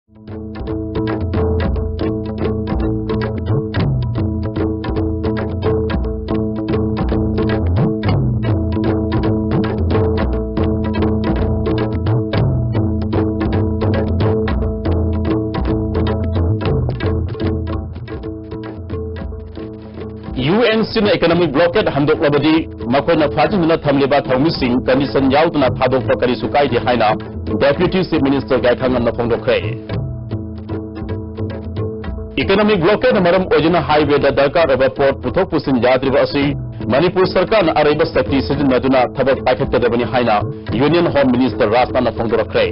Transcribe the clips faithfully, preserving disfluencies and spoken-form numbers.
U N ꯁꯤꯅ economic blockade ꯍꯟꯗꯣꯛꯂꯕꯗꯤ ꯃꯈꯣꯏꯅ ꯐꯥꯖꯤꯟꯗꯨꯅ ꯊꯝꯂꯤꯕ ꯊꯧꯃꯤꯁꯤꯡ condition ꯌꯥꯎꯗꯅ ꯊꯥꯗꯣꯛꯄ ꯀꯔꯤꯁꯨ ꯀꯥꯏꯗꯦ ꯍꯥꯏꯅ Deputy Chief Minister ꯒꯥꯏꯈꯥꯉꯝꯅ ꯐꯣꯡꯗꯣꯛꯈ꯭ꯔꯦ꯫ Economic blockade ꯅ ꯃꯔꯝ ꯑꯣꯏꯗꯨꯅ highway ꯗ ꯗꯔꯀꯥꯔ ꯑꯣꯏꯕ ꯄꯣꯠ ꯄꯨꯊꯣꯛ ꯄꯨꯁꯤꯟ ꯌꯥꯗ꯭ꯔꯤꯕ ꯑꯁꯤ ꯃꯅꯤꯄꯨꯔ ꯁꯔꯀꯥꯔꯅ ꯑꯔꯩꯕ ꯁꯛꯇꯤ ꯁꯤꯖꯤꯟꯅꯗꯨꯅ ꯊꯕꯛ ꯄꯥꯏꯈꯠꯀꯗꯕꯅꯤ ꯍꯥꯏꯅ Union Home Minister ꯔꯥꯖꯅꯥꯊꯅ ꯐꯣꯡꯗꯣꯔꯛꯈ꯭ꯔꯦ꯫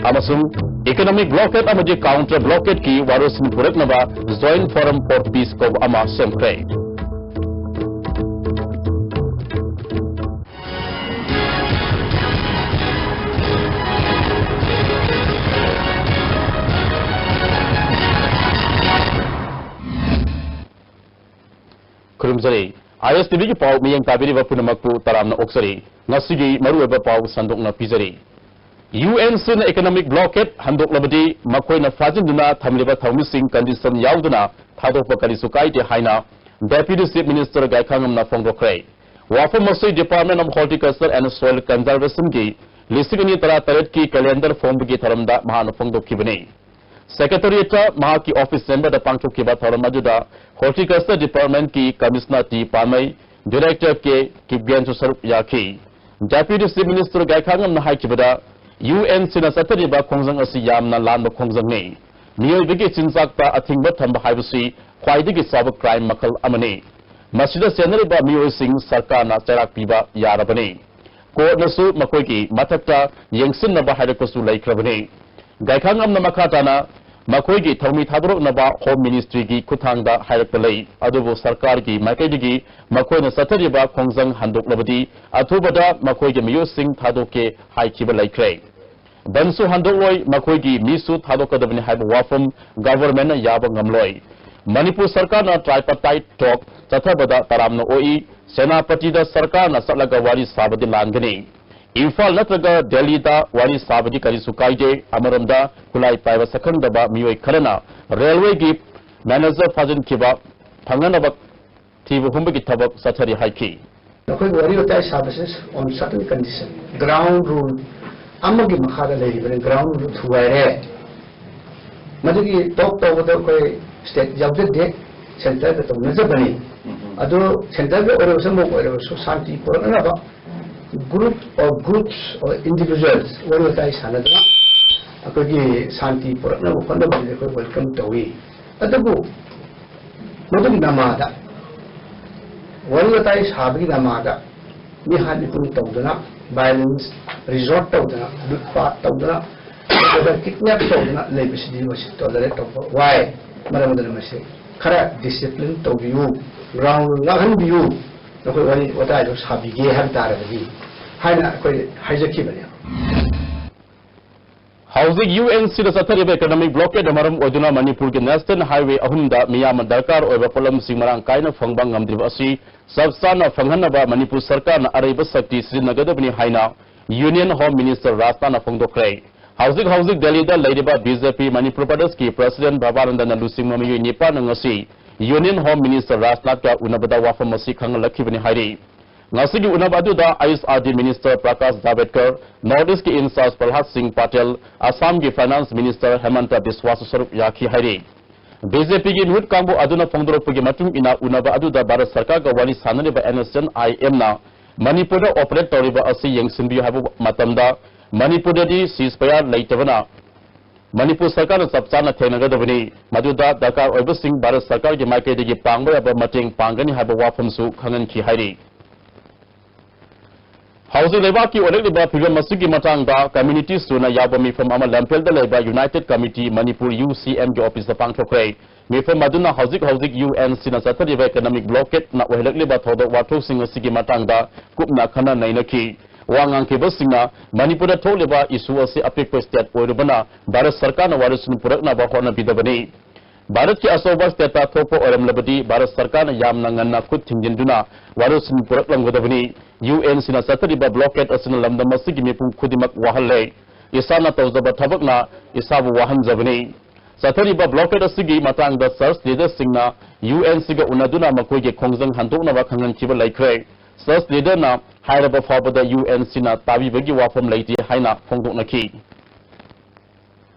ꯑꯃꯁꯨꯡ economic blockade ꯑꯃꯗꯤ counter blockade ꯀꯤ ꯋꯥꯔꯣꯜꯁꯤꯡ ꯄꯨꯔꯛꯅꯕ Joint Forum for Peace ꯀꯧꯕ ꯑꯃ ꯁꯦꯝꯈ꯭ꯔꯦ꯫ ꯈꯨꯔꯨꯝꯖꯔꯤ꯫ ꯑꯥꯏ ꯑꯦꯁ ꯇꯤ ꯚꯤ ꯒꯤ ꯄꯥꯎ ꯃꯤꯠꯌꯦꯡ ꯇꯥꯕꯤꯔꯤꯕ ꯄꯨꯝꯅꯃꯛꯄꯨ ꯇꯔꯥꯝꯅ ꯑꯣꯛꯆꯔꯤ꯫ ꯉꯁꯤꯒꯤ ꯃꯔꯨꯑꯣꯏꯕ ꯄꯥꯎ ꯁꯟꯗꯣꯛꯅ ꯄꯤꯖꯔꯤ꯫ ꯌꯨ ꯑꯦꯟ ꯁꯤꯅ economic blockade ꯍꯟꯗꯣꯛꯂꯕꯗꯤ ꯃꯈꯣꯏꯅ ꯐꯥꯖꯤꯟꯗꯨꯅ ꯊꯝꯂꯤꯕ ꯊꯧꯃꯤꯁꯤꯡ condition ꯌꯥꯎꯗꯅ ꯊꯥꯗꯣꯛꯄ ꯀꯔꯤꯁꯨ ꯀꯥꯏꯗꯦ ꯍꯥꯏꯅ Deputy Chief Minister ꯒꯥꯏꯈꯥꯉꯝꯅ ꯐꯣꯡꯗꯣꯛꯈ꯭ꯔꯦ꯫ ꯋꯥꯐꯝ ꯑꯁꯤ Department of Horticulture and Soil Conservation ꯒꯤ ꯂꯤꯁꯤꯡ ꯑꯅꯤ ꯇꯔꯥꯇꯔꯦꯠꯀꯤ calendar ꯐꯣꯡꯕꯒꯤ ꯊꯧꯔꯝꯗ ꯃꯍꯥꯛꯅ ꯐꯣꯡꯗꯣꯛꯈꯤꯕꯅꯤ꯫ Secretariat ꯇ ꯃꯍꯥꯛꯀꯤ office chamber ꯗ ꯄꯥꯡꯊꯣꯛꯈꯤꯕ ꯊꯧꯔꯝ ꯑꯗꯨꯗ Horticulture Department ꯀꯤ Commissioner T Panmei, Director K ꯀꯤꯞꯒꯦꯟꯁꯨ ꯁꯔꯨꯛ ꯌꯥꯈꯤ꯫ Deputy Chief Minister ꯒꯥꯏꯈꯥꯉꯝꯅ ꯍꯥꯏꯈꯤꯕꯗ, ꯌꯨ ꯑꯦꯟ ꯁꯤꯅ ꯆꯠꯊꯔꯤꯕ ꯈꯣꯡꯖꯪ ꯑꯁꯤ ꯌꯥꯝꯅ ꯂꯥꯟꯕ ꯈꯣꯡꯖꯪꯅꯤ꯫ ꯃꯤꯑꯣꯏꯕꯒꯤ ꯆꯤꯟꯖꯥꯛꯇ ꯑꯊꯤꯡꯕ ꯊꯝꯕ ꯍꯥꯏꯕꯁꯤ ꯈ꯭ꯋꯥꯏꯗꯒꯤ ꯆꯥꯎꯕ crime ꯃꯈꯜ ꯑꯃꯅꯤ꯫ ꯃꯁꯤꯗ ꯆꯦꯟꯅꯔꯤꯕ ꯃꯤꯑꯣꯏꯁꯤꯡ ꯁꯔꯀꯥꯔꯅ ꯆꯩꯔꯥꯛ ꯄꯤꯕ ꯌꯥꯔꯕꯅꯤ꯫ Court ꯅꯁꯨ ꯃꯈꯣꯏꯒꯤ ꯃꯊꯛꯇ ꯌꯦꯡꯁꯤꯟꯅꯕ ꯍꯥꯏꯔꯛꯄꯁꯨ ꯂꯩꯈ꯭ꯔꯕꯅꯤ꯫ ꯒꯥꯏꯈꯥꯉꯝꯅ ꯃꯈꯥ ꯇꯥꯅ ꯃꯈꯣꯏꯒꯤ ꯊꯧꯃꯤ ꯊꯥꯗꯣꯔꯛꯅꯕ Home Ministry ꯒꯤ ꯈꯨꯠꯊꯥꯡꯗ ꯍꯥꯏꯔꯛꯄ ꯂꯩ, ꯑꯗꯨꯕꯨ ꯁꯔꯀꯥꯔꯒꯤ ꯃꯥꯏꯀꯩꯗꯒꯤ ꯃꯈꯣꯏꯅ ꯆꯠꯊꯔꯤꯕ ꯈꯣꯡꯖꯪ ꯍꯟꯗꯣꯛꯂꯕꯗꯤ ꯑꯊꯨꯕꯗ ꯃꯈꯣꯏꯒꯤ ꯃꯤꯑꯣꯏꯁꯤꯡ ꯊꯥꯗꯣꯛꯀꯦ ꯍꯥꯏꯈꯤꯕ ꯂꯩꯈ꯭ꯔꯦ꯫ ꯕꯟꯁꯨ ꯍꯟꯗꯣꯛꯂꯣꯏ, ꯃꯈꯣꯏꯒꯤ ꯃꯤꯁꯨ ꯊꯥꯗꯣꯛꯀꯗꯕꯅꯤ ꯍꯥꯏꯕ ꯋꯥꯐꯝ government ꯅ ꯌꯥꯕ ꯉꯝꯂꯣꯏ꯫ ꯃꯅꯤꯄꯨꯔ ꯁꯔꯀꯥꯔꯅ tripartite talk ꯆꯠꯊꯕꯗ ꯇꯔꯥꯝꯅ ꯑꯣꯛꯏ꯫ ꯁꯦꯅꯥꯄꯇꯤꯗ ꯁꯔꯀꯥꯔꯅ ꯆꯠꯂꯒ ꯋꯥꯔꯤ ꯁꯥꯕꯗꯤ ꯂꯥꯟꯒꯅꯤ꯫ ꯏꯝꯐꯥꯜ ꯅꯠꯇ꯭ꯔꯒ ꯗꯦꯜꯂꯤꯗ ꯋꯥꯔꯤ ꯁꯥꯕꯗꯤ ꯀꯔꯤꯁꯨ ꯀꯥꯏꯗꯦ꯫ ꯑꯃꯔꯣꯝꯗ ꯈꯨꯠꯂꯥꯏ ꯄꯥꯏꯕ ꯁꯛꯈꯪꯗꯕ ꯃꯤꯑꯣꯏ ꯈꯔꯅ ꯔꯦꯜꯋꯦꯒꯤ ꯃꯦꯅꯦꯖꯔ ꯐꯥꯖꯤꯟꯈꯤꯕ ꯐꯪꯅꯅꯕ ꯊꯤꯕ ꯍꯨꯝꯕꯒꯤ ꯊꯕꯛ ꯆꯠꯊꯔꯤ ꯍꯥꯏꯈꯤ꯫ ꯑꯩꯈꯣꯏꯒꯤ ꯋꯥꯔꯤ ꯋꯥꯇꯥꯏ ꯁꯥꯕꯁꯦ on certain condition, ground rule ꯑꯃꯒꯤ ꯃꯈꯥꯗ ꯂꯩꯔꯤꯕꯅꯤ꯫ Ground rule ꯊꯨꯒꯥꯏꯔꯦ꯫ ꯃꯗꯨꯒꯤ ꯇꯣꯛ ꯇꯧꯕꯗ ꯑꯩꯈꯣꯏ ꯁ꯭ꯇꯦꯠ ꯌꯥꯎꯖꯗꯦ, ꯁꯦꯟꯇꯔꯒ ꯇꯧꯅꯖꯕꯅꯤ꯫ ꯑꯗꯨ ꯁꯦꯟꯇꯔꯒꯤ ꯑꯣꯏꯔꯕꯁꯨ ꯑꯃ ꯑꯣꯏꯔꯕꯁꯨ ꯁꯥꯟꯇꯤ ꯄꯨꯔꯛꯅꯕ group or groups or individuals ꯋꯥꯔꯤ ꯋꯥꯇꯥꯏ ꯁꯥꯟꯅꯗꯨꯅ ꯑꯩꯈꯣꯏꯒꯤ ꯁꯥꯟꯇꯤ ꯄꯨꯔꯛꯅꯕ ꯍꯣꯠꯅꯕꯗꯨꯗꯤ ꯑꯩꯈꯣꯏ welcome ꯇꯧꯏ꯫ ꯑꯗꯨꯕꯨ ꯃꯗꯨꯒꯤ ꯅꯃꯥꯗ ꯋꯥꯔꯤ ꯋꯥꯇꯥꯏ ꯁꯥꯕꯒꯤ ꯅꯃꯥꯗ ꯃꯤꯍꯥꯠ ꯃꯤꯄꯨꯟ ꯇꯧꯗꯨꯅ, violence resort ꯇꯧꯗꯨꯅ, ꯂꯨꯠꯄꯥꯠ ꯇꯧꯗꯨꯅ, ꯅꯠꯇ꯭ꯔꯒ kidnap ꯇꯧꯗꯨꯅ ꯂꯩꯕꯁꯤꯗꯤ ꯃꯁꯤ tolerate ꯇꯧꯕ ꯋꯥꯏ꯫ ꯃꯔꯝ ꯑꯗꯨꯅ ꯃꯁꯤ ꯈꯔ discipline ꯇꯧꯕꯤꯌꯨ, ground ꯉꯥꯛꯍꯟꯕꯤꯌꯨ, ꯅꯈꯣꯏ ꯋꯥꯔꯤ ꯋꯥꯇꯥꯏꯗꯣ ꯁꯥꯕꯤꯒꯦ ꯍꯥꯏꯕ ꯇꯥꯔꯒꯗꯤ ꯍꯥꯏꯅ ꯑꯩꯈꯣꯏ ꯍꯥꯏꯖꯈꯤꯕꯅꯤ꯫ ꯍꯧꯖꯤꯛ UNCꯗ ꯆꯠꯊꯔꯤꯕ economic blockade ꯃꯔꯝ ꯑꯣꯏꯗꯨꯅ ꯃꯅꯤꯄꯨꯔꯒꯤ national highway ꯑꯍꯨꯝꯗ ꯃꯤꯌꯥꯝꯅ ꯗꯔꯀꯥꯔ ꯑꯣꯏꯕ ꯄꯣꯠꯂꯝꯁꯤꯡ ꯃꯔꯥꯡ ꯀꯥꯏꯅ ꯐꯪꯕ ꯉꯝꯗ꯭ꯔꯤꯕ ꯑꯁꯤ ꯆꯞ ꯆꯥꯅ ꯐꯪꯍꯟꯅꯕ ꯃꯅꯤꯄꯨꯔ ꯁꯔꯀꯥꯔꯅ ꯑꯔꯩꯕ ꯁꯛꯇꯤ ꯁꯤꯖꯤꯟꯅꯒꯗꯕꯅꯤ ꯍꯥꯏꯅ Union Home Minister ꯔꯥꯖꯅꯥꯊꯅ ꯐꯣꯡꯗꯣꯛꯈ꯭ꯔꯦ꯫ ꯍꯧꯖꯤꯛ ꯍꯧꯖꯤꯛ ꯗꯦꯜꯂꯤꯗ ꯂꯩꯔꯤꯕ BJP ꯃꯅꯤꯄꯨꯔ ꯄ꯭ꯔꯗꯦꯁꯀꯤ president ꯚꯕꯥꯅꯟꯗꯅ ꯂꯨꯆꯤꯡꯕ ꯃꯤꯑꯣꯏ ꯅꯤꯄꯥꯟꯅ ꯉꯁꯤ Union Home Minister ꯔꯥꯖꯅꯥꯊꯀ ꯎꯅꯕꯗ ꯋꯥꯐꯝ ꯑꯁꯤ ꯈꯪꯍꯜꯂꯛꯈꯤꯕꯅꯤ ꯍꯥꯏꯔꯤ꯫ ꯉꯁꯤꯒꯤ ꯎꯅꯕ ꯑꯗꯨꯗ IHRD Minister Prakash ꯖꯥꯚꯦꯗꯀꯔ, North Eastꯀꯤ in-charge ꯄ꯭ꯔꯍꯂꯥꯗ ꯁꯤꯡ ꯄꯇꯦꯜ, ꯑꯁꯥꯝꯒꯤ Finance Minister ꯍꯦꯃꯟꯇ ꯕꯤꯁ꯭ꯋꯥꯁꯁꯨ ꯁꯔꯨꯛ ꯌꯥꯈꯤ ꯍꯥꯏꯔꯤ꯫ BJPꯒꯤ ꯃꯤꯍꯨꯠ ꯀꯥꯡꯕꯨ ꯑꯗꯨꯅ ꯐꯣꯡꯗꯣꯔꯛꯄꯒꯤ ꯃꯇꯨꯡ ꯏꯟꯅ ꯎꯅꯕ ꯑꯗꯨꯗ ꯚꯥꯔꯠ ꯁꯔꯀꯥꯔꯒ ꯋꯥꯔꯤ ꯁꯥꯟꯅꯔꯤꯕ NSCN-IMꯅ ꯃꯅꯤꯄꯨꯔꯗ operate ꯇꯧꯔꯤꯕ ꯑꯁꯤ ꯌꯦꯡꯁꯤꯟꯕꯤꯌꯨ ꯍꯥꯏꯕ ꯃꯇꯝꯗ ꯃꯅꯤꯄꯨꯔꯗꯗꯤ ceasefire ꯂꯩꯇꯕꯅ ꯃꯅꯤꯄꯨꯔ ꯁꯔꯀꯥꯔꯅ ꯆꯞ ꯆꯥꯅ ꯊꯦꯡꯅꯒꯗꯕꯅꯤ꯫ ꯃꯗꯨꯗ ꯗꯔꯀꯥꯔ ꯑꯣꯏꯕꯁꯤꯡ ꯚꯥꯔꯠ ꯁꯔꯀꯥꯔꯒꯤ ꯃꯥꯏꯀꯩꯗꯒꯤ ꯄꯥꯡꯕ ꯌꯥꯕ ꯃꯇꯦꯡ ꯄꯥꯡꯒꯅꯤ ꯍꯥꯏꯕ ꯋꯥꯐꯝꯁꯨ ꯈꯪꯍꯟꯈꯤ ꯍꯥꯏꯔꯤ꯫ ꯍꯧꯖꯤꯛ ꯂꯩꯕꯥꯛꯀꯤ ꯑꯣꯏꯔꯛꯂꯤꯕ ꯐꯤꯕꯝ ꯑꯁꯤꯒꯤ ꯃꯇꯥꯡꯗ committee ꯁꯨꯅ ꯌꯥꯎꯕ ꯃꯤꯐꯝ ꯑꯃ ꯂꯝꯐꯦꯜꯗ ꯂꯩꯕ United Committee ꯃꯅꯤꯄꯨꯔ, UCMꯒꯤ officeꯇ ꯄꯥꯡꯊꯣꯛꯈ꯭ꯔꯦ꯫ ꯃꯤꯐꯝ ꯑꯗꯨꯅ ꯍꯧꯖꯤꯛ ꯍꯧꯖꯤꯛ UNCꯅ ꯆꯠꯊꯔꯤꯕ economic blockadeꯅ ꯑꯣꯏꯍꯜꯂꯛꯂꯤꯕ ꯊꯧꯗꯣꯛ ꯋꯥꯊꯣꯛꯁꯤꯡ ꯑꯁꯤꯒꯤ ꯃꯇꯥꯡꯗ ꯀꯨꯞꯅ ꯈꯟꯅ ꯅꯩꯅꯈꯤ꯫ ꯋꯥ ꯉꯥꯡꯈꯤꯕꯁꯤꯡꯅ ꯃꯅꯤꯄꯨꯔꯗ ꯊꯣꯛꯂꯤꯕ issue ꯑꯁꯤ ꯑꯄꯤꯛꯄ state ꯑꯣꯏꯔꯨꯕꯅ ꯚꯥꯔꯠ ꯁꯔꯀꯥꯔꯅ ꯋꯥꯔꯤꯁꯤꯟ ꯄꯨꯔꯛꯅꯕ ꯍꯣꯠꯅꯕꯤꯗꯕꯅꯤ꯫ ꯚꯥꯔꯠꯀꯤ ꯑꯆꯧꯕ ꯁ꯭ꯇꯦꯠꯇ ꯊꯣꯛꯄ ꯑꯣꯏꯔꯝꯂꯕꯗꯤ ꯚꯥꯔꯠ ꯁꯔꯀꯥꯔꯅ ꯌꯥꯝꯅ ꯉꯟꯅ ꯈꯨꯠ ꯊꯤꯡꯖꯤꯟꯗꯨꯅ ꯋꯥꯔꯣꯏꯁꯤꯟ ꯄꯨꯔꯛꯂꯝꯒꯗꯕꯅꯤ꯫ ꯌꯨ ꯑꯦꯟ ꯁꯤꯅ ꯆꯠꯊꯔꯤꯕ ꯕ꯭ꯂꯣꯀꯦꯠ ꯑꯁꯤꯅ ꯂꯝꯗꯝ ꯑꯁꯤꯒꯤ ꯃꯤꯄꯨꯝ ꯈꯨꯗꯤꯡꯃꯛ ꯋꯥꯍꯜꯂꯦ꯫ ꯏꯁꯥꯅ ꯇꯧꯖꯕ ꯊꯕꯛꯅ ꯏꯁꯥꯕꯨ ꯋꯥꯍꯟꯖꯕꯅꯤ꯫ ꯆꯠꯊꯔꯤꯕ ꯕ꯭ꯂꯣꯀꯦꯠ ꯑꯁꯤꯒꯤ ꯃꯇꯥꯡꯗ ꯆꯔꯆ ꯂꯤꯗꯔꯁꯤꯡꯅ ꯌꯨ ꯑꯦꯟ ꯁꯤꯒ ꯎꯅꯗꯨꯅ ꯃꯈꯣꯏꯒꯤ ꯈꯣꯡꯖꯪ ꯍꯟꯗꯣꯛꯅꯕ ꯈꯪꯍꯟꯈꯤꯕ ꯂꯩꯈ꯭ꯔꯦ꯫ ꯆꯔꯆ ꯂꯤꯗꯔꯅ ꯍꯥꯏꯔꯕ ꯐꯥꯎꯕꯗ ꯌꯨ ꯑꯦꯟ ꯁꯤꯅ ꯇꯥꯕꯤꯕꯒꯤ ꯋꯥꯐꯝ ꯂꯩꯇꯦ ꯍꯥꯏꯅ ꯐꯣꯡꯗꯣꯛꯅꯈꯤ꯫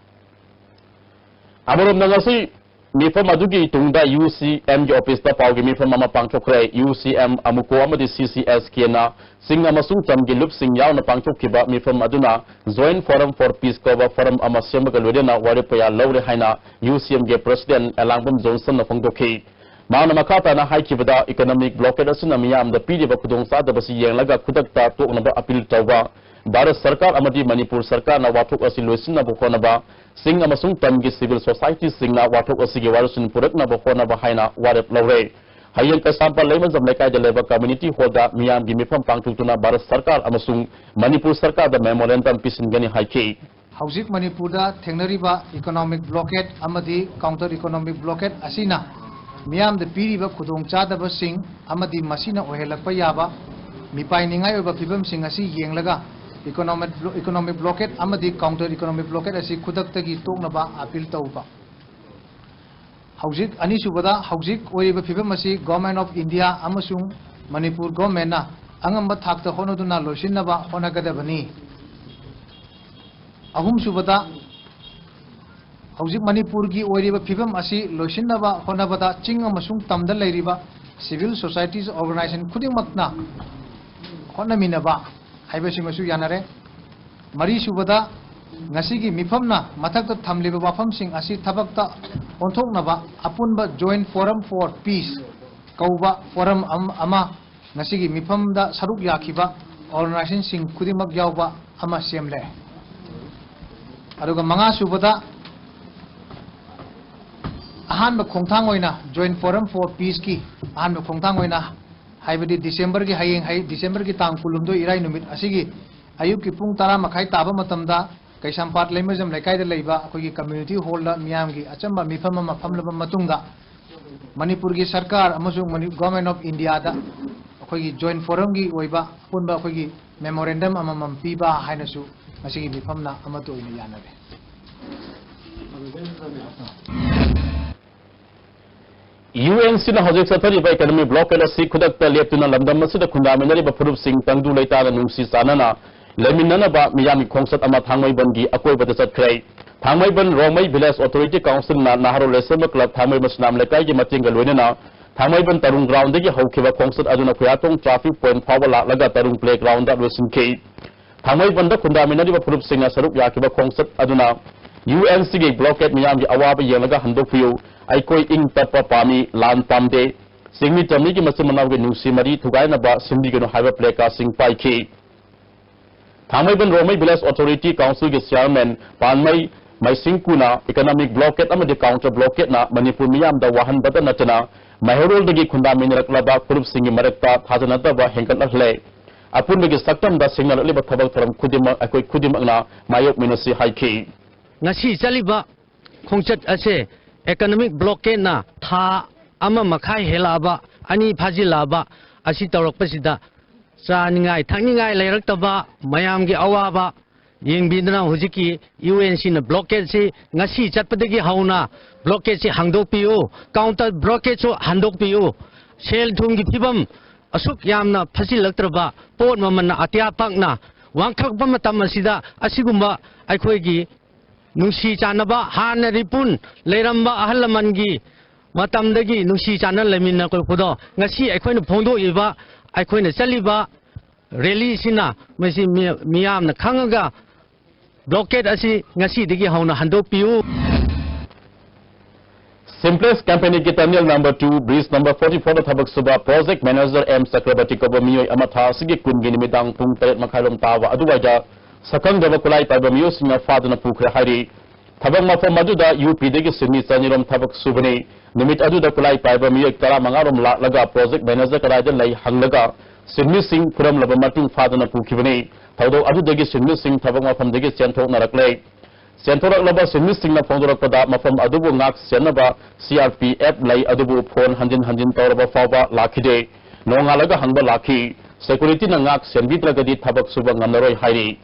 ꯑꯃꯔꯣꯝꯗ, ꯉꯁꯤ ꯃꯤꯐꯝ ꯑꯗꯨꯒꯤ ꯇꯨꯡꯗ ꯌꯨ ꯁꯤ ꯑꯦꯝꯒꯤ ꯑꯣꯐꯤꯁꯇ ꯄꯥꯎꯒꯤ ꯃꯤꯐꯝ ꯑꯃ ꯄꯥꯡꯊꯣꯛꯈ꯭ꯔꯦ꯫ ꯌꯨ ꯁꯤ ꯑꯦꯝ, ꯑꯃꯨꯀꯣ ꯑꯃꯗꯤ ꯁꯤ ꯁꯤ ꯑꯦꯁ ꯀꯦꯅ ꯆꯤꯡ ꯑꯃꯁꯨꯡ ꯇꯝꯒꯤ ꯂꯨꯞꯁꯤꯡ ꯌꯥꯎꯅ ꯄꯥꯡꯊꯣꯛꯈꯤꯕ ꯃꯤꯐꯝ ꯑꯗꯨꯅ Joint Forum for Peace ꯀꯧꯕ ꯐꯣꯔꯝ ꯑꯃ ꯁꯦꯝꯕꯒ ꯂꯣꯏꯅꯅ ꯋꯥꯔꯦꯞ ꯀꯌꯥ ꯂꯧꯔꯦ ꯍꯥꯏꯅ ꯌꯨ ꯁꯤ ꯑꯦꯝꯒꯤ ꯄ꯭ꯔꯁꯤꯗꯦꯟ ꯑꯦꯂꯥꯡꯕꯝ ꯖꯣꯟꯁꯟꯅ ꯐꯣꯡꯗꯣꯛꯈꯤ꯫ ꯃꯍꯥꯛꯅ ꯃꯈꯥ ꯇꯥꯅ ꯍꯥꯏꯈꯤꯕꯗ, ꯏꯀꯣꯅꯣꯃꯤꯛ ꯕ꯭ꯂꯣꯀꯦꯠ ꯑꯁꯤꯅ ꯃꯤꯌꯥꯝꯗ ꯄꯤꯔꯤꯕ ꯈꯨꯗꯣꯡꯆꯥꯗꯕꯁꯤ ꯌꯦꯡꯂꯒ ꯈꯨꯗꯛꯇ ꯇꯣꯛꯅꯕ ꯑꯄꯤꯜ ꯇꯧꯕ, ꯚꯥꯔꯠ ꯁꯔꯀꯥꯔ ꯑꯃꯗꯤ ꯃꯅꯤꯄꯨꯔ ꯁꯔꯀꯥꯔꯅ ꯋꯥꯊꯣꯛ ꯑꯁꯤ ꯂꯣꯏꯁꯤꯟꯅꯕ ꯍꯣꯠꯅꯕ, ꯆꯤꯡ ꯑꯃꯁꯨꯡ ꯇꯝꯒꯤ ꯁꯤꯚꯤꯜ ꯁꯣꯁꯥꯏꯇꯤꯁꯤꯡꯅ ꯋꯥꯊꯣꯛ ꯑꯁꯤꯒꯤ ꯋꯥꯔꯣꯏꯁꯤꯟ ꯄꯨꯔꯛꯅꯕ ꯍꯣꯠꯅꯕ ꯍꯥꯏꯅ ꯋꯥꯔꯦꯞ ꯂꯧꯔꯦ꯫ ꯍꯌꯦꯡ ꯀꯩꯁꯥꯝꯄꯥꯠ ꯂꯩꯃꯖꯝ ꯂꯩꯀꯥꯏꯗ ꯂꯩꯕ ꯀꯝꯃ꯭ꯌꯨꯅꯤꯇꯤ ꯍꯣꯜꯗ ꯃꯤꯌꯥꯝꯒꯤ ꯃꯤꯐꯝ ꯄꯥꯡꯊꯣꯛꯇꯨꯅ ꯚꯥꯔꯠ ꯁꯔꯀꯥꯔ ꯑꯃꯁꯨꯡ ꯃꯅꯤꯄꯨꯔ ꯁꯔꯀꯥꯔꯗ ꯃꯦꯃꯣꯔꯦꯟꯗꯝ ꯄꯤꯁꯤꯟꯒꯅꯤ ꯍꯥꯏꯈꯤ꯫ ꯍꯧꯖꯤꯛ ꯃꯅꯤꯄꯨꯔꯗ ꯊꯦꯡꯅꯔꯤꯕ ꯏꯀꯣꯅꯣꯃꯤꯛ ꯕ꯭ꯂꯣꯀꯦꯠ ꯑꯃꯗꯤ ꯀꯥꯎꯟꯇꯔ ꯏꯀꯣꯅꯣꯃꯤꯛ ꯕ꯭ꯂꯣꯀꯦꯠ ꯑꯁꯤꯅ ꯃꯤꯌꯥꯝꯗ ꯄꯤꯔꯤꯕ ꯈꯨꯗꯣꯡꯆꯥꯗꯕꯁꯤꯡ ꯑꯃꯗꯤ ꯃꯁꯤꯅ ꯑꯣꯏꯍꯜꯂꯛꯄ ꯌꯥꯕ ꯃꯤꯄꯥꯏꯅꯤꯡꯉꯥꯏ ꯑꯣꯏꯕ ꯐꯤꯕꯝꯁꯤꯡ ꯑꯁꯤ ꯌꯦꯡꯂꯒ ꯏꯀꯣꯅꯣꯃꯤꯛ ꯕ꯭ꯂꯣ-, ꯏꯀꯣꯅꯣꯃꯤꯛ ꯕ꯭ꯂꯣꯀꯦꯠ ꯑꯃꯗꯤ ꯀꯥꯎꯟꯇꯔ ꯏꯀꯣꯅꯣꯃꯤꯛ ꯕ꯭ꯂꯣꯀꯦꯠ ꯑꯁꯤ ꯈꯨꯗꯛꯇꯒꯤ ꯇꯣꯛꯅꯕ ꯑꯄꯤꯜ ꯇꯧꯕ꯫ ꯍꯧꯖꯤꯛ, ꯑꯅꯤꯁꯨꯕꯗ, ꯍꯧꯖꯤꯛ ꯑꯣꯏꯔꯤꯕ ꯐꯤꯕꯝ ꯑꯁꯤ Government of India ꯑꯃꯁꯨꯡ ꯃꯅꯤꯄꯨꯔ ꯒꯣꯔꯃꯦꯟꯅ ꯑꯉꯝꯕ ꯊꯥꯛꯇ ꯍꯣꯠꯅꯗꯨꯅ ꯂꯣꯏꯁꯤꯟꯅꯕ ꯍꯣꯠꯅꯒꯗꯕꯅꯤ꯫ ꯑꯍꯨꯝꯁꯨꯕꯗ, ꯍꯧꯖꯤꯛ ꯃꯅꯤꯄꯨꯔꯒꯤ ꯑꯣꯏꯔꯤꯕ ꯐꯤꯕꯝ ꯑꯁꯤ ꯂꯣꯏꯁꯤꯟꯅꯕ ꯍꯣꯠꯅꯕꯗ ꯆꯤꯡ ꯑꯃꯁꯨꯡ ꯇꯝꯗ ꯂꯩꯔꯤꯕ civil societies organization ꯈꯨꯗꯤꯡꯃꯛꯅ ꯍꯣꯠꯅꯃꯤꯟꯅꯕ ꯍꯥꯏꯕꯁꯤꯃꯁꯨ ꯌꯥꯅꯔꯦ꯫ ꯃꯔꯤꯁꯨꯕꯗ, ꯉꯁꯤꯒꯤ ꯃꯤꯐꯝꯅ ꯃꯊꯛꯇ ꯊꯝꯂꯤꯕ ꯋꯥꯐꯝꯁꯤꯡ ꯑꯁꯤ ꯊꯕꯛꯇ ꯑꯣꯟꯊꯣꯛꯅꯕ ꯑꯄꯨꯟꯕ Joint Forum for Peace ꯀꯧꯕ ꯐꯣꯔꯝ ꯑꯝ-, ꯑꯃ ꯉꯁꯤꯒꯤ ꯃꯤꯐꯝꯗ ꯁꯔꯨꯛ ꯌꯥꯈꯤꯕ organizationꯁꯤꯡ ꯈꯨꯗꯤꯡꯃꯛ ꯌꯥꯎꯕ ꯑꯃ ꯁꯦꯝꯂꯦ꯫ ꯑꯗꯨꯒ ꯃꯉꯥꯁꯨꯕꯗ, ꯑꯍꯥꯟꯕ ꯈꯣꯡꯊꯥꯡ ꯑꯣꯏꯅ Joint Forum for Peaceꯀꯤ ꯑꯍꯥꯟꯕ ꯈꯣꯡꯊꯥꯡ ꯑꯣꯏꯅ, ꯍꯥꯏꯕꯗꯤ ꯗꯤꯁꯦꯝꯕꯔꯒꯤ ꯍꯌꯦꯡ, ꯍꯩ-, ꯗꯤꯁꯦꯝꯕꯔꯒꯤ ꯇꯥꯡ ꯀꯨꯟꯍꯨꯝꯗꯣꯏ ꯏꯔꯥꯏ ꯅꯨꯃꯤꯠ ꯑꯁꯤꯒꯤ ꯑꯌꯨꯛꯀꯤ ꯄꯨꯡ ꯇꯔꯥ ꯃꯈꯥꯏ ꯇꯥꯕ ꯃꯇꯝꯗ ꯀꯩꯁꯥꯝꯄꯥꯠ ꯂꯩꯃꯖꯝ ꯂꯩꯀꯥꯏꯗ ꯂꯩꯕ ꯑꯩꯈꯣꯏꯒꯤ community hall ꯗ ꯃꯤꯌꯥꯝꯒꯤ ꯑꯆꯝꯕ ꯃꯤꯐꯝ ꯑꯃ ꯐꯝꯂꯕ ꯃꯇꯨꯡꯗ, ꯃꯅꯤꯄꯨꯔꯒꯤ ꯁꯔꯀꯥꯔ ꯑꯃꯁꯨꯡ ꯃꯅꯤ-, Government of India ꯗ ꯑꯩꯈꯣꯏꯒꯤ joint forum ꯒꯤ ꯑꯣꯏꯕ ꯑꯄꯨꯟꯕ ꯑꯩꯈꯣꯏꯒꯤ memorandum ꯑꯃꯃꯝ ꯄꯤꯕ ꯍꯥꯏꯅꯁꯨ ꯉꯁꯤꯒꯤ ꯃꯤꯐꯝꯅ ꯑꯃꯠꯇ ꯑꯣꯏꯅ ꯌꯥꯅꯔꯦ꯫ ꯌꯨ ꯑꯦꯟ ꯁꯤꯅ ꯍꯧꯖꯤꯛ ꯆꯠꯊꯔꯤꯕ economic blockade ꯑꯁꯤ ꯈꯨꯗꯛꯇ ꯂꯦꯞꯇꯨꯅ ꯂꯝꯗꯝ ꯑꯁꯤꯗ ꯈꯨꯟꯗꯥꯃꯤꯟꯅꯔꯤꯕ ꯐꯨꯔꯨꯞꯁꯤꯡ ꯇꯪꯗꯨ ꯂꯩꯇꯥꯅ ꯅꯨꯡꯁꯤ ꯆꯥꯟꯅꯅ ꯂꯩꯃꯤꯟꯅꯅꯕ ꯃꯤꯌꯥꯝꯒꯤ ꯈꯣꯡꯆꯠ ꯑꯃ ꯊꯥꯡꯃꯩꯕꯟꯒꯤ ꯑꯀꯣꯏꯕꯗ ꯆꯠꯈ꯭ꯔꯦ꯫ ꯊꯥꯡꯃꯩꯕꯟ ꯔꯣꯡꯃꯩ Village Authority Council ꯅ ꯅꯍꯥꯔꯣꯜ ꯂꯩꯁꯦꯝꯕ club ꯊꯥꯡꯃꯩꯕꯟ ꯁꯨꯅꯥꯝ ꯂꯩꯀꯥꯏꯒꯤ ꯃꯇꯦꯡꯒ ꯂꯣꯏꯅꯅ ꯊꯥꯡꯃꯩꯕꯟ ꯇꯔꯨꯡ ground ꯗꯒꯤ ꯍꯧꯈꯤꯕ ꯈꯣꯡꯆꯠ ꯑꯗꯨꯅ ꯈꯨꯌꯥꯊꯣꯡ traffic point ꯐꯥꯎꯕ ꯂꯥꯛꯂꯒ ꯇꯔꯨꯡ playground ꯗ ꯂꯣꯏꯁꯤꯟꯈꯤ꯫ ꯊꯥꯡꯃꯩꯕꯟꯗ ꯈꯨꯟꯗꯥꯃꯤꯟꯅꯔꯤꯕ ꯐꯨꯔꯨꯞꯁꯤꯡꯅ ꯁꯔꯨꯛ ꯌꯥꯈꯤꯕ ꯈꯣꯡꯆꯠ ꯑꯗꯨꯅ ꯌꯨ ꯑꯦꯟ ꯁꯤꯒꯤ blockade ꯃꯤꯌꯥꯝꯒꯤ ꯑꯋꯥꯕ ꯌꯦꯡꯂꯒ ꯍꯟꯗꯣꯛꯄꯤꯌꯨ, ꯑꯩꯈꯣꯏ ꯏꯪ ꯇꯞꯄ ꯄꯥꯝꯃꯤ, ꯂꯥꯟ ꯄꯥꯝꯗꯦ, ꯆꯤꯡꯃꯤ ꯇꯝꯃꯤꯒꯤ ꯃꯆꯤꯟ ꯃꯅꯥꯎꯒꯤ ꯅꯨꯡꯁꯤ ꯃꯔꯤ ꯊꯨꯒꯥꯏꯅꯕ ꯁꯤꯟꯕꯤꯒꯅꯨ ꯍꯥꯏꯕ placard ꯁꯤꯡ ꯄꯥꯏꯈꯤ꯫ ꯊꯥꯡꯃꯩꯕꯟ ꯔꯣꯡꯃꯩ Village Authority Council ꯒꯤ chairman ꯄꯥꯟꯃꯩ ꯃꯩꯁꯤꯡꯀꯨꯅ economic blockade ꯑꯃꯗꯤ counter blockade ꯅ ꯃꯅꯤꯄꯨꯔ ꯃꯤꯌꯥꯝꯗ ꯋꯥꯍꯟꯕꯇ ꯅꯠꯇꯅ ꯃꯩꯍꯧꯔꯣꯜꯗꯒꯤ ꯈꯨꯟꯗꯥꯃꯤꯟꯅꯔꯛꯂꯕ ꯐꯨꯔꯨꯞꯁꯤꯡꯒꯤ ꯃꯔꯛꯇ ꯊꯥꯖꯅꯗꯕ ꯍꯦꯟꯒꯠꯍꯜꯂꯦ꯫ ꯑꯄꯨꯟꯕꯒꯤ ꯁꯛꯇꯝꯗ ꯁꯤꯡꯅꯔꯛꯂꯤꯕ ꯊꯕꯛ ꯊꯧꯔꯝ ꯈꯨꯗꯤꯡꯃꯛ ꯑꯩꯈꯣꯏ ꯈꯨꯗꯤꯡꯃꯛꯅ ꯃꯥꯌꯣꯛꯃꯤꯟꯅꯁꯤ ꯍꯥꯏꯈꯤ꯫ ꯉꯁꯤ ꯆꯠꯂꯤꯕ ꯈꯣꯡꯆꯠ ꯑꯁꯦ economic blockade ꯅ ꯊꯥ ꯑꯃ ꯃꯈꯥꯏ ꯍꯦꯜꯂꯛꯑꯕ, ꯑꯅꯤ ꯐꯥꯖꯤꯜꯂꯛꯑꯕ ꯑꯁꯤ ꯇꯧꯔꯛꯄꯁꯤꯗ ꯆꯥꯅꯤꯡꯉꯥꯏ ꯊꯛꯅꯤꯡꯉꯥꯏ ꯂꯩꯔꯛꯇꯕ, ꯃꯌꯥꯝꯒꯤ ꯑꯋꯥꯕ ꯌꯦꯡꯕꯤꯗꯨꯅ ꯍꯧꯖꯤꯛꯀꯤ ꯌꯨ ꯑꯦꯟ ꯁꯤꯅ blockade ꯁꯤ ꯉꯁꯤ ꯆꯠꯄꯗꯒꯤ ꯍꯧꯅ blockade ꯁꯤ ꯍꯥꯡꯗꯣꯛꯄꯤꯌꯨ, counter blockade ꯁꯨ ꯍꯟꯗꯣꯛꯄꯤꯌꯨ, ꯁꯦꯜ ꯊꯨꯝꯒꯤ ꯐꯤꯕꯝ ꯑꯁꯨꯛ ꯌꯥꯝꯅ ꯐꯠꯁꯤꯜꯂꯛꯇ꯭ꯔꯕ, ꯄꯣꯠ ꯃꯃꯜꯅ ꯑꯇꯤꯌꯥ ꯄꯥꯛꯅ ꯋꯥꯡꯈꯠꯂꯛꯄ ꯃꯇꯝ ꯑꯁꯤꯗ ꯑꯁꯤꯒꯨꯝꯕ ꯑꯩꯈꯣꯏꯒꯤ ꯅꯨꯡꯁꯤ ꯆꯥꯟꯅꯕ ꯍꯥꯟꯅ ꯔꯤꯄꯨꯟ ꯂꯩꯔꯝꯕ ꯑꯍꯜ ꯂꯃꯟꯒꯤ ꯃꯇꯝꯗꯒꯤ ꯅꯨꯡꯁꯤ ꯆꯥꯟꯅ ꯂꯩꯃꯤꯟꯅꯔꯛꯄꯗꯣ ꯉꯁꯤ ꯑꯩꯈꯣꯏꯅ ꯐꯣꯡꯗꯣꯛꯏꯕ, ꯑꯩꯈꯣꯏꯅ ꯆꯠꯂꯤꯕ rally ꯁꯤꯅ ꯃꯁꯤ ꯃꯤ-, ꯃꯤꯌꯥꯝꯅ ꯈꯪꯉꯒ blockade ꯑꯁꯤ ꯉꯁꯤꯗꯒꯤ ꯍꯧꯅ ꯍꯟꯗꯣꯛꯄꯤꯌꯨ꯫ Simplex Company ꯒꯤ tunnel number two, bridge number forty four ꯗ ꯊꯕꯛ ꯁꯨꯕ project manager ꯑꯦꯝ ꯆꯀ꯭ꯔꯕꯔꯇꯤ ꯀꯧꯕ ꯃꯤꯑꯣꯏ ꯑꯃ ꯊꯥ ꯑꯁꯤꯒꯤ ꯀꯨꯟꯒꯤ ꯅꯨꯃꯤꯗꯥꯡ ꯄꯨꯡ ꯇꯔꯦꯠ ꯃꯈꯥꯏꯔꯣꯝ ꯇꯥꯕ ꯑꯗꯨꯋꯥꯏꯗ ꯁꯛꯈꯪꯗꯕ ꯈꯨꯠꯂꯥꯏ ꯄꯥꯏꯕ ꯃꯤꯑꯣꯏꯁꯤꯡꯅ ꯐꯥꯗꯨꯅ ꯄꯨꯈ꯭ꯔꯦ ꯍꯥꯏꯔꯤ꯫ ꯊꯕꯛ ꯃꯐꯝ ꯑꯗꯨꯗ ꯌꯨ ꯄꯤꯗꯒꯤ ꯁꯤꯟꯃꯤ ꯆꯅꯤꯔꯣꯝ ꯊꯕꯛ ꯁꯨꯕꯅꯤ꯫ ꯅꯨꯃꯤꯠ ꯑꯗꯨꯗ ꯈꯨꯠꯂꯥꯏ ꯄꯥꯏꯕ ꯃꯤꯑꯣꯏ ꯇꯔꯥꯃꯉꯥꯔꯣꯝ ꯂꯥꯛꯂꯒ project manager ꯀꯗꯥꯏꯗ ꯂꯩ ꯍꯪꯂꯒ ꯁꯤꯟꯃꯤꯁꯤꯡ ꯐꯨꯔꯝꯂꯕ ꯃꯇꯨꯡ ꯐꯥꯗꯨꯅ ꯄꯨꯈꯤꯕꯅꯤ꯫ ꯊꯧꯗꯣꯛ ꯑꯗꯨꯗꯒꯤ ꯁꯤꯟꯃꯤꯁꯤꯡ ꯊꯕꯛ ꯃꯐꯝꯗꯒꯤ ꯆꯦꯟꯊꯣꯛꯅꯔꯛꯂꯦ꯫ ꯆꯦꯟꯊꯣꯔꯛꯂꯕ ꯁꯤꯟꯃꯤꯁꯤꯡꯅ ꯐꯣꯡꯗꯣꯔꯛꯄꯗ, ꯃꯐꯝ ꯑꯗꯨꯕꯨ ꯉꯥꯛ ꯁꯦꯟꯅꯕ ꯁꯤ ꯑꯥꯔ ꯄꯤ ꯑꯦꯐ ꯂꯩ, ꯑꯗꯨꯕꯨ ꯐꯣꯟ ꯍꯟꯖꯤꯟ ꯍꯟꯖꯤꯟ ꯇꯧꯔꯕ ꯐꯥꯎꯕ ꯂꯥꯛꯈꯤꯗꯦ꯫ ꯅꯣꯡꯉꯥꯜꯂꯒ ꯍꯪꯕ ꯂꯥꯛꯈꯤ꯫ ꯁꯦꯀ꯭ꯌꯨꯔꯤꯇꯤꯅ ꯉꯥꯛ ꯁꯦꯟꯕꯤꯗ꯭ꯔꯒꯗꯤ ꯊꯕꯛ ꯁꯨꯕ ꯉꯝꯂꯔꯣꯏ ꯍꯥꯏꯔꯤ꯫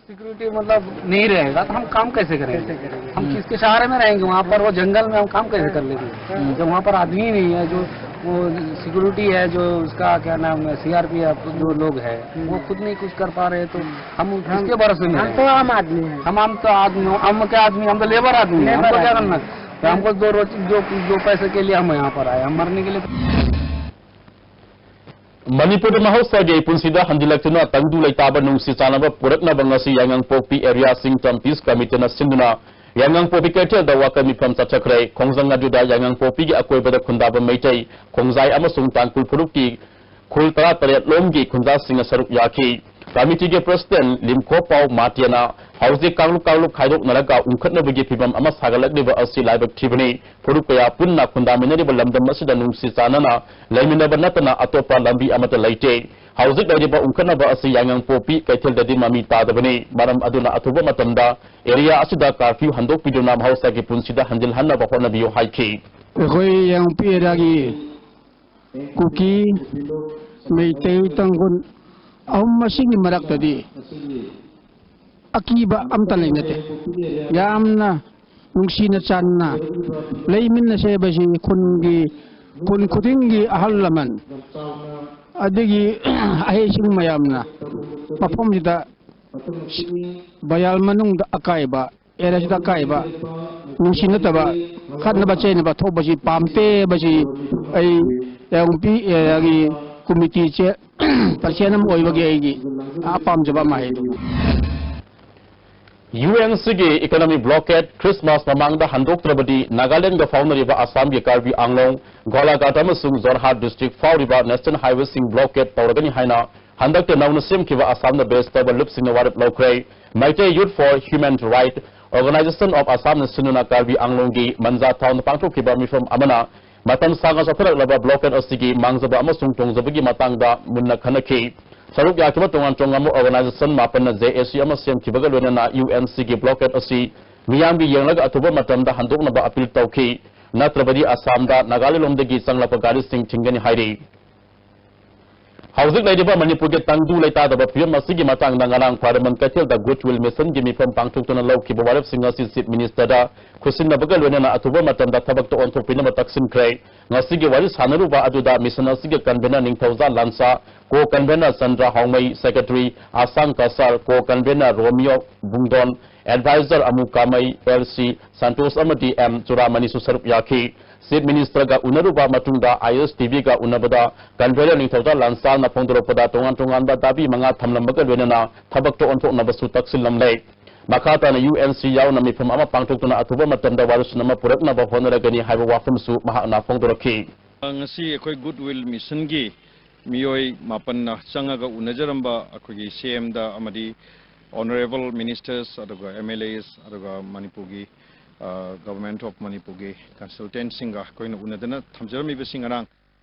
सिक्योरिटी मतलब नहीं रहेगा तो हम काम कैसे करेंगे? हम किसके सहारे में रहेंगे? वहाँ पर वो जंगल में हम काम कैसे कर लेंगे? जब वहाँ पर आदमी ही नहीं है, जो वो सिक्योरिटी है, जो उसका क्या नाम है, सीआरपीएफ जो लोग है, वो खुद नहीं कुछ कर पा रहे, तो हम किसके भरोसे में हम रहेंगे? तो आम आदमी हैं। हम हम तो आदमी, हम क्या आदमी, हम तो लेबर आदमी हैं। हमको लेबर क्या आदमी। करना? तो हमको दो रोज जो दो पैसे के लिए हम यहाँ पर आए, हम मरने के लिए तो ꯃꯅꯤꯄꯨꯔꯗ ꯃꯍꯧꯁꯥꯒꯤ ꯄꯨꯟꯁꯤꯗ ꯍꯟꯖꯤꯜꯂꯛꯇꯨꯅ ꯇꯪꯗꯨ ꯂꯩꯇꯥꯕ ꯅꯨꯡꯁꯤ ꯆꯥꯟꯅꯕ ꯄꯨꯔꯛꯅꯕ ꯉꯁꯤ ꯌꯥꯏꯉꯪꯄꯣꯛꯄꯤ ꯑꯦꯔꯤꯌꯥ ꯁꯤꯡꯇꯝ ꯄꯤꯁ ꯀꯃꯤꯇꯤꯅ ꯁꯤꯟꯗꯨꯅ ꯌꯥꯏꯉꯪꯄꯣꯛꯄꯤ ꯀꯩꯊꯦꯜꯗ ꯋꯥꯀꯠ ꯃꯤꯐꯝ ꯆꯠꯊꯈ꯭ꯔꯦ꯫ ꯈꯣꯡꯖꯪ ꯑꯗꯨꯗ ꯌꯥꯏꯉꯪꯄꯣꯛꯄꯤꯒꯤ ꯑꯀꯣꯏꯕꯗ ꯈꯨꯟꯗꯥꯕ ꯃꯩꯇꯩ, ꯈꯣꯡꯖꯥꯏ ꯑꯃꯁꯨꯡ ꯇꯥꯡꯈꯨꯜ ꯐꯨꯔꯨꯞꯀꯤ ꯈꯨꯜ ꯇꯔꯥꯇꯔꯦꯠ ꯂꯣꯝꯒꯤ ꯈꯨꯟꯖꯥꯁꯤꯡꯅ ꯁꯔꯨꯛ ꯌꯥꯈꯤ꯫ ꯀꯃꯤꯇꯤꯒꯤ ꯄ꯭ꯔꯁꯤꯗꯦꯟ ꯂꯤꯝꯈꯣꯄꯥꯎ ꯃꯥꯇꯦꯅ ꯍꯧꯖꯤꯛ ꯀꯥꯡꯂꯨꯞ ꯀꯥꯡꯂꯨꯞ ꯈꯥꯏꯗꯣꯛꯅꯔꯒ ꯎꯪꯈꯠꯅꯕꯒꯤ ꯐꯤꯚꯝ ꯑꯃ ꯁꯥꯒꯠꯂꯛꯂꯤꯕ ꯑꯁꯤ ꯂꯥꯏꯕꯛ ꯊꯤꯕꯅꯤ꯫ ꯐꯨꯔꯨꯞ ꯀꯌꯥ ꯄꯨꯟꯅ ꯈꯨꯟꯗꯥꯃꯤꯟꯅꯔꯤꯕ ꯂꯝꯗꯝ ꯑꯁꯤꯗ ꯅꯨꯡꯁꯤ ꯆꯥꯟꯅꯅ ꯂꯩꯃꯤꯟꯅꯕ ꯅꯠꯇꯅ ꯑꯇꯣꯞꯄ ꯂꯝꯕꯤ ꯑꯃꯠꯇ ꯂꯩꯇꯦ꯫ ꯍꯧꯖꯤꯛ ꯂꯩꯔꯤꯕ ꯎꯪꯈꯠꯅꯕ ꯑꯁꯤ ꯌꯥꯏꯉꯪꯄꯣꯛꯄꯤ ꯀꯩꯊꯦꯜꯗꯗꯤ ꯃꯃꯤ ꯇꯥꯗꯕꯅꯤ꯫ ꯃꯔꯝ ꯑꯗꯨꯅ ꯑꯊꯨꯕ ꯃꯇꯝꯗ ꯑꯦꯔꯤꯌꯥ ꯑꯁꯤꯗ ꯀꯥꯔꯐ꯭ꯌꯨ ꯍꯟꯗꯣꯛꯄꯤꯗꯨꯅ ꯃꯍꯧꯁꯥꯒꯤ ꯄꯨꯟꯁꯤꯗ ꯍꯟꯖꯤꯜꯍꯟꯅꯕ ꯍꯣꯠꯅꯕꯤꯌꯨ ꯍꯥꯏꯈꯤ꯫ ꯑꯩꯈꯣꯏ ꯌꯥꯡꯄꯤ ꯑꯦꯔꯤꯌꯥꯒꯤ ꯀꯨꯀꯤ, ꯃꯩꯇꯩ, ꯇꯥꯡꯈꯨꯜ ꯑꯍꯨꯝ ꯑꯁꯤꯒꯤ ꯃꯔꯛꯇꯗꯤ ꯑꯀꯤꯕ ꯑꯝꯇ ꯂꯩꯅꯗꯦ꯫ ꯌꯥꯝꯅ ꯅꯨꯡꯁꯤꯅ ꯆꯥꯟꯅ ꯂꯩꯃꯤꯟꯅꯁꯦ ꯍꯥꯏꯕꯁꯤ ꯈꯨꯟꯒꯤ, ꯈꯨꯟ ꯈꯨꯗꯤꯡꯒꯤ ꯑꯍꯜ ꯂꯃꯟ ꯑꯗꯒꯤ ꯑꯍꯩꯁꯤꯡ ꯃꯌꯥꯝꯅ ꯃꯐꯝꯁꯤꯗ ꯕꯌꯥꯜ ꯃꯅꯨꯡꯗ ꯑꯀꯥꯏꯕ, ꯑꯦꯔꯤꯌꯥꯁꯤꯗ ꯑꯀꯥꯏꯕ, ꯅꯨꯡꯁꯤꯅꯗꯕ, ꯈꯠꯅꯕ ꯆꯩꯅꯕ ꯊꯣꯛꯄꯁꯤ ꯄꯥꯝꯗꯦ ꯍꯥꯏꯕꯁꯤ ꯑꯩ ꯌꯥꯏꯉꯪꯄꯣꯛꯄꯤ ꯑꯦꯔꯤꯌꯥꯒꯤ ꯀꯃꯤꯇꯤ ꯆꯦ-, ꯄ꯭ꯔꯁꯤꯗꯦꯟ ꯑꯃ ꯑꯣꯏꯕꯒꯤ ꯑꯩꯒꯤ ꯑꯄꯥꯝꯖꯕ ꯑꯃ ꯍꯥꯏꯗꯨ꯫ ꯌꯨ ꯑꯦꯟ ꯁꯤꯒꯤ ꯏꯀꯣꯅꯣꯃꯤ ꯕ꯭ꯂꯣꯀꯦꯠ ꯈ꯭ꯔꯤꯁꯃꯥꯁ ꯃꯃꯥꯡꯗ ꯍꯟꯗꯣꯛꯇ꯭ꯔꯕꯗꯤ ꯅꯥꯒꯥꯂꯦꯟꯗꯒ ꯐꯥꯎꯅꯔꯤꯕ ꯑꯁꯥꯝꯒꯤ ꯀꯥꯔꯕꯤ ꯑꯪꯂꯣꯡ, ꯒꯣꯂꯥꯘꯥꯠ ꯑꯃꯁꯨꯡ ꯖꯣꯔꯍꯥꯠ ꯗꯤꯁꯇ꯭ꯔꯤꯛ ꯐꯥꯎꯔꯤꯕ ꯅꯦꯁꯅꯦꯜ ꯍꯥꯏꯋꯦꯁꯤꯡ ꯕ꯭ꯂꯣꯀꯦꯠ ꯇꯧꯔꯒꯅꯤ ꯍꯥꯏꯅ ꯍꯟꯗꯛꯇ ꯅꯧꯅ ꯁꯦꯝꯈꯤꯕ ꯑꯁꯥꯝꯅ ꯕꯦꯁ ꯇꯧꯕ ꯂꯨꯞꯁꯤꯡꯅ ꯋꯥꯔꯦꯞ ꯂꯧꯈ꯭ꯔꯦ꯫ Meitei Youth for Human Right Organization of Assam ꯅ ꯁꯤꯟꯗꯨꯅ ꯀꯥꯔꯕꯤ ꯑꯪꯂꯣꯡꯒꯤ ꯃꯟꯖꯥ ꯊꯥꯎꯟꯗ ꯄꯥꯡꯊꯣꯛꯈꯤꯕ ꯃꯤꯐꯝ ꯑꯃꯅ ꯃꯇꯝ ꯁꯥꯡꯅ ꯆꯠꯊꯔꯛꯂꯕ blockade ꯑꯁꯤꯒꯤ ꯃꯥꯡꯖꯕ ꯑꯃꯁꯨꯡ ꯇꯣꯡꯖꯕꯒꯤ ꯃꯇꯥꯡꯗ ꯃꯨꯟꯅ ꯈꯟꯅꯈꯤ꯫ ꯁꯔꯨꯛ ꯌꯥꯈꯤꯕ ꯇꯣꯉꯥꯟ ꯇꯣꯉꯥꯟꯕ organization ꯃꯥꯄꯟꯅ J A C ꯑꯃ ꯁꯦꯝꯈꯤꯕꯒ ꯂꯣꯏꯅꯅ U N C ꯒꯤ blockade ꯑꯁꯤ ꯃꯤꯌꯥꯝꯒꯤ ꯌꯦꯡꯂꯒ ꯑꯊꯨꯕ ꯃꯇꯝꯗ ꯍꯟꯗꯣꯛꯅꯕ appeal ꯇꯧꯈꯤ꯫ ꯅꯠꯇ꯭ꯔꯕꯗꯤ ꯑꯁꯥꯝꯗ ꯅꯥꯒꯥꯂꯦꯟꯗꯂꯣꯝꯗꯒꯤ ꯆꯪꯂꯛꯄ ꯒꯥꯔꯤꯁꯤꯡ ꯊꯤꯡꯒꯅꯤ ꯍꯥꯏꯔꯤ꯫ ꯍꯧꯖꯤꯛ ꯂꯩꯔꯤꯕ ꯃꯅꯤꯄꯨꯔꯒꯤ ꯇꯪꯗꯨ ꯂꯩꯇꯥꯗꯕ ꯐꯤꯕꯝ ꯑꯁꯤꯒꯤ ꯃꯇꯥꯡꯗ ꯉꯔꯥꯡ ꯈ꯭ꯋꯥꯏꯔꯝꯕꯟ ꯀꯩꯊꯦꯜꯗ Goodwill Mission ꯒꯤ ꯃꯤꯐꯝ ꯄꯥꯡꯊꯣꯛꯇꯨꯅ ꯂꯧꯈꯤꯕ ꯋꯥꯔꯦꯞꯁꯤꯡ ꯑꯁꯤ Chief Minister ꯗ ꯈꯨꯠꯁꯤꯟꯅꯕꯒ ꯂꯣꯏꯅꯅ ꯑꯊꯨꯕ ꯃꯇꯝꯗ ꯊꯕꯛꯇ ꯑꯣꯟꯊꯣꯛꯄꯤꯅꯕ ꯇꯛꯁꯤꯟꯈ꯭ꯔꯦ꯫ ꯉꯁꯤꯒꯤ ꯋꯥꯔꯤ ꯁꯥꯟꯅꯔꯨꯕ ꯑꯗꯨꯗ mission ꯑꯁꯤꯒꯤ convener ꯅꯤꯡꯊꯧꯖꯥ ꯂꯥꯟꯁꯥ, co-convener ꯆꯟꯗ꯭ꯔ ꯍꯥꯎꯃꯩ, secretary ꯑꯁꯥꯡ ꯀꯁꯥꯔ, co-convener ꯔꯣꯃꯤꯌꯣ ꯕꯨꯡꯗꯣꯟ, advisor ꯑꯃꯨ ꯀꯥꯃꯩ, L C ꯁꯟꯇꯣꯁ ꯑꯃꯗꯤ M ꯆꯨꯔꯥꯃꯅꯤꯁꯨ ꯁꯔꯨꯛ ꯌꯥꯈꯤ꯫ Chief Minister ꯒ ꯎꯅꯔꯨꯕ ꯃꯇꯨꯡꯗ I S T V ꯒ ꯎꯅꯕꯗ convener ꯅꯤꯡꯊꯧꯖꯥ ꯂꯥꯟꯁꯥꯅ ꯐꯣꯡꯗꯣꯔꯛꯄꯗ ꯇꯣꯉꯥꯟ ꯇꯣꯉꯥꯟꯕ ꯗꯥꯕꯤ ꯃꯉꯥ ꯊꯝꯂꯝꯕꯒ ꯂꯣꯏꯅꯅ ꯊꯕꯛꯇ ꯑꯣꯟꯊꯣꯛꯅꯕꯁꯨ ꯇꯛꯁꯤꯜꯂꯝꯂꯦ꯫ ꯃꯈꯥ ꯇꯥꯅ U N C ꯌꯥꯎꯅ ꯃꯤꯐꯝ ꯑꯃ ꯄꯥꯡꯊꯣꯛꯇꯨꯅ ꯑꯊꯨꯕ ꯃꯇꯝꯗ ꯋꯥꯔꯣꯏꯁꯤꯟ ꯑꯃ ꯄꯨꯔꯛꯅꯕ ꯍꯣꯠꯅꯔꯒꯅꯤ ꯍꯥꯏꯕ ꯋꯥꯐꯝꯁꯨ ꯃꯍꯥꯛꯅ ꯐꯣꯡꯗꯣꯔꯛꯈꯤ꯫ ꯉꯁꯤ ꯑꯩꯈꯣꯏ Goodwill Mission ꯒꯤ ꯃꯤꯑꯣꯏ ꯃꯥꯄꯟꯅ ꯆꯪꯉꯒ ꯎꯅꯖꯔꯝꯕ ꯑꯩꯈꯣꯏꯒꯤ C M ꯗ ꯑꯃꯗꯤ honourable ministers ꯑꯗꯨꯒ M L As ꯑꯗꯨꯒ ꯃꯅꯤꯄꯨꯔꯒꯤ, ꯑ, Government of ꯃꯅꯤꯄꯨꯔꯒꯤ consultant ꯁꯤꯡꯒ ꯑꯩꯈꯣꯏꯅ ꯎꯅꯗꯅ ꯊꯝꯖꯔꯝꯃꯤꯕꯁꯤ ꯉꯔꯥꯡ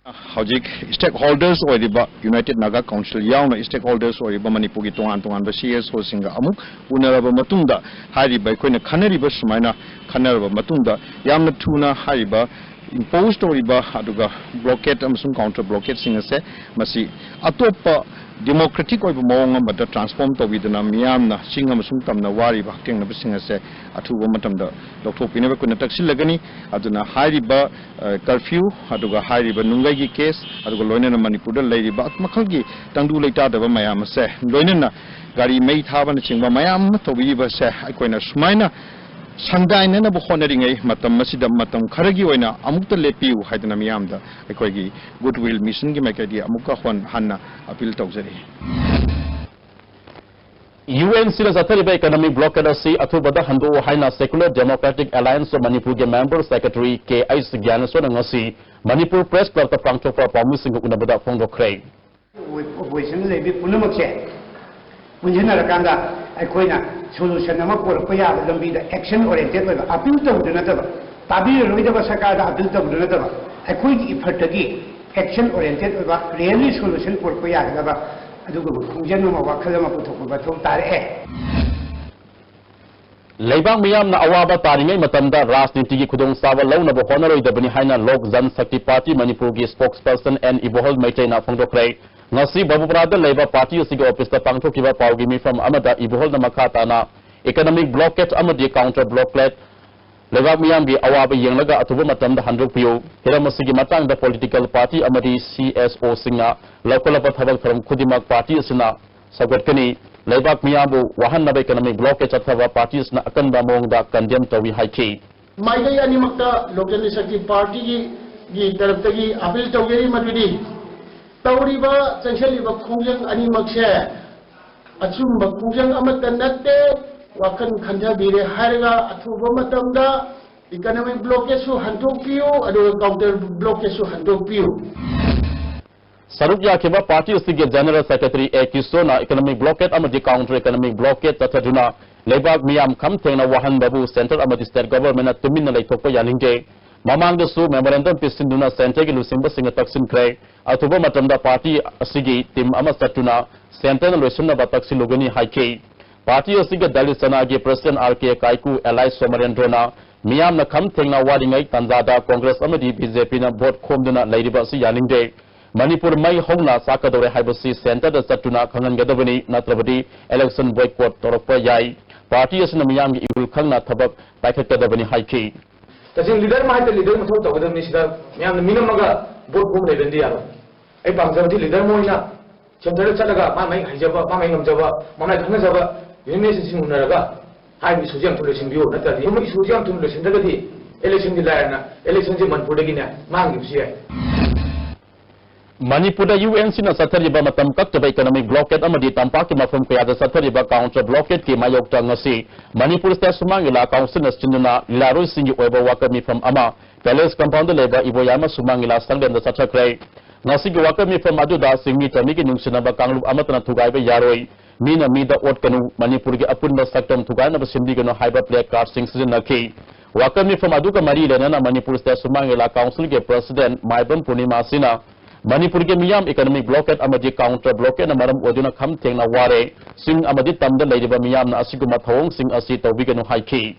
ꯍꯧꯖꯤꯛ stakeholders ꯑꯣꯏꯔꯤꯕ United Naga Council ꯌꯥꯎꯅ stakeholders ꯑꯣꯏꯔꯤꯕ ꯃꯅꯤꯄꯨꯔꯒꯤ ꯇꯣꯉꯥꯟ ꯇꯣꯉꯥꯟꯕ C S O ꯁꯤꯡꯒ ꯑꯃꯨꯛ ꯎꯅꯔꯕ ꯃꯇꯨꯡꯗ, ꯍꯥꯏꯔꯤꯕ ꯑꯩꯈꯣꯏꯅ ꯈꯟꯅꯔꯤꯕ ꯁꯨꯃꯥꯏꯅ ꯈꯟꯅꯔꯕ ꯃꯇꯨꯡꯗ, ꯌꯥꯝꯅ ꯊꯨꯅ ꯍꯥꯏꯔꯤꯕ impose ꯇꯧꯔꯤꯕ ꯑꯗꯨꯒ blockade ꯑꯃꯁꯨꯡ counter blockade ꯁꯤꯡ ꯑꯁꯦ ꯃꯁꯤ ꯑꯇꯣꯞꯄ democratic ꯑꯣꯏꯕ ꯃꯑꯣꯡ ꯑꯃꯗ transform ꯇꯧꯕꯤꯗꯨꯅ ꯃꯤꯌꯥꯝꯅ ꯆꯤꯡ ꯑꯃꯁꯨꯡ ꯇꯝꯅ ꯋꯥꯔꯤꯕ ꯍꯛꯊꯦꯡꯅꯕꯁꯤꯡ ꯑꯁꯦ ꯑꯊꯨꯕ ꯃꯇꯝꯗ ꯂꯧꯊꯣꯛꯄꯤꯅꯕ ꯑꯩꯈꯣꯏꯅ ꯇꯛꯁꯤꯜꯂꯒꯅꯤ꯫ ꯑꯗꯨꯅ ꯍꯥꯏꯔꯤꯕ, ꯑ, curfew ꯑꯗꯨꯒ ꯍꯥꯏꯔꯤꯕ ꯅꯨꯡꯒꯩꯒꯤ case ꯑꯗꯨꯒ ꯂꯣꯏꯅꯅ ꯃꯅꯤꯄꯨꯔꯗ ꯂꯩꯔꯤꯕ ꯃꯈꯜꯒꯤ ꯇꯪꯗꯨ ꯂꯩꯇꯥꯗꯕ ꯃꯌꯥꯝ ꯑꯁꯦ, ꯂꯣꯏꯅꯅ ꯒꯥꯔꯤ ꯃꯩ ꯊꯥꯕꯅꯆꯤꯡꯕ ꯃꯌꯥꯝ ꯑꯃ ꯇꯧꯕꯤꯔꯤꯕꯁꯦ ꯑꯩꯈꯣꯏꯅ ꯁꯨꯃꯥꯏꯅ ꯁꯪꯗꯥꯏꯅꯅꯕ ꯍꯣꯠꯅꯔꯤꯉꯩ ꯃꯇꯝ ꯑꯁꯤꯗ ꯃꯇꯝ ꯈꯔꯒꯤ ꯑꯣꯏꯅ ꯑꯃꯨꯛꯇ ꯂꯦꯞꯄꯤꯌꯨ ꯍꯥꯏꯗꯅ ꯃꯤꯌꯥꯝꯗ ꯑꯩꯈꯣꯏꯒꯤ Goodwill Mission ꯒꯤ ꯃꯥꯏꯀꯩꯗꯒꯤ ꯑꯃꯨꯛꯀ ꯍꯣꯟ-, ꯍꯟꯅ appeal ꯇꯧꯖꯔꯤ꯫ U N C ꯅ ꯆꯠꯊꯔꯤꯕ economic blockade ꯑꯁꯤ ꯑꯊꯨꯕꯗ ꯍꯟꯗꯣꯛꯎ ꯍꯥꯏꯅ Secular Democratic Alliance of ꯃꯅꯤꯄꯨꯔꯒꯤ member secretary K H ꯒ꯭ꯌꯥꯅꯦꯁꯣꯔꯅ ꯉꯁꯤ ꯃꯅꯤꯄꯨꯔ Press Club ꯇ ꯄꯥꯡꯊꯣꯛꯄ ꯄꯥꯎꯃꯤꯁꯤꯡꯒ ꯎꯅꯕꯗ ꯐꯣꯡꯗꯣꯛꯈ꯭ꯔꯦ꯫ Opposition ꯂꯩꯕꯤ ꯄꯨꯝꯅꯃꯛꯁꯦ ꯄꯨꯟꯁꯤꯟꯅꯔꯀꯥꯟꯗ ꯑꯩꯈꯣꯏꯅ solution ꯑꯃ ꯄꯨꯔꯛꯄ ꯌꯥꯕ ꯂꯝꯕꯤꯗ action oriented ꯑꯣꯏꯕ, appeal ꯇꯧꯕꯗ ꯅꯠꯇꯕ, ꯇꯥꯕꯤꯔꯔꯣꯏꯗꯕ ꯁꯔꯀꯥꯔꯗ ꯑꯄꯤꯜ ꯇꯧꯕꯗꯨ ꯅꯠꯇꯕ, ꯑꯩꯈꯣꯏꯒꯤ ꯏꯐꯔꯠꯇꯒꯤ ꯑꯦꯛꯁꯟ ꯑꯣꯔꯤꯌꯦꯟꯇꯦꯠ ꯑꯣꯏꯕ, ꯔꯤꯌꯦꯜꯂꯤ ꯁꯣꯂꯨꯁꯟ ꯄꯨꯔꯛꯄ ꯌꯥꯒꯗꯕ ꯑꯗꯨꯒꯨꯝꯕ ꯈꯣꯡꯖꯦꯜ ꯑꯃ, ꯋꯥꯈꯜ ꯑꯃ ꯄꯨꯊꯣꯛꯄ ꯃꯊꯧ ꯇꯥꯔꯛꯑꯦ꯫ ꯂꯩꯕꯥꯛ ꯃꯤꯌꯥꯝꯅ ꯑꯋꯥꯕ ꯇꯥꯔꯤꯉꯩ ꯃꯇꯝꯗ ꯔꯥꯖꯅꯤꯇꯤꯒꯤ ꯈꯨꯗꯣꯡꯆꯥꯕ ꯂꯧꯅꯕ ꯍꯣꯠꯅꯔꯣꯏꯗꯕꯅꯤ ꯍꯥꯏꯅ ꯂꯣꯛ ꯖꯟ ꯁꯛꯇꯤ ꯄꯥꯔꯇꯤ ꯃꯅꯤꯄꯨꯔꯒꯤ ꯁ꯭ꯄꯣꯛꯁꯄꯔꯁꯟ ꯑꯦꯟ ꯏꯕꯣꯍꯜ ꯃꯩꯇ꯭ꯔꯩꯅ ꯐꯣꯡꯗꯣꯛꯈ꯭ꯔꯦ꯫ ꯉꯁꯤ ꯕꯕꯨꯄꯨꯔꯥꯗ ꯂꯩꯕ ꯄꯥꯔꯇꯤ ꯑꯁꯤꯒꯤ ꯑꯣꯐꯤꯁꯇ ꯄꯥꯡꯊꯣꯛꯈꯤꯕ ꯄꯥꯎꯒꯤ ꯃꯤꯐꯝ ꯑꯃꯗ ꯏꯕꯣꯍꯜꯅ ꯃꯈꯥ ꯇꯥꯅ ꯏꯀꯣꯅꯣꯃꯤꯛ ꯕ꯭ꯂꯣꯀꯦꯠ ꯑꯃꯗꯤ ꯀꯥꯎꯟꯇꯔ ꯕ꯭ꯂꯣꯀꯦꯠ, ꯂꯩꯕꯥꯛ ꯃꯤꯌꯥꯝꯒꯤ ꯑꯋꯥꯕ ꯌꯦꯡꯂꯒ ꯑꯊꯨꯕ ꯃꯇꯝꯗ ꯍꯟꯗꯣꯛꯄꯤꯌꯨ꯫ ꯍꯤꯔꯝ ꯑꯁꯤꯒꯤ ꯃꯇꯥꯡꯗ ꯄꯣꯂꯤꯇꯤꯀꯦꯜ ꯄꯥꯔꯇꯤ ꯑꯃꯗꯤ ꯁꯤ ꯑꯦꯁ ꯑꯣꯁꯤꯡꯅ ꯂꯧꯈꯠꯂꯕ ꯊꯕꯛ ꯊꯧꯔꯝ ꯈꯨꯗꯤꯡꯃꯛ ꯄꯥꯔꯇꯤ ꯑꯁꯤꯅ ꯁꯧꯒꯠꯀꯅꯤ꯫ ꯂꯩꯕꯥꯛ ꯃꯤꯌꯥꯝꯕꯨ ꯋꯥꯍꯟꯅꯕ ꯏꯀꯣꯅꯣꯃꯤꯛ ꯕ꯭ꯂꯣꯀꯦꯠ ꯆꯠꯊꯕ ꯄꯥꯔꯇꯤ ꯑꯁꯤꯅ ꯑꯀꯟꯕ ꯃꯑꯣꯡꯗ ꯀꯟꯗꯦꯝ ꯇꯧꯏ ꯍꯥꯏꯈꯤ꯫ ꯃꯥꯏꯀꯩ ꯑꯅꯤꯃꯛꯇ ꯂꯣꯛ ꯖꯟ ꯁꯛꯇꯤ ꯄꯥꯔꯇꯤꯒꯤ ꯒꯤ ꯇꯔꯞꯇꯒꯤ ꯑꯄꯤꯜ ꯇꯧꯖꯔꯤ ꯃꯗꯨꯗꯤ ꯇꯧꯔꯤꯕ ꯆꯪꯁꯤꯜꯂꯤꯕ ꯈꯣꯡꯖꯪ ꯑꯅꯤꯃꯛꯁꯦ ꯑꯆꯨꯝꯕ ꯈꯣꯡꯖꯪ ꯑꯃꯠꯇ ꯅꯠꯇꯦ꯫ ꯋꯥꯈꯜ ꯈꯟꯊꯕꯤꯔꯦ ꯍꯥꯏꯔꯒ ꯑꯊꯨꯕ ꯃꯇꯝꯗ ꯏꯀꯣꯅꯣꯃꯤꯛ ꯕ꯭ꯂꯣꯀꯦꯠꯁꯨ ꯍꯟꯗꯣꯛꯄꯤꯌꯨ, ꯑꯗꯨꯒ ꯀꯥꯎꯟꯇꯔ ꯕ꯭ꯂꯣꯀꯦꯠꯁꯨ ꯍꯟꯗꯣꯛꯄꯤꯌꯨ꯫ ꯁꯔꯨꯛ ꯌꯥꯈꯤꯕ ꯄꯥꯔꯇꯤ ꯑꯁꯤꯒꯤ ꯖꯦꯅꯔꯦꯜ ꯁꯦꯀ꯭ꯔꯦꯇꯔꯤ ꯑꯦ ꯀꯤꯁꯣꯔꯅ ꯏꯀꯣꯅꯣꯃꯤꯛ ꯕ꯭ꯂꯣꯀꯦꯠ ꯑꯃꯗꯤ ꯀꯥꯎꯟꯇꯔ ꯏꯀꯣꯅꯣꯃꯤꯛ ꯕ꯭ꯂꯣꯀꯦꯠ ꯆꯠꯊꯗꯨꯅ ꯂꯩꯕꯥꯛ ꯃꯤꯌꯥꯝ ꯈꯝ ꯊꯦꯡꯅ ꯋꯥꯍꯟꯕꯕꯨ ꯁꯦꯟꯇꯔ ꯑꯃꯗꯤ ꯁ꯭ꯇꯦꯠ ꯒꯚꯔꯟꯃꯦꯟꯠꯅ ꯇꯨꯃꯤꯟꯅ ꯂꯩꯊꯣꯛꯄ ꯌꯥꯅꯤꯡꯗꯦ꯫ ꯃꯃꯥꯡꯗꯁꯨ ꯃꯦꯃꯣꯔꯦꯟꯗꯝ ꯄꯤꯁꯤꯟꯗꯨꯅ ꯁꯦꯟꯇꯔꯒꯤ ꯂꯨꯆꯤꯡꯕꯁꯤꯡꯅ ꯇꯛꯁꯤꯟꯈ꯭ꯔꯦ꯫ ꯑꯊꯨꯕ ꯃꯇꯝꯗ ꯄꯥꯔꯇꯤ ꯑꯁꯤꯒꯤ ꯇꯤꯝ ꯑꯃ ꯆꯠꯇꯨꯅ ꯁꯦꯟꯇꯔꯅ ꯂꯣꯏꯁꯤꯟꯅꯕ ꯇꯛꯁꯤꯜꯂꯨꯒꯅꯤ ꯍꯥꯏꯈꯤ꯫ ꯄꯥꯔꯇꯤ ꯑꯁꯤꯒꯤ ꯗꯂꯤꯠ ꯁꯦꯅꯥꯒꯤ ꯄ꯭ꯔꯁꯤꯗꯦꯟꯠ ꯑꯥꯔ ꯀꯦ ꯀꯥꯏꯀꯨ ꯑꯦꯂꯥꯏꯁ ꯁꯣꯃꯔꯦꯟꯗ꯭ꯔꯣꯅ ꯃꯤꯌꯥꯝꯅ ꯈꯝ ꯊꯦꯡꯅ ꯋꯥꯔꯤꯉꯩ ꯇꯥꯟꯖꯥꯗ ꯀꯣꯡꯒ꯭ꯔꯦꯁ ꯑꯃꯗꯤ ꯕꯤ ꯖꯦ ꯄꯤꯅ ꯚꯣꯠ ꯈꯣꯝꯗꯨꯅ ꯂꯩꯔꯤꯕ ꯑꯁꯤ ꯌꯥꯅꯤꯡꯗꯦ꯫ ꯃꯅꯤꯄꯨꯔ ꯃꯩ ꯍꯧꯅ ꯆꯥꯛꯀꯗꯧꯔꯦ ꯍꯥꯏꯕꯁꯤ ꯁꯦꯟꯇꯔꯗ ꯆꯠꯇꯨꯅ ꯈꯪꯍꯟꯒꯗꯕꯅꯤ, ꯅꯠꯇ꯭ꯔꯕꯗꯤ ꯏꯂꯦꯛꯁꯟ ꯕꯣꯏꯀꯣꯠ ꯇꯧꯔꯛꯄ ꯌꯥꯏ꯫ ꯄꯥꯔꯇꯤ ꯑꯁꯤꯅ ꯃꯤꯌꯥꯝꯒꯤ ꯏꯍꯨꯜ ꯈꯪꯅ ꯊꯕꯛ ꯄꯥꯏꯈꯠꯀꯗꯕꯅꯤ ꯍꯥꯏꯈꯤ꯫ ꯇꯁꯦꯡ ꯂꯤꯗꯔ ꯑꯃ ꯍꯥꯏꯇ ꯂꯤꯗꯔ ꯃꯊꯧ ꯇꯧꯒꯗꯕꯅꯤ꯫ ꯁꯤꯗ ꯃꯌꯥꯝꯅ ꯃꯤꯅꯝꯃꯒ ꯚꯣꯠ ꯈꯣꯝ ꯂꯩꯕꯅꯗꯤ ꯌꯥꯔꯣꯏ꯫ ꯑꯩ ꯄꯥꯝꯖꯕꯗꯤ ꯂꯤꯗꯔ ꯑꯃ ꯑꯣꯏꯅ ꯁꯦꯟꯇꯔꯗ ꯆꯠꯂꯒ ꯃꯥ ꯃꯥꯏ ꯍꯩꯖꯕ, ꯃꯥ ꯃꯥꯏ ꯉꯝꯖꯕ, ꯃꯥ ꯃꯥꯏ ꯈꯪꯅꯖꯕ ꯌꯨꯅꯤꯌꯟ ꯁꯤꯡ ꯎꯅꯔꯒ ꯍꯥꯏꯔꯤꯕ ꯏꯁꯨꯁꯤ ꯌꯥꯝ ꯊꯨꯅ ꯂꯣꯏꯁꯤꯟꯕꯤꯌꯨ, ꯅꯠꯇ꯭ꯔꯗꯤ ꯁꯨꯝꯕ ꯏꯁꯨꯁꯤ ꯌꯥꯝ ꯊꯨꯅ ꯂꯣꯏꯁꯤꯟꯗ꯭ꯔꯒꯗꯤ ꯏꯂꯦꯛꯁꯟꯗꯤ ꯂꯥꯏꯔꯅ ꯏꯂꯦꯛꯁꯟꯁꯤ ꯃꯅꯤꯄꯨꯔꯗꯒꯤꯅꯦ ꯃꯥꯡꯈꯤꯕꯁꯨ ꯌꯥꯏ꯫ ꯃꯅꯤꯄꯨꯔꯗ ꯌꯨ ꯑꯦꯟ ꯁꯤꯅ ꯆꯠꯊꯔꯤꯕ ꯃꯇꯝ ꯀꯛꯇꯕ ꯏꯀꯣꯅꯣꯃꯤꯛ ꯕ꯭ꯂꯣꯀꯦꯠ ꯑꯃꯗꯤ ꯇꯝꯄꯥꯛꯀꯤ ꯃꯐꯝ ꯀꯌꯥꯗ ꯆꯠꯊꯔꯤꯕ ꯀꯥꯎꯟꯇꯔ ꯕ꯭ꯂꯣꯀꯦꯠꯀꯤ ꯃꯥꯌꯣꯛꯇ ꯉꯁꯤ ꯃꯅꯤꯄꯨꯔ ꯁ꯭ꯇꯦꯠ ꯁꯨꯃꯥꯡ ꯂꯤꯂꯥ ꯀꯥꯎꯟꯁꯤꯜꯅ ꯁꯤꯟꯗꯨꯅ ꯂꯤꯂꯥꯔꯣꯏꯁꯤꯡꯒꯤ ꯑꯣꯏꯕ ꯋꯥꯀꯠ ꯃꯤꯐꯝ ꯑꯃ ꯄꯦꯂꯦꯁ ꯀꯝꯄꯥꯎꯟꯗ ꯂꯩꯕ ꯏꯕꯣꯌꯥꯏꯃ ꯁꯨꯃꯥꯡ ꯂꯤꯂꯥ ꯁꯪꯂꯦꯟꯗ ꯆꯠꯊꯈ꯭ꯔꯦ꯫ ꯉꯁꯤꯒꯤ ꯋꯥꯀꯠ ꯃꯤꯐꯝ ꯑꯗꯨꯗ ꯆꯤꯡꯃꯤ ꯇꯝꯃꯤꯒꯤ ꯅꯨꯡꯁꯤꯅꯕ ꯀꯥꯡꯂꯨꯞ ꯑꯃꯠꯇꯅ ꯊꯨꯒꯥꯏꯕ ꯌꯥꯔꯣꯏ, ꯃꯤꯅ ꯃꯤꯗ ꯑꯣꯠꯀꯅꯨ, ꯃꯅꯤꯄꯨꯔꯒꯤ ꯑꯄꯨꯟꯕ ꯁꯛꯇꯝ ꯊꯨꯒꯥꯏꯅꯕ ꯁꯤꯟꯕꯤꯒꯅꯨ ꯍꯥꯏꯕ ꯄ꯭ꯂꯦ ꯀꯥꯔꯗꯁꯤꯡ ꯁꯤꯖꯤꯟꯅꯈꯤ꯫ ꯋꯥꯀꯠ ꯃꯤꯐꯝ ꯑꯗꯨꯒ ꯃꯔꯤ ꯂꯩꯅꯅ ꯃꯅꯤꯄꯨꯔ ꯁ꯭ꯇꯦꯠ ꯁꯨꯃꯥꯡ ꯂꯤꯂꯥ ꯀꯥꯎꯟꯁꯤꯜꯒꯤ ꯄ꯭ꯔꯁꯤꯗꯦꯟꯠ ꯃꯥꯏꯕꯝ ꯄꯨꯔꯅꯤꯃꯥꯁꯤꯅ ꯃꯅꯤꯄꯨꯔꯒꯤ ꯃꯤꯌꯥꯝ ꯏꯀꯅꯣꯃꯤꯛ ꯕ꯭ꯂꯣꯀꯦꯠ ꯑꯃꯗꯤ ꯀꯥꯎꯟꯇꯔ ꯕ꯭ꯂꯣꯀꯦꯠꯅ ꯃꯔꯝ ꯑꯣꯏꯗꯨꯅ ꯈꯝ ꯊꯦꯡꯅ ꯋꯥꯔꯦ꯫ ꯆꯤꯡ ꯑꯃꯗꯤ ꯇꯝꯗ ꯂꯩꯔꯤꯕ ꯃꯤꯌꯥꯝꯅ ꯑꯁꯤꯒꯨꯝꯕ ꯊꯧꯑꯣꯡꯁꯤꯡ ꯑꯁꯤ ꯇꯧꯕꯤꯒꯅꯨ ꯍꯥꯏꯈꯤ꯫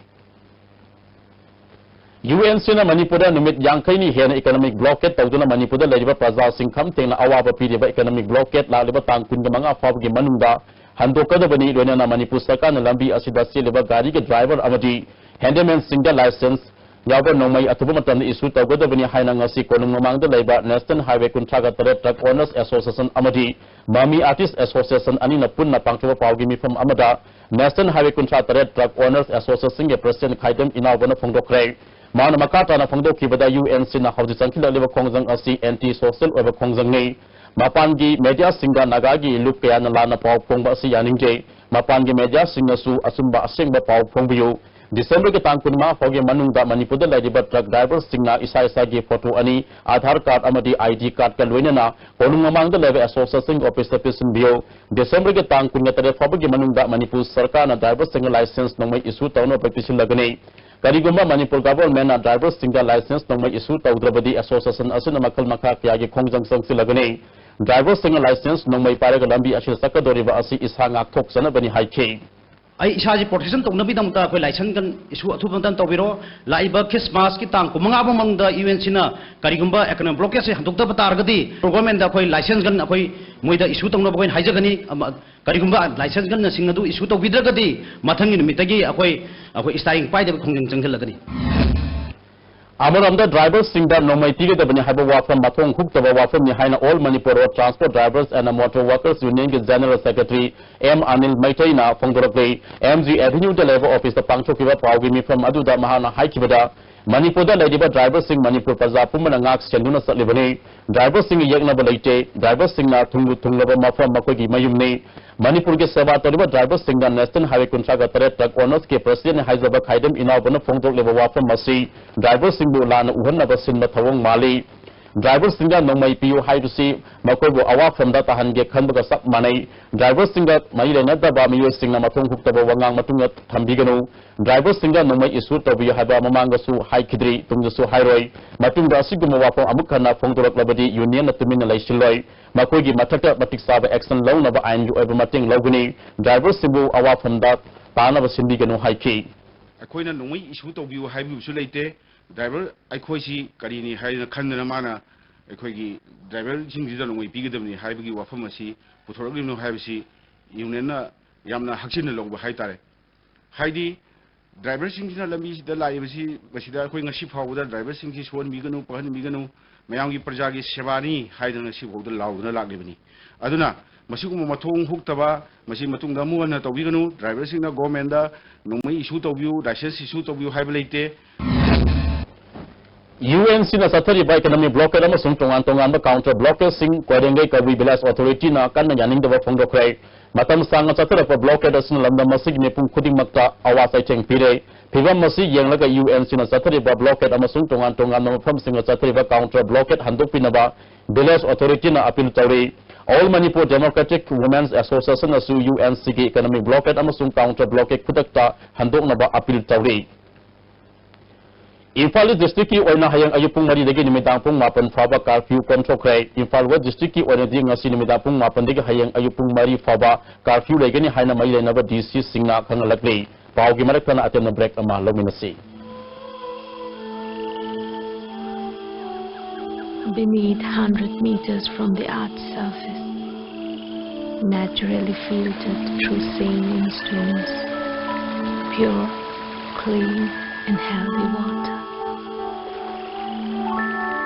ꯌꯨ ꯑꯦꯟ ꯁꯤꯅ ꯃꯅꯤꯄꯨꯔꯗ ꯅꯨꯃꯤꯠ ꯌꯥꯡꯈꯩꯅꯤ ꯍꯦꯟꯅ ꯏꯀꯅꯣꯃꯤꯛ ꯕ꯭ꯂꯣꯀꯦꯠ ꯇꯧꯗꯨꯅ ꯃꯅꯤꯄꯨꯔꯗ ꯂꯩꯔꯤꯕ ꯄ꯭ꯔꯖꯥꯁꯤꯡ ꯈꯝ ꯊꯦꯡꯅ ꯑꯋꯥꯕ ꯄꯤꯔꯤꯕ ꯏꯀꯅꯣꯃꯤꯛ ꯕ꯭ꯂꯣꯀꯦꯠ ꯂꯥꯛꯂꯤꯕ ꯇꯥꯡ ꯀꯨꯟꯒ ꯃꯉꯥ ꯐꯥꯎꯕꯒꯤ ꯃꯅꯨꯡꯗ ꯍꯟꯗꯣꯛꯀꯗꯕꯅꯤ꯫ ꯂꯣꯏꯅꯅ ꯃꯅꯤꯄꯨꯔ ꯁꯔꯀꯥꯔꯅ ꯂꯝꯕꯤ ꯑꯁꯤꯗ ꯆꯦꯜꯂꯤꯕ ꯒꯥꯔꯤꯒꯤ ꯗ꯭ꯔꯥꯏꯚꯔ ꯑꯃꯗꯤ ꯍꯦꯟꯗꯤꯃꯦꯟꯁꯤꯡꯗ ꯂꯥꯏꯁꯦꯟꯁ ꯌꯥꯎꯕ ꯅꯣꯡꯃꯩ ꯑꯊꯨꯕ ꯃꯇꯝꯗ ꯏꯁꯨ ꯇꯧꯒꯗꯕꯅꯤ ꯍꯥꯏꯅ ꯉꯁꯤ ꯀꯣꯅꯨꯡ ꯃꯃꯥꯡꯗ ꯂꯩꯕ ꯅꯦꯁꯅꯦꯜ ꯍꯥꯏꯋꯦ ꯀꯨꯟꯊ꯭ꯔꯥꯒ ꯇꯔꯦꯠ ꯇ꯭ꯔꯛ ꯑꯣꯅꯔꯁ ꯑꯦꯁꯣꯁꯤꯌꯦꯁꯟ ꯑꯃꯗꯤ ꯃꯃꯤ ꯑꯥꯔꯇꯤꯁ ꯑꯦꯁꯣꯁꯤꯌꯦꯁꯟ ꯑꯅꯤꯅ ꯄꯨꯟꯅ ꯄꯥꯡꯊꯣꯛꯄ ꯄꯥꯎꯒꯤ ꯃꯤꯐꯝ ꯑꯃꯗ ꯅꯦꯁꯅꯦꯜ ꯍꯥꯏꯋꯦ ꯀꯨꯟꯊ꯭ꯔꯥ ꯇꯔꯦꯠ ꯇ꯭ꯔꯛ ꯑꯣꯅꯔꯁ ꯑꯦꯁꯣꯁꯤꯌꯦꯁꯟꯒꯤ ꯄ꯭ꯔꯁꯤꯗꯦꯟꯠ ꯈꯥꯏꯗꯝ ꯏꯅꯥꯎꯕꯅ ꯐꯣꯡꯗꯣꯛꯈ꯭ꯔꯦ꯫ ꯃꯥꯅ ꯃꯈꯥ ꯇꯥꯅ ꯐꯣꯡꯗꯣꯛꯈꯤꯕꯗ, ꯌꯨ ꯑꯦꯟ ꯁꯤꯅ ꯍꯧꯖꯤꯛ ꯆꯪꯁꯤꯜꯂꯛꯂꯤꯕ ꯈꯣꯡꯖꯪ ꯑꯁꯤ ꯑꯦꯟꯇꯤ ꯁꯣꯁꯤꯌꯦꯜ ꯑꯣꯏꯕ ꯈꯣꯡꯖꯪꯅꯤ꯫ ꯃꯄꯥꯟꯒꯤ ꯃꯦꯗꯤꯌꯥꯁꯤꯡꯗ ꯅꯥꯒꯥꯒꯤ ꯂꯨꯞ ꯀꯌꯥꯅ ꯂꯥꯟꯅ ꯄꯥꯎ ꯐꯣꯡꯕ ꯑꯁꯤ ꯌꯥꯅꯤꯡꯗꯦ꯫ ꯃꯄꯥꯟꯒꯤ ꯃꯦꯗꯤꯌꯥꯁꯤꯡꯅꯁꯨ ꯑꯆꯨꯝꯕ ꯑꯁꯦꯡꯕ ꯄꯥꯎ ꯐꯣꯡꯕꯤꯌꯨ꯫ ꯗꯤꯁꯦꯝꯕꯔꯒꯤ ꯇꯥꯡ ꯀꯨꯟꯃꯉꯥ ꯐꯥꯎꯒꯤ ꯃꯅꯨꯡꯗ ꯃꯅꯤꯄꯨꯔꯗ ꯂꯩꯔꯤꯕ ꯇ꯭ꯔꯛ ꯗ꯭ꯔꯥꯏꯚꯔꯁꯤꯡꯅ ꯏꯁꯥ ꯏꯁꯥꯒꯤ ꯐꯣꯇꯣ ꯑꯅꯤ, ꯑꯥꯙꯥꯔ ꯀꯥꯔꯗ ꯑꯃꯗꯤ ꯑꯥꯏ ꯗꯤ ꯀꯥꯔꯗꯀ ꯂꯣꯏꯅꯅ ꯀꯣꯅꯨꯡ ꯃꯃꯥꯡꯗ ꯂꯩꯕ ꯑꯦꯁꯣꯁꯤꯌꯦꯁꯟꯒꯤ ꯑꯣꯐꯤꯁꯇ ꯄꯤꯁꯤꯟꯕꯤꯌꯨ꯫ ꯗꯤꯁꯦꯝꯕꯔꯒꯤ ꯇꯥꯡ ꯀꯨꯟꯒ ꯇꯔꯦꯠ ꯐꯥꯎꯕꯒꯤ ꯃꯅꯨꯡꯗ ꯃꯅꯤꯄꯨꯔ ꯁꯔꯀꯥꯔꯅ ꯗ꯭ꯔꯥꯏꯚꯔꯁꯤꯡꯒꯤ ꯂꯥꯏꯁꯦꯟꯁ ꯅꯣꯡꯃꯩ ꯏꯁꯨ ꯇꯧꯅꯕ ꯄꯤꯁꯤꯜꯂꯒꯅꯤ꯫ ꯀꯔꯤꯒꯨꯝꯕ ꯃꯅꯤꯄꯨꯔ ꯒꯚꯔꯟꯃꯦꯟꯠꯅ ꯗ꯭ꯔꯥꯏꯚꯔꯁꯤꯡꯗ ꯂꯥꯏꯁꯦꯟꯁ ꯅꯣꯡꯃꯩ ꯏꯁꯨ ꯇꯧꯗ꯭ꯔꯕꯗꯤ ꯑꯦꯁꯣꯁꯤꯌꯦꯁꯟ ꯑꯁꯤꯅ ꯃꯈꯜ ꯃꯈꯥ ꯀꯌꯥꯒꯤ ꯈꯣꯡꯖꯪ ꯆꯪꯁꯤꯜꯂꯒꯅꯤ꯫ ꯗ꯭ꯔꯥꯏꯚꯔꯁꯤꯡꯅ ꯂꯥꯏꯁꯦꯟꯁ ꯅꯣꯡꯃꯩ ꯄꯥꯏꯔꯒ ꯂꯝꯕꯤ ꯑꯁꯤꯗ ꯆꯠꯀꯗꯧꯔꯤꯕ ꯑꯁꯤ ꯏꯁꯥ ꯉꯥꯛꯊꯣꯛꯆꯅꯕꯅꯤ ꯍꯥꯏꯈꯤ꯫ ꯑꯩ ꯏꯁꯥꯁꯤ ꯄ꯭ꯔꯣꯇꯦꯛꯁꯟ ꯇꯧꯅꯕꯒꯤꯗꯃꯛꯇ ꯑꯩꯈꯣꯏ ꯂꯥꯏꯁꯦꯟꯁ ꯒꯟ ꯏꯁꯨ ꯑꯊꯨꯕ ꯃꯇꯝꯗ ꯇꯧꯕꯤꯔꯣ꯫ ꯂꯥꯛꯏꯕ ꯈ꯭ꯔꯤꯁꯃꯥꯁꯀꯤ ꯇꯥꯡ ꯀꯨꯟꯃꯉꯥ ꯐꯥꯎ ꯃꯅꯨꯡꯗ ꯌꯨ ꯑꯦꯟ ꯁꯤꯅ ꯀꯔꯤꯒꯨꯝꯕ ꯏꯀꯅꯣꯃꯤꯛ ꯕ꯭ꯂꯣꯀꯦꯠꯁꯦ ꯍꯟꯗꯣꯛꯇꯕ ꯇꯥꯔꯒꯗꯤ ꯒꯣꯔꯃꯦꯟꯗ ꯑꯩꯈꯣꯏ ꯂꯥꯏꯁꯦꯟꯁ ꯒꯟ ꯑꯩꯈꯣꯏ ꯃꯣꯏꯗ ꯏꯁꯨ ꯇꯧꯅꯕ ꯑꯩꯈꯣꯏꯅ ꯍꯥꯏꯖꯒꯅꯤ꯫ ꯑꯃ, ꯀꯔꯤꯒꯨꯝꯕ ꯂꯥꯏꯁꯦꯟꯁ ꯒꯟꯅꯁꯤꯡ ꯑꯗꯨ ꯏꯁꯨ ꯇꯧꯕꯤꯗ꯭ꯔꯒꯗꯤ ꯃꯊꯪꯒꯤ ꯅꯨꯃꯤꯠꯇꯒꯤ ꯑꯩꯈꯣꯏ, ꯑꯩꯈꯣꯏ ꯏꯁꯇꯥꯏꯔꯤꯡ ꯄꯥꯏꯗꯕ ꯈꯣꯡꯖꯪ ꯆꯪꯁꯤꯜꯂꯒꯅꯤ꯫ ꯑꯃꯔꯣꯝꯗ ꯗ꯭ꯔꯥꯏꯚꯔꯁꯤꯡꯗ ꯅꯣꯡꯃꯩ ꯄꯤꯒꯗꯕꯅꯤ ꯍꯥꯏꯕ ꯋꯥꯐꯝ ꯃꯊꯣꯡ ꯍꯨꯛꯇꯕ ꯋꯥꯐꯝꯅꯤ ꯍꯥꯏꯅ All Manipur Road Transport Drivers and Motor Workers Unionꯒꯤ General Secretary ꯑꯦꯝ ꯑꯅꯤꯜ ꯃꯩꯇꯩꯅ ꯐꯣꯡꯗꯣꯔꯛꯂꯤ꯫ ꯑꯦꯝ ꯖꯤ ꯑꯦꯚꯦꯅ꯭ꯌꯨꯗ ꯂꯩꯕ ꯑꯣꯐꯤꯁꯇ ꯄꯥꯡꯊꯣꯛꯈꯤꯕ ꯄꯥꯎꯒꯤ ꯃꯤꯐꯝ ꯑꯗꯨꯗ ꯃꯍꯥꯛꯅ ꯍꯥꯏꯈꯤꯕꯗ, ꯃꯅꯤꯄꯨꯔꯗ ꯂꯩꯔꯤꯕ ꯗ꯭ꯔꯥꯏꯚꯔꯁꯤꯡ ꯃꯅꯤꯄꯨꯔ ꯄ꯭ꯔꯖꯥ ꯄꯨꯝꯕꯅ ꯉꯥꯛ ꯁꯦꯟꯗꯨꯅ ꯆꯠꯂꯤꯕꯅꯤ꯫ ꯗ꯭ꯔꯥꯏꯚꯔꯁꯤꯡꯒꯤ ꯌꯦꯛꯅꯕ ꯂꯩꯇꯦ꯫ ꯗ꯭ꯔꯥꯏꯚꯔꯁꯤꯡꯅ ꯊꯨꯡꯂꯨ ꯊꯨꯡꯂꯕ ꯃꯐꯝ ꯃꯈꯣꯏꯒꯤ ꯃꯌꯨꯝꯅꯤ꯫ ꯃꯅꯤꯄꯨꯔꯒꯤ ꯁꯦꯕꯥ ꯇꯧꯔꯤꯕ ꯗ꯭ꯔꯥꯏꯚꯔꯁꯤꯡꯅ ꯅꯦꯁꯅꯦꯜ ꯍꯥꯏꯋꯦ ꯀꯨꯟꯊ꯭ꯔꯥꯒ ꯇꯔꯦꯠ ꯇ꯭ꯔꯛ ꯑꯣꯅꯔꯁꯀꯤ ꯄ꯭ꯔꯁꯤꯗꯦꯟꯠꯅ ꯍꯥꯏꯖꯕ ꯈꯥꯏꯗꯝ ꯏꯅꯥꯎꯕꯅ ꯐꯣꯡꯗꯣꯛꯂꯤꯕ ꯋꯥꯐꯝ ꯑꯁꯤ ꯗ꯭ꯔꯥꯏꯚꯔꯁꯤꯡꯕꯨ ꯂꯥꯟꯅ ꯎꯍꯟꯅꯕ ꯁꯤꯟꯕ ꯊꯧꯑꯣꯡ ꯃꯥꯜꯂꯤ꯫ ꯗ꯭ꯔꯥꯏꯚꯔꯁꯤꯡꯗ ꯅꯣꯡꯃꯩ ꯄꯤꯌꯨ ꯍꯥꯏꯕꯁꯤ ꯃꯈꯣꯏꯕꯨ ꯑꯋꯥꯐꯝꯗ ꯇꯥꯍꯟꯒꯦ ꯈꯟꯕꯒ ꯆꯞ ꯃꯥꯟꯅꯩ꯫ ꯗ꯭ꯔꯥꯏꯚꯔꯁꯤꯡꯒ ꯃꯔꯤ ꯂꯩꯅꯗꯕ ꯃꯤꯑꯣꯏꯁꯤꯡꯅ ꯃꯊꯣꯡ ꯍꯨꯛꯇꯕ ꯋꯥꯉꯥꯡ ꯃꯇꯨꯡꯗ ꯊꯝꯕꯤꯒꯅꯨ꯫ ꯗ꯭ꯔꯥꯏꯚꯔꯁꯤꯡꯗ ꯅꯣꯡꯃꯩ ꯏꯁꯨ ꯇꯧꯕꯤꯌꯨ ꯍꯥꯏꯕ ꯃꯃꯥꯡꯗꯁꯨ ꯍꯥꯏꯈꯤꯗ꯭ꯔꯤ, ꯇꯨꯡꯗꯁꯨ ꯍꯥꯏꯔꯣꯏ꯫ ꯃꯇꯨꯡꯗ ꯑꯁꯤꯒꯨꯝꯕ ꯋꯥꯐꯝ ꯑꯃꯨꯛ ꯍꯟꯅ ꯐꯣꯡꯗꯣꯔꯛꯂꯕꯗꯤ ꯌꯨꯅꯤꯌꯟꯅ ꯇꯨꯃꯤꯟꯅ ꯂꯩꯁꯤꯜꯂꯣꯏ꯫ ꯃꯈꯣꯏꯒꯤ ꯃꯊꯛꯇ ꯃꯇꯤꯛ ꯆꯥꯕ action ꯂꯧꯅꯕ ꯑꯥꯏꯟꯒꯤ ꯑꯣꯏꯕ ꯃꯇꯦꯡ ꯂꯧꯒꯅꯤ꯫ ꯗ꯭ꯔꯥꯏꯚꯔꯁꯤꯡꯕꯨ ꯑꯋꯥꯐꯝꯗ ꯇꯥꯅꯕ ꯁꯤꯟꯕꯤꯒꯅꯨ ꯍꯥꯏꯈꯤ꯫ ꯑꯩꯈꯣꯏꯅ ꯅꯣꯡꯃꯩ ꯏꯁꯨ ꯇꯧꯕꯤꯌꯨ ꯍꯥꯏꯕꯤꯕꯁꯨ ꯂꯩꯇꯦ꯫ ꯗ꯭ꯔꯥꯏꯚꯔ ꯑꯩꯈꯣꯏꯁꯤ ꯀꯔꯤꯅꯤ ꯍꯥꯏꯅ ꯈꯟꯗꯅ ꯃꯥꯅ ꯑꯩꯈꯣꯏꯒꯤ ꯗ꯭ꯔꯥꯏꯚꯔꯁꯤꯡꯁꯤꯗ ꯅꯣꯡꯃꯩ ꯄꯤꯒꯗꯕꯅꯤ ꯍꯥꯏꯕꯒꯤ ꯋꯥꯐꯝ ꯑꯁꯤ ꯄꯨꯊꯣꯔꯛꯂꯤꯕꯅꯣ ꯍꯥꯏꯕꯁꯤ ꯌꯨꯅꯤꯌꯟꯅ ꯌꯥꯝꯅ ꯍꯛꯆꯤꯟꯅ ꯂꯧꯕ ꯍꯥꯏꯇꯥꯔꯦ꯫ ꯍꯥꯏꯗꯤ ꯗ꯭ꯔꯥꯏꯚꯔꯁꯤꯡꯁꯤꯅ ꯂꯝꯕꯤꯁꯤꯗ ꯂꯥꯛꯏꯕꯁꯤ, ꯃꯁꯤꯗ ꯑꯩꯈꯣꯏ ꯉꯁꯤ ꯐꯥꯎꯕꯗ ꯗ꯭ꯔꯥꯏꯚꯔꯁꯤꯡꯁꯤ ꯁꯣꯛꯍꯟꯕꯤꯒꯅꯨ, ꯄꯛꯍꯟꯕꯤꯒꯅꯨ, ꯃꯌꯥꯝꯒꯤ ꯄ꯭ꯔꯖꯥꯒꯤ ꯁꯦꯕꯥꯅꯤ ꯍꯥꯏꯗꯅ ꯉꯁꯤ ꯐꯥꯎꯗ ꯂꯥꯎꯗꯨꯅ ꯂꯥꯛꯂꯤꯕꯅꯤ꯫ ꯑꯗꯨꯅ ꯃꯁꯤꯒꯨꯝꯕ ꯃꯊꯣꯡ ꯍꯨꯛꯇꯕ, ꯃꯁꯤ ꯃꯇꯨꯡꯗ ꯑꯃꯨꯛ ꯍꯟꯅ ꯇꯧꯕꯤꯒꯅꯨ꯫ ꯗ꯭ꯔꯥꯏꯚꯔꯁꯤꯡꯅ ꯒꯣꯔꯃꯦꯟꯗ ꯅꯣꯡꯃꯩ ꯏꯁꯨ ꯇꯧꯕꯤꯌꯨ, ꯂꯥꯏꯁꯦꯟꯁ ꯏꯁꯨ ꯇꯧꯕꯤꯌꯨ ꯍꯥꯏꯕ ꯂꯩꯇꯦ꯫ ꯌꯨ ꯑꯦꯟ ꯁꯤꯅ ꯆꯠꯊꯔꯤꯕ ꯏꯀꯣꯅꯣꯃꯤꯛ ꯕ꯭ꯂꯣꯀꯦꯠ ꯑꯃꯁꯨꯡ ꯇꯣꯉꯥꯟ ꯇꯣꯉꯥꯟꯕ ꯀꯥꯎꯟꯇꯔ ꯕ꯭ꯂꯣꯀꯦꯠꯁꯤꯡ ꯀꯣꯏꯔꯦꯡꯒꯩ ꯀꯕꯨꯏ ꯚꯤꯂꯦꯖ ꯑꯣꯊꯣꯔꯤꯇꯤꯅ ꯀꯟꯅ ꯌꯥꯅꯤꯡꯗꯕ ꯐꯣꯡꯗꯣꯛꯈ꯭ꯔꯦ꯫ ꯃꯇꯝ ꯁꯥꯡꯅ ꯆꯠꯊꯔꯛꯄ ꯕ꯭ꯂꯣꯀꯦꯠ ꯑꯁꯤꯅ ꯂꯝꯗꯝ ꯑꯁꯤꯒꯤ ꯃꯤꯄꯨꯝ ꯈꯨꯗꯤꯡꯃꯛꯇ ꯑꯋꯥ ꯆꯩꯊꯦꯡ ꯄꯤꯔꯦ꯫ ꯐꯤꯚꯝ ꯑꯁꯤ ꯌꯦꯡꯂꯒ ꯌꯨ ꯑꯦꯟ ꯁꯤꯅ ꯆꯠꯊꯔꯤꯕ ꯕ꯭ꯂꯣꯀꯦꯠ ꯑꯃꯁꯨꯡ ꯇꯣꯉꯥꯟ ꯇꯣꯉꯥꯟꯕ ꯃꯐꯝꯁꯤꯡꯗ ꯆꯠꯊꯔꯤꯕ ꯀꯥꯎꯟꯇꯔ ꯕ꯭ꯂꯣꯀꯦꯠ ꯍꯟꯗꯣꯛꯄꯤꯅꯕ ꯚꯤꯂꯦꯖ ꯑꯣꯊꯣꯔꯤꯇꯤꯅ ꯑꯄꯤꯜ ꯇꯧꯔꯤ꯫ All Manipur Democratic Women's Association ꯅꯁꯨ ꯌꯨ ꯑꯦꯟ ꯁꯤꯒꯤ ꯏꯀꯣꯅꯣꯃꯤꯛ ꯕ꯭ꯂꯣꯀꯦꯠ ꯑꯃꯁꯨꯡ ꯀꯥꯎꯟꯇꯔ ꯕ꯭ꯂꯣꯀꯦꯠ ꯈꯨꯗꯛꯇ ꯍꯟꯗꯣꯛꯅꯕ ꯑꯄꯤꯜ ꯇꯧꯔꯤ꯫ ꯏꯝꯐꯥꯜ ꯏꯁ ꯗꯤꯁꯇ꯭ꯔꯤꯛꯀꯤ ꯑꯣꯏꯅ ꯍꯌꯦꯡ ꯑꯌꯨꯛ ꯄꯨꯡ ꯃꯔꯤꯗꯒꯤ ꯅꯨꯃꯤꯗꯥꯡ ꯄꯨꯡ ꯃꯥꯄꯟ ꯐꯥꯎꯕ ꯀꯥꯔꯐ꯭ꯌꯨ ꯀꯣꯝꯊꯣꯛꯈ꯭ꯔꯦ꯫ ꯏꯝꯐꯥꯜ ꯋꯦꯁ ꯗꯤꯁꯇ꯭ꯔꯤꯛꯀꯤ ꯑꯣꯏꯅꯗꯤ ꯉꯁꯤ ꯅꯨꯃꯤꯗꯥꯡ ꯄꯨꯡ ꯃꯥꯄꯟꯗꯒꯤ ꯍꯌꯦꯡ ꯑꯌꯨꯛ ꯄꯨꯡ ꯃꯔꯤ ꯐꯥꯎꯕ ꯀꯥꯔꯐ꯭ꯌꯨ ꯂꯩꯒꯅꯤ ꯍꯥꯏꯅ ꯃꯔꯤ ꯂꯩꯅꯕ ꯗꯤ ꯁꯤꯁꯤꯡꯅ ꯈꯪꯍꯜꯂꯛꯂꯤ꯫ ꯄꯥꯎꯒꯤ ꯃꯔꯛ ꯊꯠꯅ ꯑꯇꯦꯝꯅ ꯕ꯭ꯔꯦꯛ ꯑꯃ ꯂꯧꯃꯤꯟꯅꯁꯤ꯫ Beneath, hundred meters from the earth's surface, naturally filtered through saline streams, pure, clean and healthy water.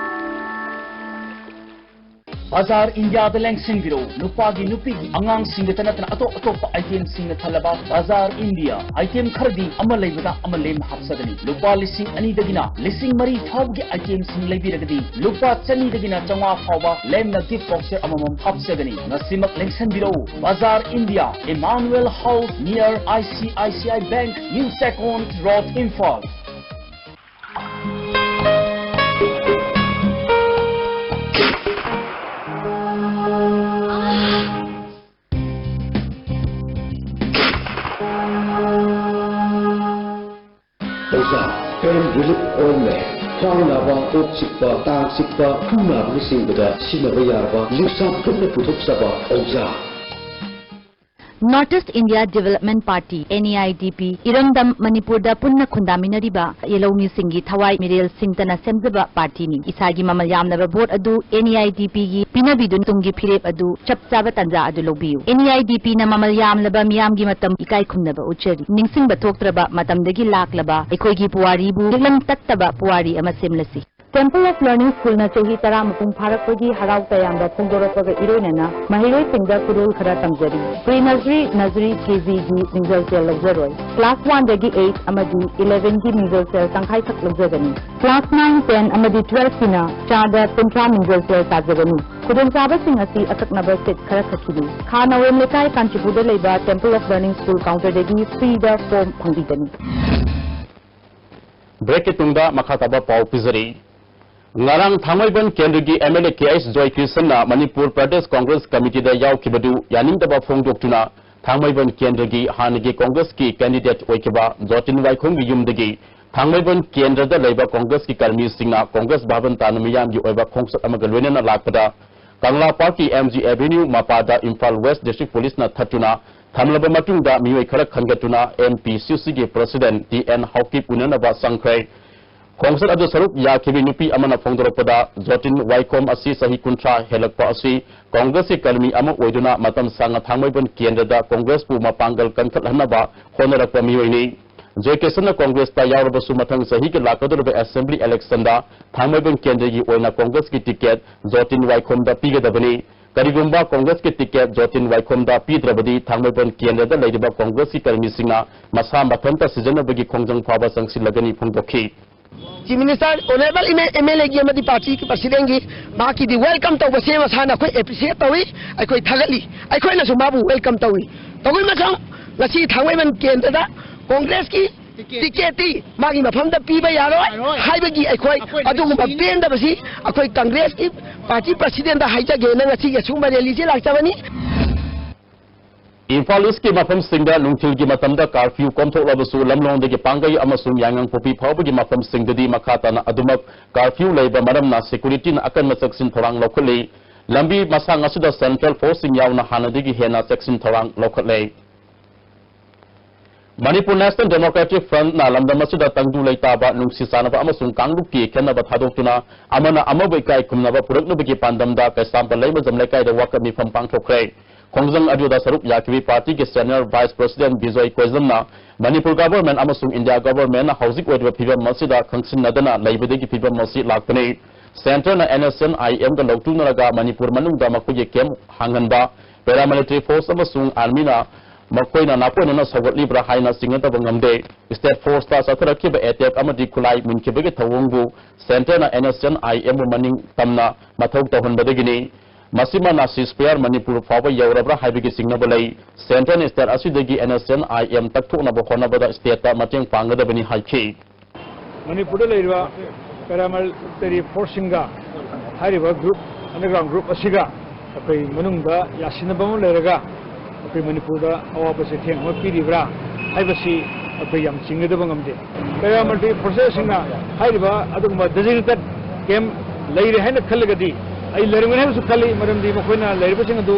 ꯕꯖꯥꯔ ꯏꯟꯗꯤꯌꯥꯗ ꯂꯦꯡꯁꯤꯟꯕꯤꯔꯛꯎ꯫ ꯅꯨꯄꯥꯒꯤ, ꯅꯨꯄꯤꯒꯤ, ꯑꯉꯥꯡꯁꯤꯡꯒꯤꯇ ꯅꯠꯇꯅ ꯑꯇꯣꯞ ꯑꯇꯣꯞꯄ item ꯁꯤꯡꯅ ꯊꯜꯂꯕ ꯕꯖꯥꯔ ꯏꯟꯗꯤꯌꯥ꯫ Item ꯈꯔꯗꯤ ꯑꯃ ꯂꯩꯕꯗ ꯑꯃ ꯂꯦꯝꯅ ꯍꯥꯞꯆꯒꯅꯤ꯫ ꯂꯨꯄꯥ ꯂꯤꯁꯤꯡ ꯑꯅꯤꯗꯒꯤꯅ ꯂꯤꯁꯤꯡ ꯃꯔꯤ ꯐꯥꯎꯕꯒꯤ item ꯁꯤꯡ ꯂꯩꯕꯤꯔꯒꯗꯤ ꯂꯨꯄꯥ ꯆꯅꯤꯗꯒꯤꯅ ꯆꯥꯝꯃꯉꯥ ꯐꯥꯎꯕ ꯂꯦꯝꯅ gift voucher ꯑꯃꯃꯝ ꯍꯥꯞꯆꯒꯅꯤ꯫ ꯉꯁꯤꯃꯛ ꯂꯦꯡꯁꯤꯟꯕꯤꯔꯛꯎ꯫ ꯕꯖꯥꯔ India, Emmanuel House, near I C I C I Bank, New Second Road, Imphal. ꯑꯣꯖꯥ, pain relief ointment, ꯈ꯭ꯋꯥꯡ ꯅꯥꯕ, ꯀꯣꯛ ꯆꯤꯛꯄ, ꯇꯥꯡ ꯆꯤꯛꯄ, ꯈꯨ ꯅꯥꯕꯅꯆꯤꯡꯕꯗ ꯁꯤꯖꯤꯟꯅꯕ ꯌꯥꯔꯕ ꯂꯤꯛꯁꯥ ꯈꯨꯠꯅ ꯄꯨꯊꯣꯛꯆꯕ ꯑꯣꯖꯥ꯫ North East India Development Party, N E I D P, ꯏꯔꯝꯗꯝ ꯃꯅꯤꯄꯨꯔꯗ ꯄꯨꯟꯅ ꯈꯨꯟꯗꯥꯃꯤꯟꯅꯔꯤꯕ ꯌꯦꯜꯍꯧꯃꯤꯁꯤꯡꯒꯤ ꯊꯋꯥꯏ ꯃꯤꯔꯦꯜ ꯁꯤꯡꯇꯅ ꯁꯦꯝꯖꯕ ꯄꯥꯔꯇꯤꯅꯤ꯫ ꯏꯁꯥꯒꯤ ꯃꯃꯜ ꯌꯥꯝꯂꯕ ꯚꯣꯠ ꯑꯗꯨ N E I D P ꯒꯤ ꯄꯤꯅꯕꯤꯗꯨꯅ ꯇꯨꯡꯒꯤ ꯐꯤꯔꯦꯞ ꯑꯗꯨ ꯆꯞ ꯆꯥꯕ ꯇꯥꯟꯖꯥ ꯑꯗꯨ ꯂꯧꯕꯤꯌꯨ꯫ N E I D P ꯅ ꯃꯃꯜ ꯌꯥꯝꯂꯕ ꯃꯤꯌꯥꯝꯒꯤ ꯃꯇꯝ ꯏꯀꯥꯏ ꯈꯨꯝꯅꯕ ꯎꯠꯆꯔꯤ꯫ ꯅꯤꯡꯁꯤꯡꯕ ꯊꯣꯛꯇ꯭ꯔꯕ ꯃꯇꯝꯗꯒꯤ ꯂꯥꯛꯂꯕ ꯑꯩꯈꯣꯏꯒꯤ ꯄꯨꯋꯥꯔꯤꯕꯨ ꯂꯤꯛꯂꯝ ꯇꯠꯇꯕ ꯄꯨꯋꯥꯔꯤ ꯑꯃ ꯁꯦꯝꯂꯁꯤ꯫ Temple of Learning School ꯅ ꯆꯍꯤ ꯇꯔꯥ ꯃꯄꯨꯡ ꯐꯥꯔꯛꯄꯒꯤ ꯍꯔꯥꯎ ꯇꯌꯥꯝꯕ ꯐꯣꯡꯗꯣꯔꯛꯄꯒ ꯏꯔꯣꯏꯅꯅ ꯃꯍꯩꯔꯣꯏꯁꯤꯡꯗ ꯈꯨꯗꯣꯜ ꯈꯔ ꯇꯝꯖꯔꯤ꯫ Pre nursery, nursery, K G ꯒꯤ ꯃꯤꯡꯖꯦꯜ ꯁꯦꯜ ꯂꯧꯖꯔꯣꯏ꯫ Class one ꯗꯒꯤ eight ꯑꯃꯗꯤ eleven ꯒꯤ ꯃꯤꯡꯖꯦꯜ ꯁꯦꯜ ꯇꯪꯈꯥꯏꯈꯛ ꯂꯧꯖꯒꯅꯤ꯫ Class nine, ten ꯑꯃꯗꯤ twelve ꯀꯤꯅ ꯆꯥꯗ ꯀꯨꯟꯊ꯭ꯔꯥ ꯃꯤꯡꯖꯦꯜ ꯁꯦꯜ ꯇꯥꯖꯒꯅꯤ꯫ ꯈꯨꯗꯣꯡꯆꯥꯕꯁꯤꯡ ꯑꯁꯤ ꯑꯀꯛꯅꯕ seat ꯈꯔꯈꯛꯀꯤꯅꯤ꯫ ꯈꯥ ꯅꯋꯦꯝ ꯂꯩꯀꯥꯏ, ꯀꯥꯟꯆꯤꯄꯨꯔꯗ ꯂꯩꯕ Temple of Learning School counter ꯗꯒꯤ free ꯗ form ꯐꯪꯕꯤꯒꯅꯤ꯫ Break ꯀꯤ ꯇꯨꯡꯗ ꯃꯈꯥ ꯇꯥꯕ ꯄꯥꯎ ꯄꯤꯖꯔꯤ꯫ ꯉꯔꯥꯡ ꯊꯥꯡꯃꯩꯕꯟ ꯀꯦꯟꯗ꯭ꯔꯒꯤ M L A K H ꯖꯣꯏꯀ꯭ꯔꯤꯁꯟꯅ Manipur Pradesh Congress ꯀꯃꯤꯇꯤꯗ ꯌꯥꯎꯈꯤꯕꯗꯨ ꯌꯥꯅꯤꯡꯗꯕ ꯐꯣꯡꯗꯣꯛꯇꯨꯅ ꯊꯥꯡꯃꯩꯕꯟ ꯀꯦꯟꯗ꯭ꯔꯒꯤ ꯍꯥꯟꯅꯒꯤ ꯀꯣꯡꯒ꯭ꯔꯦꯁꯀꯤ candidate ꯑꯣꯏꯈꯤꯕ ꯖꯣꯇꯤꯟ ꯋꯥꯏꯈꯣꯝꯒꯤ ꯌꯨꯝꯗꯒꯤ ꯊꯥꯡꯃꯩꯕꯟ ꯀꯦꯟꯗ꯭ꯔꯗ ꯂꯩꯕ ꯀꯣꯡꯒ꯭ꯔꯦꯁꯀꯤ ꯀꯔꯃꯤꯁꯤꯡꯅ ꯀꯣꯡꯒ꯭ꯔꯦꯁ ꯚꯕꯟ ꯇꯥꯟꯅ ꯃꯤꯌꯥꯝꯒꯤ ꯑꯣꯏꯕ ꯈꯣꯡꯆꯠ ꯑꯃꯒ ꯂꯣꯏꯅꯅ ꯂꯥꯛꯄꯗ ꯀꯪꯂꯥ ꯄꯥꯔꯛꯀꯤ M G Avenue ꯃꯄꯥꯗ ꯏꯝꯐꯥꯜ West District Police ꯅ ꯊꯠꯇꯨꯅ ꯊꯝꯂꯕ ꯃꯇꯨꯡꯗ ꯃꯤꯑꯣꯏ ꯈꯔ ꯈꯟꯒꯠꯇꯨꯅ M P C C ꯒꯤ President T N ꯍꯥꯎꯀꯤꯞ ꯎꯅꯅꯕ ꯆꯪꯈ꯭ꯔꯦ꯫ ꯈꯣꯡꯆꯠ ꯑꯗꯨ ꯁꯔꯨꯛ ꯌꯥꯈꯤꯕꯤ ꯅꯨꯄꯤ ꯑꯃꯅ ꯐꯣꯡꯗꯣꯔꯛꯄꯗ, ꯖꯣꯇꯤꯟ ꯋꯥꯏꯈꯣꯝ ꯑꯁꯤ ꯆꯍꯤ ꯀꯨꯟꯊ꯭ꯔꯥ ꯍꯦꯜꯂꯛꯄ ꯑꯁꯤ ꯀꯣꯡꯒ꯭ꯔꯦꯁꯀꯤ ꯀꯔꯃꯤ ꯑꯃ ꯑꯣꯏꯗꯨꯅ ꯃꯇꯝ ꯁꯥꯡꯅ ꯊꯥꯡꯃꯩꯕꯟ ꯀꯦꯟꯗ꯭ꯔꯗ ꯀꯣꯡꯒ꯭ꯔꯦꯁꯄꯨ ꯃꯄꯥꯡꯒꯜ ꯀꯟꯈꯠꯍꯟꯅꯕ ꯍꯣꯠꯅꯔꯛꯄ ꯃꯤꯑꯣꯏꯅꯤ꯫ ꯖꯣꯏꯀ꯭ꯔꯤꯁꯟꯅ ꯀꯣꯡꯒ꯭ꯔꯦꯁꯇ ꯌꯥꯎꯔꯕꯁꯨ ꯃꯊꯪ ꯆꯍꯤꯒꯤ ꯂꯥꯛꯀꯗꯧꯔꯤꯕ assembly election ꯗ ꯊꯥꯡꯃꯩꯕꯟ ꯀꯦꯟꯗ꯭ꯔꯒꯤ ꯑꯣꯏꯅ ꯀꯣꯡꯒ꯭ꯔꯦꯁꯀꯤ ticket ꯖꯣꯇꯤꯟ ꯋꯥꯏꯈꯣꯝꯗ ꯄꯤꯒꯗꯕꯅꯤ꯫ ꯀꯔꯤꯒꯨꯝꯕ ꯀꯣꯡꯒ꯭ꯔꯦꯁꯀꯤ ticket ꯖꯣꯇꯤꯟ ꯋꯥꯏꯈꯣꯝꯗ ꯄꯤꯗ꯭ꯔꯕꯗꯤ ꯊꯥꯡꯃꯩꯕꯟ ꯀꯦꯟꯗ꯭ꯔꯗ ꯂꯩꯔꯤꯕ ꯀꯣꯡꯒ꯭ꯔꯦꯁꯀꯤ ꯀꯔꯃꯤꯁꯤꯡꯅ ꯃꯁꯥ ꯃꯊꯟꯇ ꯁꯤꯖꯤꯟꯅꯕꯒꯤ ꯈꯣꯡꯖꯪ ꯐꯥꯎꯕ ꯆꯪꯁꯤꯜꯂꯒꯅꯤ ꯐꯣꯡꯗꯣꯛꯈꯤ꯫ Chief Minister, Honorable M L A ꯒꯤ ꯑꯃꯗꯤ party ꯒꯤ President ꯒꯤ ꯃꯍꯥꯛꯀꯤꯗꯤ welcome ꯇꯧꯕꯁꯦ ꯃꯁꯥꯅ ꯑꯩꯈꯣꯏ appreciate ꯇꯧꯏ, ꯑꯩꯈꯣꯏ ꯊꯥꯒꯠꯂꯤ, ꯑꯩꯈꯣꯏꯅꯁꯨ ꯃꯥꯕꯨ welcome ꯇꯧꯏ꯫ ꯇꯧꯕꯒꯤ ꯃꯊꯪ ꯉꯁꯤ ꯊꯥꯡꯃꯩꯕꯟ ꯀꯦꯟꯗ꯭ꯔꯗ ꯀꯣꯡꯒ꯭ꯔꯦꯁꯀꯤ ticket ꯇꯤ ꯃꯥꯒꯤ ꯃꯐꯝꯗ ꯄꯤꯕ ꯌꯥꯔꯣꯏ ꯍꯥꯏꯕꯒꯤ ꯑꯩꯈꯣꯏ ꯑꯗꯨꯒꯨꯝꯕ ꯄꯦꯟꯗꯕꯁꯤ ꯑꯩꯈꯣꯏ ꯀꯪꯒ꯭ꯔꯦꯁꯀꯤ party President ꯗ ꯍꯥꯏꯖꯒꯦꯅ ꯉꯁꯤꯒꯤ ꯑꯁꯤꯒꯨꯝꯕ rally ꯁꯦ ꯂꯥꯛꯆꯕꯅꯤ꯫ ꯏꯝꯐꯥꯜ ꯏꯁꯀꯤ ꯃꯐꯝꯁꯤꯡꯗ ꯅꯨꯡꯊꯤꯜꯒꯤ ꯃꯇꯝꯗ ꯀꯥꯔꯐ꯭ꯌꯨ ꯀꯣꯝꯊꯣꯛꯂꯕꯁꯨ, ꯂꯝꯂꯣꯡꯗꯒꯤ ꯄꯥꯡꯒꯩ ꯑꯃꯁꯨꯡ ꯌꯥꯏꯉꯪꯄꯣꯛꯄꯤ ꯐꯥꯎꯕꯒꯤ ꯃꯐꯝꯁꯤꯡꯗꯗꯤ ꯃꯈꯥ ꯇꯥꯅ ꯑꯗꯨꯃꯛ ꯀꯥꯔꯐ꯭ꯌꯨ ꯂꯩꯕ ꯃꯔꯝꯅ ꯁꯦꯀ꯭ꯌꯨꯔꯤꯇꯤꯅ ꯑꯀꯟꯕ ꯆꯦꯛꯁꯤꯟ ꯊꯧꯔꯥꯡ ꯂꯧꯈꯠꯂꯤ꯫ ꯂꯝꯕꯤ ꯃꯁꯥꯡ ꯑꯁꯤꯗ ꯁꯦꯟꯇ꯭ꯔꯦꯜ ꯐꯣꯔꯁꯁꯤꯡ ꯌꯥꯎꯅ ꯍꯥꯟꯅꯗꯒꯤ ꯍꯦꯟꯅ ꯆꯦꯛꯁꯤꯟ ꯊꯧꯔꯥꯡ ꯂꯧꯈꯠꯂꯦ꯫ ꯃꯅꯤꯄꯨꯔ ꯅꯦꯁꯅꯦꯜ ꯗꯦꯃꯣꯀ꯭ꯔꯦꯇꯤꯛ ꯐ꯭ꯔꯟꯠꯅ ꯂꯝꯗꯝ ꯑꯁꯤꯗ ꯇꯪꯗꯨ ꯂꯩꯇꯥꯕ, ꯅꯨꯡꯁꯤ ꯆꯥꯟꯅꯕ ꯑꯃꯁꯨꯡ ꯀꯥꯡꯂꯨꯞꯀꯤ ꯈꯦꯠꯅꯕ ꯊꯥꯗꯣꯛꯇꯨꯅ ꯑꯃꯅ ꯑꯃꯕꯨ ꯏꯀꯥꯏ ꯈꯨꯝꯅꯕ ꯄꯨꯔꯛꯅꯕꯒꯤ ꯄꯥꯟꯗꯝꯗ ꯀꯩꯁꯥꯝꯄꯥꯠ ꯂꯩꯃꯖꯝ ꯂꯩꯀꯥꯏꯗ ꯋꯥꯀꯠ ꯃꯤꯐꯝ ꯄꯥꯡꯊꯣꯛꯈ꯭ꯔꯦ꯫ ꯈꯣꯡꯖꯪ ꯑꯗꯨꯗ ꯁꯔꯨꯛ ꯌꯥꯈꯤꯕ ꯄꯥꯔꯇꯤꯒꯤ ꯁꯦꯅꯤꯌꯔ ꯚꯥꯏꯁ ꯄ꯭ꯔꯁꯤꯗꯦꯟꯠ ꯕꯤꯖꯣꯏ ꯀꯣꯏꯖꯝꯅ ꯃꯅꯤꯄꯨꯔ ꯒꯚꯔꯟꯃꯦꯟꯠ ꯑꯃꯁꯨꯡ ꯏꯟꯗꯤꯌꯥ ꯒꯚꯔꯟꯃꯦꯟꯠꯅ ꯍꯧꯖꯤꯛ ꯑꯣꯏꯔꯤꯕ ꯐꯤꯕꯝ ꯑꯁꯤꯗ ꯈꯪꯁꯤꯟꯅꯗꯅ ꯂꯩꯕꯗꯒꯤ ꯐꯤꯕꯝ ꯑꯁꯤ ꯂꯥꯛꯄꯅꯤ꯫ ꯁꯦꯟꯇꯔꯅ ꯑꯦꯟ ꯑꯦꯁ ꯑꯦꯟ ꯑꯥꯏ ꯑꯦꯝꯒ ꯂꯧꯇꯨꯅꯔꯒ ꯃꯅꯤꯄꯨꯔ ꯃꯅꯨꯡꯗ ꯃꯈꯣꯏꯒꯤ ꯀꯦꯝꯞ ꯍꯥꯡꯍꯟꯕ, ꯄꯦꯔꯥꯃꯤꯂꯤꯇꯔꯤ ꯐꯣꯔꯁ ꯑꯃꯁꯨꯡ ꯑꯥꯔꯃꯤꯅ ꯃꯈꯣꯏꯅ ꯅꯥꯄꯣꯏꯅꯅ ꯁꯧꯒꯠꯂꯤꯕ꯭ꯔꯥ ꯍꯥꯏꯅ ꯆꯤꯡꯅꯗꯕ ꯉꯝꯗꯦ꯫ ꯁ꯭ꯇꯦꯠ ꯐꯣꯔꯁꯇ ꯆꯠꯊꯔꯛꯈꯤꯕ ꯑꯦꯇꯦꯛ ꯑꯃꯗꯤ ꯈꯨꯠꯂꯥꯏ ꯃꯨꯟꯈꯤꯕꯒꯤ ꯊꯧꯑꯣꯡꯕꯨ ꯁꯦꯟꯇꯔꯅ ꯑꯦꯟ ꯑꯦꯁ ꯑꯦꯟ ꯑꯥꯏ ꯑꯦꯝꯕꯨ ꯃꯅꯤꯡ ꯇꯝꯅ ꯃꯊꯧ ꯇꯧꯍꯟꯕꯗꯒꯤꯅꯤ꯫ ꯃꯁꯤꯃꯅ ꯁꯤꯖꯐꯌꯔ ꯃꯅꯤꯄꯨꯔ ꯐꯥꯎꯕ ꯌꯧꯔꯕ꯭ꯔꯥ ꯍꯥꯏꯕꯒꯤ ꯆꯤꯡꯅꯕ ꯂꯩ꯫ ꯁꯦꯟꯇꯔꯅ ꯁ꯭ꯇꯦꯠ ꯑꯁꯤꯗꯒꯤ N S N I M ꯇꯛꯊꯣꯛꯅꯕ ꯍꯣꯠꯅꯕꯗ ꯁ꯭ꯇꯦꯠꯇ ꯃꯇꯦꯡ ꯄꯥꯡꯒꯗꯕꯅꯤ ꯍꯥꯏꯈꯤ꯫ ꯃꯅꯤꯄꯨꯔꯗ ꯂꯩꯔꯤꯕ ꯄꯦꯔꯥꯃꯤꯂꯤꯇꯔꯤ ꯐꯣꯔꯁꯁꯤꯡꯒ ꯍꯥꯏꯔꯤꯕ ꯒ꯭ꯔꯨꯞ, ꯑꯟꯗꯔꯒ꯭ꯔꯥꯎꯟ ꯒ꯭ꯔꯨꯞ ꯑꯁꯤꯒ ꯑꯩꯈꯣꯏ ꯃꯅꯨꯡꯗ ꯌꯥꯁꯤꯟꯅꯕ ꯑꯃ ꯂꯩꯔꯒ ꯑꯩꯈꯣꯏ ꯃꯅꯤꯄꯨꯔꯗ ꯑꯋꯥꯕ ꯆꯩꯊꯦꯡ ꯑꯃ ꯄꯤꯔꯤꯕ꯭ꯔꯥ ꯍꯥꯏꯕꯁꯤ ꯑꯩꯈꯣꯏ ꯌꯥꯝ ꯆꯤꯡꯅꯗꯕ ꯉꯝꯗꯦ꯫ ꯄꯦꯔꯥꯃꯤꯂꯤꯇꯔꯤ ꯐꯣꯔꯁꯦꯁꯁꯤꯡꯅ ꯍꯥꯏꯔꯤꯕ ꯑꯗꯨꯒꯨꯝꯕ ꯗꯦꯖꯤꯒꯅꯦꯇꯦꯗ ꯀꯦꯝꯞ ꯂꯩꯔꯦ ꯍꯥꯏꯅ ꯈꯜꯂꯒꯗꯤ ꯑꯩ ꯂꯩꯔꯝꯒꯅꯤ ꯍꯥꯏꯕꯁꯨ ꯈꯜꯂꯤ, ꯃꯔꯝꯗꯤ ꯃꯈꯣꯏꯅ ꯂꯩꯔꯤꯕꯁꯤꯡ ꯑꯗꯨ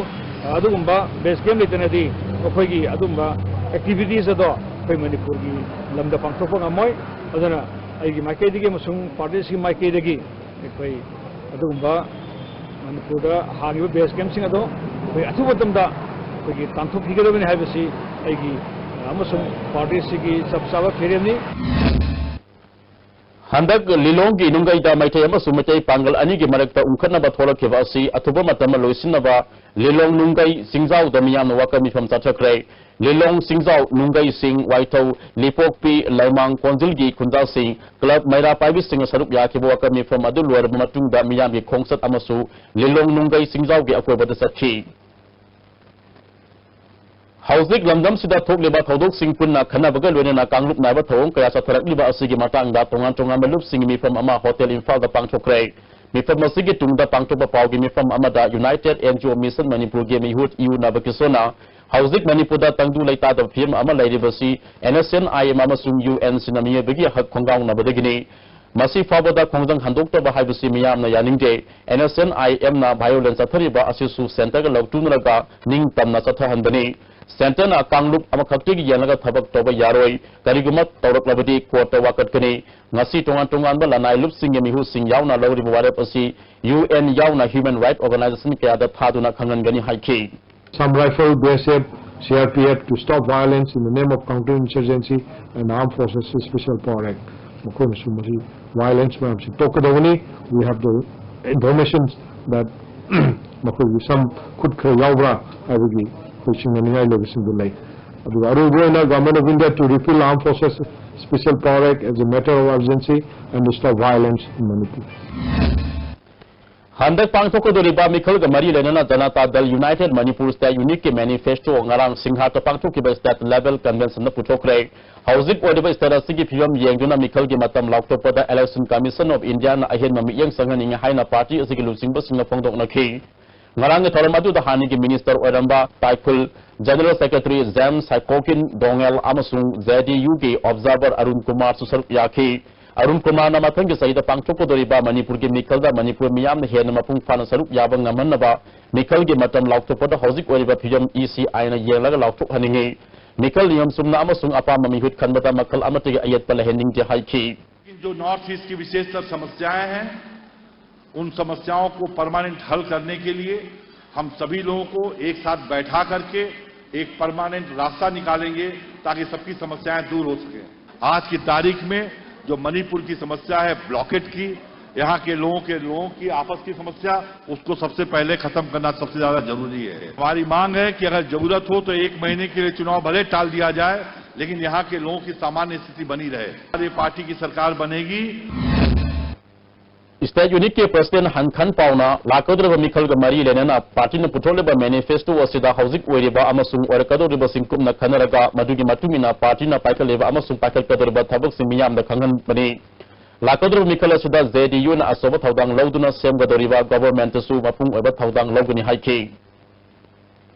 ꯑꯗꯨꯒꯨꯝꯕ ꯕꯦꯁ ꯀꯦꯝꯞ ꯂꯩꯇꯅꯗꯤ ꯃꯈꯣꯏꯒꯤ ꯑꯗꯨꯒꯨꯝꯕ ꯑꯦꯛꯇꯤꯚꯤꯇꯤꯁ ꯑꯗꯣ ꯑꯩꯈꯣꯏ ꯃꯅꯤꯄꯨꯔꯒꯤ ꯂꯝꯗ ꯄꯥꯡꯊꯣꯛꯄ ꯉꯝꯃꯣꯏ꯫ ꯑꯗꯨꯅ ꯑꯩꯒꯤ ꯃꯥꯏꯀꯩꯗꯒꯤ ꯑꯃꯁꯨꯡ ꯄꯥꯔꯇꯤꯁꯤꯒꯤ ꯃꯥꯏꯀꯩꯗꯒꯤ ꯑꯩꯈꯣꯏ ꯑꯗꯨꯒꯨꯝꯕ ꯃꯅꯤꯄꯨꯔꯗ ꯍꯥꯡꯉꯤꯕ ꯕꯦꯁ ꯀꯦꯝꯞꯁꯤꯡ ꯑꯗꯣ ꯑꯩꯈꯣꯏ ꯑꯊꯨꯕ ꯃꯇꯝꯗ ꯑꯩꯈꯣꯏꯒꯤ ꯇꯥꯟꯊꯣꯛꯄꯤꯒꯗꯕꯅꯤ ꯍꯥꯏꯕꯁꯤ ꯑꯩꯒꯤ ꯑꯃꯁꯨꯡ ꯄꯥꯔꯇꯤꯁꯤꯒꯤ ꯆꯞ ꯆꯥꯕ ꯈꯦꯔꯦꯝꯅꯤ꯫ ꯍꯟꯗꯛ ꯂꯤꯂꯣꯡꯒꯤ ꯅꯨꯡꯒꯩꯗ ꯃꯩꯇꯩ ꯑꯃꯁꯨꯡ ꯃꯩꯇꯩ ꯄꯥꯡꯒꯜ ꯑꯅꯤꯒꯤ ꯃꯔꯛꯇ ꯎꯪꯈꯠꯅꯕ ꯊꯣꯛꯂꯛꯈꯤꯕ ꯑꯁꯤ ꯑꯊꯨꯕ ꯃꯇꯝꯗ ꯂꯣꯏꯁꯤꯟꯅꯕ ꯂꯤꯂꯣꯡ ꯅꯨꯡꯒꯩ ꯆꯤꯡꯖꯥꯎꯗ ꯃꯤꯌꯥꯝꯅ ꯋꯥꯀꯠ ꯃꯤꯐꯝ ꯆꯠꯊꯈ꯭ꯔꯦ꯫ ꯂꯤꯂꯣꯡ ꯆꯤꯡꯖꯥꯎ ꯅꯨꯡꯒꯩꯁꯤꯡ, ꯋꯥꯏꯊꯧ, ꯂꯤꯄꯣꯛꯄꯤ, ꯂꯩꯃꯥꯡ ꯀꯣꯟꯖꯤꯜꯒꯤ ꯈꯨꯟꯖꯥꯁꯤꯡ, ꯀ꯭ꯂꯕ ꯃꯩꯔꯥ ꯄꯥꯏꯕꯤꯁꯤꯡꯅ ꯁꯔꯨꯛ ꯌꯥꯈꯤꯕ ꯋꯥꯀꯠ ꯃꯤꯐꯝ ꯑꯗꯨ ꯂꯣꯏꯔꯕ ꯃꯇꯨꯡꯗ ꯃꯤꯌꯥꯝꯒꯤ ꯈꯣꯡꯆꯠ ꯑꯃꯁꯨ ꯂꯤꯂꯣꯡ ꯅꯨꯡꯒꯩ ꯆꯤꯡꯖꯥꯎꯒꯤ ꯑꯀꯣꯏꯕꯗ ꯆꯠꯈꯤ꯫ ꯍꯧꯖꯤꯛ ꯂꯝꯗꯝꯁꯤꯗ ꯊꯣꯛꯂꯤꯕ ꯊꯧꯗꯣꯛꯁꯤꯡ ꯄꯨꯟꯅ ꯈꯟꯅꯕꯒ ꯂꯣꯏꯅꯅ ꯀꯥꯡꯂꯨꯞ ꯅꯥꯏꯕ ꯊꯧꯑꯣꯡ ꯀꯌꯥ ꯆꯠꯊꯔꯛꯂꯤꯕ ꯑꯁꯤꯒꯤ ꯃꯇꯥꯡꯗ ꯇꯣꯉꯥꯟ ꯇꯣꯉꯥꯟꯕ ꯂꯨꯞꯁꯤꯡꯒꯤ ꯃꯤꯐꯝ ꯑꯃ ꯍꯣꯇꯦꯜ ꯏꯝꯐꯥꯜꯗ ꯄꯥꯡꯊꯣꯛꯈ꯭ꯔꯦ꯫ ꯃꯤꯐꯝ ꯑꯁꯤꯒꯤ ꯇꯨꯡꯗ ꯄꯥꯡꯊꯣꯛꯄ ꯄꯥꯎꯒꯤ ꯃꯤꯐꯝ ꯑꯃꯗ United N G O Mission ꯃꯅꯤꯄꯨꯔꯒꯤ ꯃꯤꯍꯨꯠ ꯏꯌꯨ ꯅꯕꯀꯤꯁꯣꯔꯅ ꯍꯧꯖꯤꯛ ꯃꯅꯤꯄꯨꯔꯗ ꯇꯪꯗꯨ ꯂꯩꯇꯥꯗꯕ ꯐꯤꯕꯝ ꯑꯃ ꯂꯩꯔꯤꯕꯁꯤ N S N I M ꯑꯃꯁꯨꯡ U N ꯁꯤꯅ ꯃꯤꯑꯣꯏꯕꯒꯤ ꯍꯛ ꯈꯣꯡꯒꯥꯎꯅꯕꯗꯒꯤꯅꯤ꯫ ꯃꯁꯤ ꯐꯥꯎꯕꯗ ꯈꯣꯡꯖꯪ ꯍꯟꯗꯣꯛꯇꯕ ꯍꯥꯏꯕꯁꯤ ꯃꯤꯌꯥꯝꯅ ꯌꯥꯅꯤꯡꯗꯦ꯫ N S N I M ꯅ violence ꯆꯠꯊꯔꯤꯕ ꯑꯁꯤꯁꯨ centre ꯒ ꯂꯧꯇꯨꯅꯔꯒ ꯅꯤꯡꯇꯝꯅ ꯆꯠꯊꯍꯟꯕꯅꯤ꯫ Centre ꯅ ꯀꯥꯡꯂꯨꯞ ꯑꯃꯈꯛꯇꯒꯤ ꯌꯦꯡꯂꯒ ꯊꯕꯛ ꯇꯧꯕ ꯌꯥꯔꯣꯏ꯫ ꯀꯔꯤꯒꯨꯝꯕ ꯇꯧꯔꯛꯂꯕꯗꯤ court ꯇ ꯋꯥꯀꯠꯀꯅꯤ꯫ ꯉꯁꯤ ꯇꯣꯉꯥꯟ ꯇꯣꯉꯥꯟꯕ ꯂꯅꯥꯏ ꯂꯨꯞꯁꯤꯡꯒꯤ ꯃꯤꯍꯨꯠꯁꯤꯡ ꯌꯥꯎꯅ ꯂꯧꯔꯤꯕ ꯋꯥꯔꯦꯞ ꯑꯁꯤ U N ꯌꯥꯎꯅ human right organisation ꯀꯌꯥꯗ ꯊꯥꯗꯨꯅ ꯈꯪꯍꯟꯒꯅꯤ ꯍꯥꯏꯈꯤ꯫ Some rifle, B S F, C R P F to stop violence in the name of counter-insurgency and Armed Forces Special Power Act. ꯃꯈꯣꯏꯅꯁꯨ ꯃꯁꯤ violence ꯃꯌꯥꯝꯁꯤ ꯇꯣꯛꯀꯗꯕꯅꯤ꯫ We have the information that ꯃꯈꯣꯏꯒꯤ ꯁꯝ ꯈꯨꯠ ꯈꯔ ꯌꯥꯎꯕ꯭ꯔꯥ ꯍꯥꯏꯕꯒꯤ ꯑꯩꯈꯣꯏ ꯆꯤꯡꯅꯅꯤꯡꯉꯥꯏ ꯂꯩꯕꯁꯤꯡꯗꯨ ꯂꯩ꯫ ꯑꯗꯨꯒ ꯑꯔꯣꯏꯕ ꯑꯣꯏꯅ Government of India to repeal Armed Forces Special Power Act as a matter of urgency and to stop violence in Manipur. ꯍꯟꯗꯛ ꯄꯥꯡꯊꯣꯛꯀꯗꯧꯔꯤꯕ ꯃꯤꯈꯜꯒ ꯃꯔꯤ ꯂꯩꯅꯅ ꯖꯅꯇꯥ ꯗꯜ United Manipur State Unit ꯀꯤ manifesto ꯉꯔꯥꯡ ꯁꯤꯡꯍꯥꯠꯇ ꯄꯥꯡꯊꯣꯛꯈꯤꯕ state level convention ꯗ ꯄꯨꯊꯣꯛꯈ꯭ꯔꯦ꯫ ꯍꯧꯖꯤꯛ ꯑꯣꯏꯔꯤꯕ state ꯑꯁꯤꯒꯤ ꯐꯤꯕꯝ ꯌꯦꯡꯗꯨꯅ ꯃꯤꯈꯜꯒꯤ ꯃꯇꯝ ꯂꯥꯎꯊꯣꯛꯄꯗ Election Commission of India ꯅ ꯑꯍꯦꯟꯕ ꯃꯤꯠꯌꯦꯡ ꯆꯪꯍꯟꯅꯤꯡꯉꯤ ꯍꯥꯏꯅ party ꯑꯁꯤꯒꯤ ꯂꯨꯆꯤꯡꯕꯁꯤꯡꯅ ꯐꯣꯡꯗꯣꯛꯅꯈꯤ꯫ ꯉꯔꯥꯡꯒꯤ ꯊꯧꯔꯝ ꯑꯗꯨꯗ ꯍꯥꯟꯅꯒꯤ minister ꯑꯣꯏꯔꯝꯕ ꯇꯥꯏꯈꯨꯜ General Secretary James ꯁꯥꯏꯀꯣꯀꯤꯟ ꯗꯣꯉꯦꯜ ꯑꯃꯁꯨꯡ J D U ꯒꯤ observer ꯑꯔꯨꯟ ꯀꯨꯃꯥꯔꯁꯨ ꯁꯔꯨꯛ ꯌꯥꯈꯤ꯫ ꯑꯔꯨꯟ ꯀꯨꯃꯥꯔꯅ ꯃꯊꯪꯒꯤ ꯆꯍꯤꯗ ꯄꯥꯡꯊꯣꯛꯀꯗꯧꯔꯤꯕ ꯃꯅꯤꯄꯨꯔꯒꯤ ꯃꯤꯈꯜꯗ ꯃꯅꯤꯄꯨꯔ ꯃꯤꯌꯥꯝꯅ ꯍꯦꯟꯅ ꯃꯄꯨꯡ ꯐꯥꯅ ꯁꯔꯨꯛ ꯌꯥꯕ ꯉꯝꯍꯟꯅꯕ ꯃꯤꯈꯜꯒꯤ ꯃꯇꯝ ꯂꯥꯎꯊꯣꯛꯄꯗ ꯍꯧꯖꯤꯛ ꯑꯣꯏꯔꯤꯕ ꯐꯤꯕꯝ E C I ꯅ ꯌꯦꯡꯂꯒ ꯂꯥꯎꯊꯣꯛꯍꯟꯅꯤꯡꯏ꯫ ꯃꯤꯈꯜ ꯅꯤꯌꯝ ꯆꯨꯝꯅ ꯑꯃꯁꯨꯡ ꯑꯄꯥꯝꯕ ꯃꯤꯍꯨꯠ ꯈꯟꯕꯗ ꯃꯈꯜ ꯑꯃꯠꯇꯒꯤ ꯑꯌꯦꯠꯄ ꯂꯩꯍꯟꯅꯤꯡꯗꯦ ꯍꯥꯏꯈꯤ꯫ लेकिन जो नॉर्थ ईस्ट की विशेषतर समस्याएं हैं, उन समस्याओं को परमानेंट हल करने के लिए हम सभी लोगों को एक साथ बैठा करके एक परमानेंट रास्ता निकालेंगे, ताकि सबकी समस्याएं दूर हो सकें। आज की तारीख में जो मणिपुर की समस्या है ब्लॉकेट की, यहाँ के लोगों के लोगों की आपस की समस्या, उसको सबसे पहले खत्म करना सबसे ज्यादा जरूरी है। हमारी मांग है कि अगर जरूरत हो तो एक महीने के लिए चुनाव भले टाल दिया जाए, लेकिन यहाँ के लोगों की सामान्य स्थिति बनी रहे। ये पार्टी की सरकार बनेगी। State Unit ꯀꯤ President ꯍꯟꯈꯟ ꯄꯥꯎꯅ ꯂꯥꯛꯀꯗꯧꯔꯤꯕ ꯃꯤꯈꯜꯒ ꯃꯔꯤ ꯂꯩꯅꯅ party ꯅ ꯄꯨꯊꯣꯛꯂꯤꯕ manifesto ꯑꯁꯤꯗ ꯍꯧꯖꯤꯛ ꯑꯣꯏꯔꯤꯕ ꯑꯃꯁꯨꯡ ꯑꯣꯏꯔꯛꯀꯗꯧꯔꯤꯕꯁꯤꯡ ꯀꯨꯞꯅ ꯈꯟꯅꯔꯒ ꯃꯗꯨꯒꯤ ꯃꯇꯨꯡ ꯏꯟꯅ party ꯅ ꯄꯥꯏꯈꯠꯂꯤꯕ ꯑꯃꯁꯨꯡ ꯄꯥꯏꯈꯠꯀꯗꯧꯔꯤꯕ ꯊꯕꯛꯁꯤꯡ ꯃꯤꯌꯥꯝꯗ ꯈꯪꯍꯟꯕꯅꯤ꯫ ꯂꯥꯛꯀꯗꯧꯔꯤꯕ ꯃꯤꯈꯜ ꯑꯁꯤꯗ JDUꯅ ꯑꯆꯧꯕ ꯊꯧꯗꯥꯡ ꯂꯧꯗꯨꯅ ꯁꯦꯝꯒꯗꯧꯔꯤꯕ governmentꯇꯁꯨ ꯃꯄꯨꯡ ꯑꯣꯏꯕ ꯊꯧꯗꯥꯡ ꯂꯧꯒꯅꯤ ꯍꯥꯏꯈꯤ꯫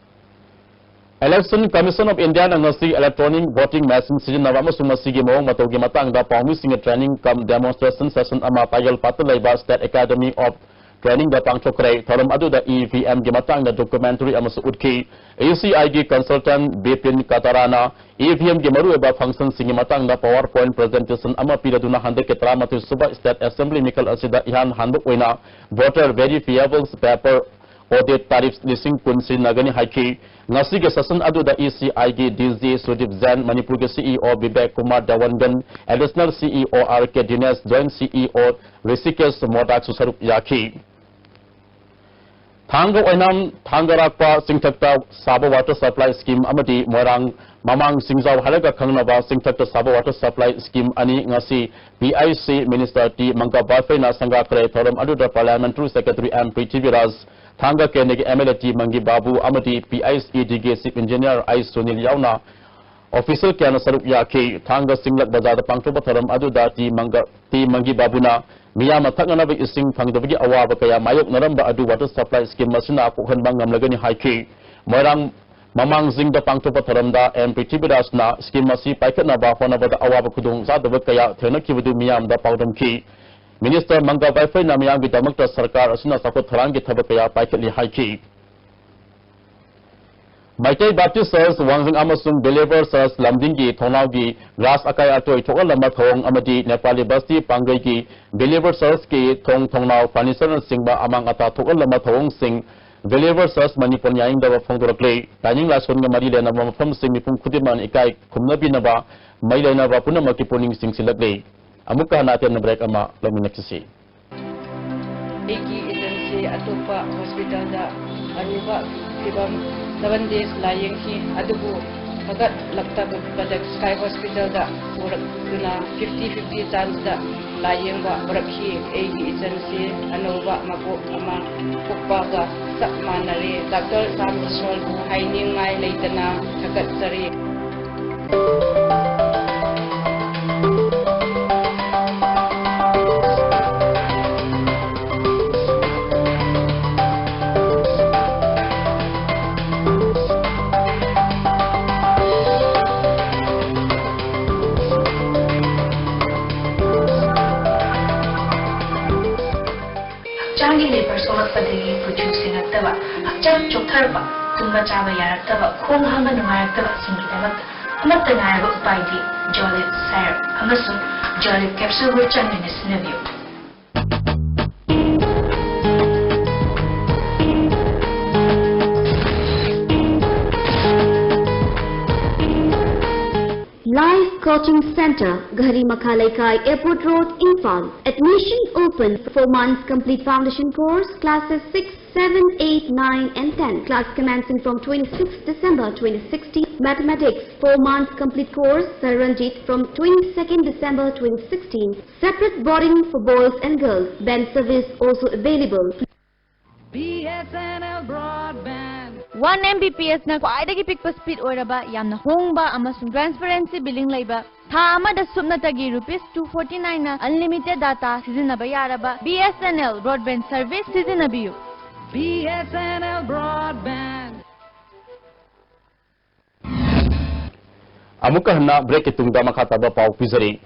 Election Commission of Indiaꯅ ꯉꯁꯤ electronic voting machine ꯁꯤꯖꯤꯟꯅꯕ ꯑꯃꯁꯨꯡ ꯃꯁꯤꯒꯤ ꯃꯑꯣꯡ ꯃꯇꯧꯒꯤ ꯃꯇꯥꯡꯗ ꯄꯥꯎꯃꯤꯁꯤꯡꯒꯤ training cum demonstration session ꯑꯃ ꯇꯥꯏꯒꯜꯄꯥꯠꯇ ꯂꯩꯕ State Academy of Trainingꯗ ꯄꯥꯡꯊꯣꯛꯈ꯭ꯔꯦ꯫ ꯊꯧꯔꯝ ꯑꯗꯨꯗ EVMꯒꯤ ꯃꯇꯥꯡꯗ documentary ꯑꯃꯁꯨ ꯎꯠꯈꯤ꯫ ECIꯒꯤ consultant ꯕꯤꯄꯤꯟ ꯀꯇꯥꯔꯥꯅ EVMꯒꯤ ꯃꯔꯨꯑꯣꯏꯕ functionꯁꯤꯡꯒꯤ ꯃꯇꯥꯡꯗ PowerPoint presentation ꯑꯃ ꯄꯤꯔꯗꯨꯅ ꯍꯟꯗꯛꯀꯤ ꯇꯔꯥꯃꯥꯊꯣꯏ ꯁꯨꯕ State Assembly ꯃꯤꯈꯜ ꯑꯁꯤꯗ ꯏꯍꯥꯟ ꯍꯥꯟꯕ ꯑꯣꯏꯅ voter verifiable paper audit ꯇꯥꯔꯤꯐ ꯂꯤꯁꯤꯡ ꯀꯨꯟ ꯁꯤꯖꯤꯟꯅꯒꯅꯤ ꯍꯥꯏꯈꯤ꯫ ꯉꯁꯤꯒꯤ session ꯑꯗꯨꯗ ECIꯒꯤ DG ꯁꯨꯗꯤꯞ ꯖꯩꯟ, ꯃꯅꯤꯄꯨꯔꯒꯤ CEO Bibek Kumar ꯗꯋꯟꯒꯟ, Additional CEO RK ꯗꯤꯅꯦꯁ, Joint CEO ꯔꯤꯁꯤꯀꯦꯁ ꯃꯣꯗꯥꯛꯁꯨ ꯁꯔꯨꯛ ꯌꯥꯈꯤ꯫ ꯊꯥꯡꯒ ꯑꯣꯏꯅꯥꯝ ꯊꯥꯡꯒ ꯔꯥꯛꯄ ꯆꯤꯡꯊꯛꯇ ꯁꯥꯕ water supply scheme ꯑꯃꯗꯤ ꯃꯣꯏꯔꯥꯡ ꯃꯃꯥꯡ ꯁꯤꯡꯖꯥꯎ ꯍꯥꯏꯔꯒ ꯈꯪꯅꯕ ꯆꯤꯡꯊꯛꯇ ꯁꯥꯕ water supply scheme ꯑꯅꯤ ꯉꯁꯤ PIC Minister ꯇꯤ ꯃꯪꯒꯥ ꯕꯥꯏꯐꯩꯅ ꯁꯪꯒꯥꯈ꯭ꯔꯦ꯫ ꯊꯧꯔꯝ ꯑꯗꯨꯗ Parliamentary Secretary ꯑꯦꯝ ꯄ꯭ꯔꯤꯊꯤꯕꯤꯔꯥꯖ, ꯊꯥꯡꯒ ꯀꯦꯟꯗ꯭ꯔꯒꯤ MLA ꯇꯤ ꯃꯪꯒꯤ ꯕꯥꯕꯨ ꯑꯃꯗꯤ PICEDꯒꯤ Chief Engineer ꯑꯥꯏ ꯁꯨꯅꯤꯜ ꯌꯥꯎꯅ official ꯀꯌꯥꯅ ꯁꯔꯨꯛ ꯌꯥꯈꯤ꯫ ꯊꯥꯡꯒ ꯆꯤꯡꯂꯛ ꯕꯖꯥꯔꯗ ꯄꯥꯡꯊꯣꯛꯄ ꯊꯧꯔꯝ ꯑꯗꯨꯗ ꯇꯤ ꯃꯪꯒ-, ꯇꯤ ꯃꯪꯒꯤ ꯕꯥꯕꯨꯅ ꯃꯤꯌꯥꯝꯅ ꯊꯛꯅꯅꯕ ꯏꯁꯤꯡ ꯐꯪꯗꯕꯒꯤ ꯑꯋꯥꯕ ꯀꯌꯥ ꯃꯥꯌꯣꯛꯅꯔꯝꯕ ꯑꯗꯨ water supply scheme ꯑꯁꯤꯅ ꯀꯣꯛꯍꯟꯕ ꯉꯝꯂꯒꯅꯤ ꯍꯥꯏꯈꯤ꯫ ꯃꯣꯏꯔꯥꯡ ꯃꯃꯥꯡꯖꯤꯡꯗ ꯄꯥꯡꯊꯣꯛꯄ ꯊꯧꯔꯝꯗ ꯑꯦꯝ ꯄ꯭ꯔꯤꯊꯤꯕꯤꯔꯥꯖꯅ scheme ꯑꯁꯤ ꯄꯥꯏꯈꯠꯅꯕ ꯍꯣꯠꯅꯕꯗ ꯑꯋꯥꯕ ꯈꯨꯗꯣꯡ ꯆꯥꯗꯕ ꯀꯌꯥ ꯊꯦꯡꯅꯈꯤꯕꯗꯨ ꯃꯤꯌꯥꯝꯗ ꯄꯥꯎꯗꯝꯈꯤ꯫ Minister ꯃꯪꯒꯜ ꯕꯥꯏꯐꯩꯅ ꯃꯤꯌꯥꯝꯒꯤꯗꯃꯛꯇ ꯁꯔꯀꯥꯔ ꯑꯁꯤꯅ ꯆꯥꯎꯈꯠ ꯊꯧꯔꯥꯡꯒꯤ ꯊꯕꯛ ꯀꯌꯥ ꯄꯥꯏꯈꯠꯂꯤ ꯍꯥꯏꯈꯤ꯫ ꯃꯩꯇꯩ Baptist Church ꯋꯥꯡꯖꯤꯡ ꯑꯃꯁꯨꯡ Believer Church ꯂꯝꯗꯤꯡꯒꯤ ꯊꯣꯡꯅꯥꯎꯒꯤ glass ꯑꯀꯥꯏ ꯑꯇꯣꯏ ꯊꯣꯛꯍꯜꯂꯝꯕ ꯊꯧꯑꯣꯡ ꯑꯃꯗꯤ ꯅꯦꯄꯥꯂꯤ ꯕꯁꯇꯤ ꯄꯥꯡꯒꯩꯒꯤ Believer Churchꯀꯤ ꯊꯣꯡ ꯊꯣꯡꯅꯥꯎ furnitureꯅꯆꯤꯡꯕ ꯑꯃꯥꯡ ꯑꯇꯥ ꯊꯣꯛꯍꯜꯂꯝꯕ ꯊꯧꯑꯣꯡꯁꯤꯡ Believer Church ꯃꯅꯤꯄꯨꯔꯅ ꯌꯥꯅꯤꯡꯗꯕ ꯐꯣꯡꯗꯣꯔꯛꯂꯤ꯫ ꯂꯥꯏꯅꯤꯡ ꯂꯥꯏꯁꯣꯟꯒ ꯃꯔꯤ ꯂꯩꯅꯕ ꯃꯐꯝꯁꯤꯡ ꯃꯤꯄꯨꯝ ꯈꯨꯗꯤꯡꯃꯛꯅ ꯏꯀꯥꯏ ꯈꯨꯝꯅꯕꯤꯅꯕ ꯃꯔꯤ ꯂꯩꯅꯕ ꯄꯨꯝꯅꯃꯛꯀꯤ ꯄꯨꯛꯅꯤꯡ ꯆꯤꯡꯁꯤꯜꯂꯛꯂꯤ꯫ ꯑꯃꯨꯛꯀ ꯍꯟꯅ ꯑꯇꯦꯟꯕ break ꯑꯃ ꯂꯧꯃꯤꯟꯅꯈꯤꯁꯤ꯫ ꯑꯩꯒꯤ ꯏꯆꯟꯁꯤ ꯑꯇꯣꯞꯄ hospitalꯗ ꯑꯔꯨꯕ ꯐꯤꯕꯝ seven days ꯂꯥꯌꯦꯡꯈꯤ, ꯑꯗꯨꯕꯨ ꯐꯒꯠꯂꯛꯇꯕꯗ Sky Hospitalꯗ ꯄꯨꯔꯛꯇꯨꯅ fifty fifty chanceꯇ ꯂꯥꯌꯦꯡꯕ ꯍꯧꯔꯛꯈꯤ꯫ ꯑꯩꯒꯤ ꯏꯆꯟꯁꯤ ꯑꯅꯧꯕ ꯃꯄꯣꯛ ꯑꯃ ꯄꯣꯛꯄꯒ ꯆꯞ ꯃꯥꯟꯅꯔꯦ꯫ Doctor ꯁꯥꯝ ꯏꯁꯣꯔꯕꯨ ꯍꯥꯏꯅꯤꯡꯉꯥꯏ ꯂꯩꯇꯅ ꯊꯥꯒꯠꯆꯔꯤ꯫ ꯍꯛꯆꯥꯡꯒꯤ ꯂꯤꯚꯔ ꯁꯣꯛꯂꯛꯄꯗꯒꯤ ꯀꯨꯆꯨ ꯁꯦꯡꯉꯛꯇꯕ, ꯍꯛꯆꯥꯡ ꯆꯣꯛꯊꯔꯛꯄ, ꯇꯨꯝꯕ ꯆꯥꯕ ꯌꯥꯔꯛꯇꯕ, ꯈꯣꯡ ꯍꯥꯝꯕ ꯅꯨꯡꯉꯥꯏꯔꯛꯇꯕꯁꯤꯡꯒꯤꯗꯃꯛꯇ ꯑꯃꯠꯇ ꯉꯥꯏꯔꯕ ꯎꯄꯥꯏꯗꯤ ꯖꯣꯂꯤꯞ ꯁꯥꯏꯔꯞ ꯑꯃꯁꯨꯡ ꯖꯣꯂꯤꯞ ꯀꯦꯞꯁꯨꯜꯕꯨ ꯆꯥꯡ ꯅꯥꯏꯅ ꯁꯤꯖꯤꯟꯅꯕꯤꯌꯨ꯫ Life Coaching Center, Ghari Makha Leikai, Airport Road, Imphal. Admission open for months complete foundation course, classes six, seven, eight, nine and ten. Class commencing from twenty-sixth December twenty sixteen. Mathematics, four months complete course, Sir Ranjit from twenty-second December twenty sixteen. Separate boarding for boys and girls. Band service also available. B S N L broadband. One Mbps ꯅ ꯈ꯭ꯋꯥꯏꯗꯒꯤ ꯄꯤꯛꯄ speed ꯑꯣꯏꯔꯕ, ꯌꯥꯝꯅ ꯍꯣꯡꯕ ꯑꯃꯁꯨꯡ transparency billing ꯂꯩꯕ, ꯊꯥ ꯑꯃꯗ ꯁꯨꯞꯅꯇꯒꯤ rupees two forty nine ꯅ unlimited data ꯁꯤꯖꯤꯟꯅꯕ ꯌꯥꯔꯕ B S N L broadband service ꯁꯤꯖꯤꯟꯅꯕꯤꯌꯨ꯫ B S N L broadband. ꯑꯃꯨꯛꯀ ꯍꯟꯅ break ꯀꯤ ꯇꯨꯡꯗ ꯃꯈꯥ ꯇꯥꯕ ꯄꯥꯎ ꯄꯤꯖꯔꯤ꯫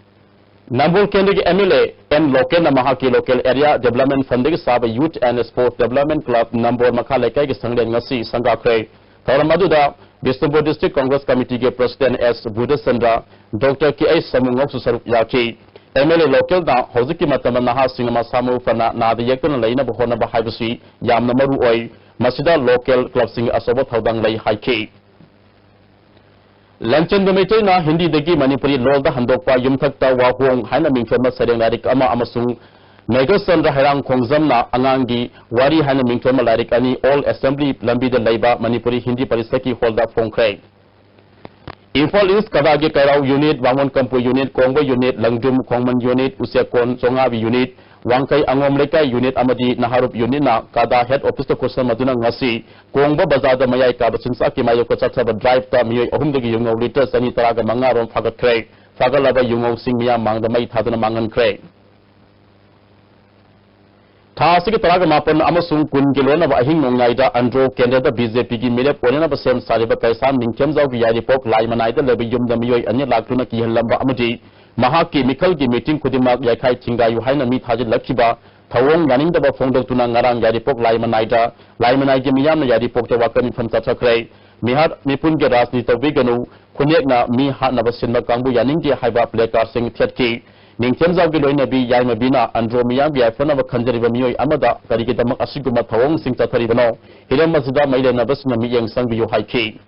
ꯅꯝꯕꯣꯜ ꯀꯦꯟꯗ꯭ꯔꯒꯤ M L A N ꯂꯣꯀꯦꯜꯅ ꯃꯍꯥꯛꯀꯤ local area development fund ꯗꯒꯤ ꯁꯥꯕ Youth and Sports Development Club ꯅꯝꯕꯣꯜ ꯃꯈꯥ ꯂꯩꯀꯥꯏꯒꯤ ꯁꯪꯂꯦꯟ ꯉꯁꯤ ꯁꯪꯒꯥꯈ꯭ꯔꯦ꯫ ꯊꯧꯔꯝ ꯑꯗꯨꯗ ꯕꯤꯁꯅꯨꯄꯨꯔ District Congress Committee ꯒꯤ President S Budhachandra, Doctor K H ꯁꯃꯨꯉꯧꯁꯨ ꯁꯔꯨꯛ ꯌꯥꯈꯤ꯫ M L A ꯂꯣꯀꯦꯜꯅ ꯍꯧꯖꯤꯛꯀꯤ ꯃꯇꯝꯗ ꯅꯍꯥꯁꯤꯡꯅ ꯃꯁꯥ ꯃꯎ ꯐꯅ ꯅꯥꯗ ꯌꯦꯛꯇꯅ ꯂꯩꯅꯕ ꯍꯣꯠꯅꯕ ꯍꯥꯏꯕꯁꯤ ꯌꯥꯝꯅ ꯃꯔꯨ ꯑꯣꯏ꯫ ꯃꯁꯤꯗ local club ꯁꯤꯡꯒꯤ ꯑꯆꯧꯕ ꯊꯧꯗꯥꯡ ꯂꯩ ꯍꯥꯏꯈꯤ꯫ ꯂꯟꯆꯦꯟꯕ ꯃꯩꯇꯩꯅ ꯍꯤꯟꯗꯤꯗꯒꯤ ꯃꯅꯤꯄꯨꯔꯤ ꯂꯣꯜꯗ ꯍꯟꯗꯣꯛꯄ ꯌꯨꯝꯊꯛꯇ ꯋꯥꯍꯣꯡ ꯍꯥꯏꯅ ꯃꯤꯡꯊꯣꯟꯕ ꯁꯩꯔꯦꯡ ꯂꯥꯏꯔꯤꯛ ꯑꯃ ꯑꯃꯁꯨꯡ ꯃꯦꯘꯆꯟꯗ꯭ꯔ ꯍꯩꯔꯥꯡꯈꯣꯡꯖꯝꯅ ꯑꯉꯥꯡꯒꯤ ꯋꯥꯔꯤ ꯍꯥꯏꯅ ꯃꯤꯡꯊꯣꯟꯕ ꯂꯥꯏꯔꯤꯛ ꯑꯅꯤ Old Assembly ꯂꯝꯕꯤꯗ ꯂꯩꯕ ꯃꯅꯤꯄꯨꯔꯤ ꯍꯤꯟꯗꯤ ꯄꯔꯤꯁꯠꯀꯤ ꯍꯣꯜꯗ ꯐꯣꯡꯈ꯭ꯔꯦ꯫ ꯏꯝꯐꯥꯜ ꯏꯁ ꯀꯗꯥꯒꯤ ꯀꯩꯔꯥꯎ unit, ꯕꯥꯃꯣꯟ Kampu unit, ꯀꯣꯡꯕ unit, ꯂꯪꯗ꯭ꯔꯨꯝ ꯈꯣꯡꯃꯟ unit, ꯎꯆꯦꯛꯀꯣꯟ ꯆꯣꯉꯥꯕꯤ unit, ꯋꯥꯡꯈꯩ ꯑꯉꯣꯝ ꯂꯩꯀꯥꯏ unit ꯑꯃꯗꯤ ꯅꯍꯥꯔꯨꯞ unitꯅ ꯀꯗꯥ head officeꯇ ꯈꯨꯠꯁꯝꯅꯗꯨꯅ ꯉꯁꯤ ꯀꯣꯡꯕ ꯕꯖꯥꯔꯗ ꯃꯌꯥꯏ ꯀꯥꯕ ꯆꯤꯟꯖꯥꯛꯀꯤ ꯃꯥꯌꯣꯛꯇ ꯆꯠꯊꯕ driveꯇ ꯃꯤꯑꯣꯏ ꯑꯍꯨꯝꯗꯒꯤ ꯌꯨꯉꯧ litre ꯆꯅꯤ ꯇꯔꯥꯒ ꯃꯉꯥ ꯔꯣꯝ ꯐꯥꯒꯠꯈ꯭ꯔꯦ꯫ ꯐꯥꯒꯠꯂꯕ ꯌꯨꯉꯧꯁꯤꯡ ꯃꯤꯌꯥꯝ ꯃꯥꯡꯗ ꯃꯩ ꯊꯥꯗꯨꯅ ꯃꯥꯡꯍꯟꯈ꯭ꯔꯦ꯫ ꯊꯥ ꯑꯁꯤꯒꯤ ꯇꯔꯥꯒ ꯃꯥꯄꯟ ꯑꯃꯁꯨꯡ ꯀꯨꯟꯒꯤ ꯂꯣꯟꯅꯕ ꯑꯍꯤꯡ ꯅꯣꯡꯌꯥꯏꯗ ꯑꯟꯗ꯭ꯔꯣ ꯀꯦꯟꯗ꯭ꯔꯗ BJPꯒꯤ ꯃꯤꯔꯦꯞ ꯑꯣꯏꯅꯅꯕ ꯁꯦꯝ ꯁꯥꯔꯤꯕ ꯀꯩꯁꯥꯝ ꯅꯤꯡꯊꯦꯝꯖꯥꯎꯒꯤ ꯌꯥꯏꯔꯤꯄꯣꯛ ꯂꯥꯏ ꯃꯅꯥꯏꯗ ꯂꯩꯕ ꯌꯨꯝꯗ ꯃꯤꯑꯣꯏ ꯑꯅꯤ ꯂꯥꯛꯇꯨꯅ ꯀꯤꯍꯜꯂꯝꯕ ꯑꯃꯗꯤ ꯃꯍꯥꯛꯀꯤ ꯃꯤꯈꯜꯒꯤ meeting ꯈꯨꯗꯤꯡꯃꯛ ꯌꯥꯏꯈꯥꯏ ꯊꯤꯡꯒꯥꯏꯌꯨ ꯍꯥꯏꯅ ꯃꯤ ꯊꯥꯖꯤꯜꯂꯛꯈꯤꯕ ꯊꯧꯑꯣꯡ ꯌꯥꯅꯤꯡꯗꯕ ꯐꯣꯡꯗꯣꯛꯇꯨꯅ ꯉꯔꯥꯡ ꯌꯥꯏꯔꯤꯄꯣꯛ ꯂꯥꯏꯃꯅꯥꯏꯗ, ꯂꯥꯏꯃꯅꯥꯏꯒꯤ ꯃꯤꯌꯥꯝꯅ ꯌꯥꯏꯔꯤꯄꯣꯛꯇ ꯋꯥꯀꯠ ꯃꯤꯐꯝ ꯆꯠꯊꯈ꯭ꯔꯦ꯫ ꯃꯤꯍꯥꯠ ꯃꯤꯄꯨꯟꯒꯤ ꯔꯥꯖꯅꯤꯇꯤ ꯇꯧꯕꯤꯒꯅꯨ, ꯈꯨꯟꯅꯦꯛꯅ ꯃꯤ ꯍꯥꯠꯅꯕ ꯁꯤꯟꯕ ꯀꯥꯡꯕꯨ ꯌꯥꯅꯤꯡꯗꯦ ꯍꯥꯏꯕ placardꯁꯤꯡ ꯊꯦꯠꯈꯤ꯫ ꯅꯤꯡꯊꯦꯝꯖꯥꯎꯒꯤ ꯂꯣꯏꯅꯕꯤ ꯌꯥꯏꯃꯕꯤꯅ ꯑꯟꯗ꯭ꯔꯣ ꯃꯤꯌꯥꯝꯒꯤ ꯌꯥꯏꯐꯅꯕ ꯈꯟꯖꯔꯤꯕ ꯃꯤꯑꯣꯏ ꯑꯃꯗ ꯀꯔꯤꯒꯤꯗꯃꯛ ꯑꯁꯤꯒꯨꯝꯕ ꯊꯧꯑꯣꯡꯁꯤꯡ ꯆꯠꯊꯔꯤꯕꯅꯣ? ꯍꯤꯔꯝ ꯑꯁꯤꯗ ꯃꯩ ꯂꯩꯅꯕꯁꯤꯡꯅ ꯃꯤꯠꯌꯦꯡ ꯆꯪꯕꯤꯌꯨ ꯍꯥꯏꯈꯤ꯫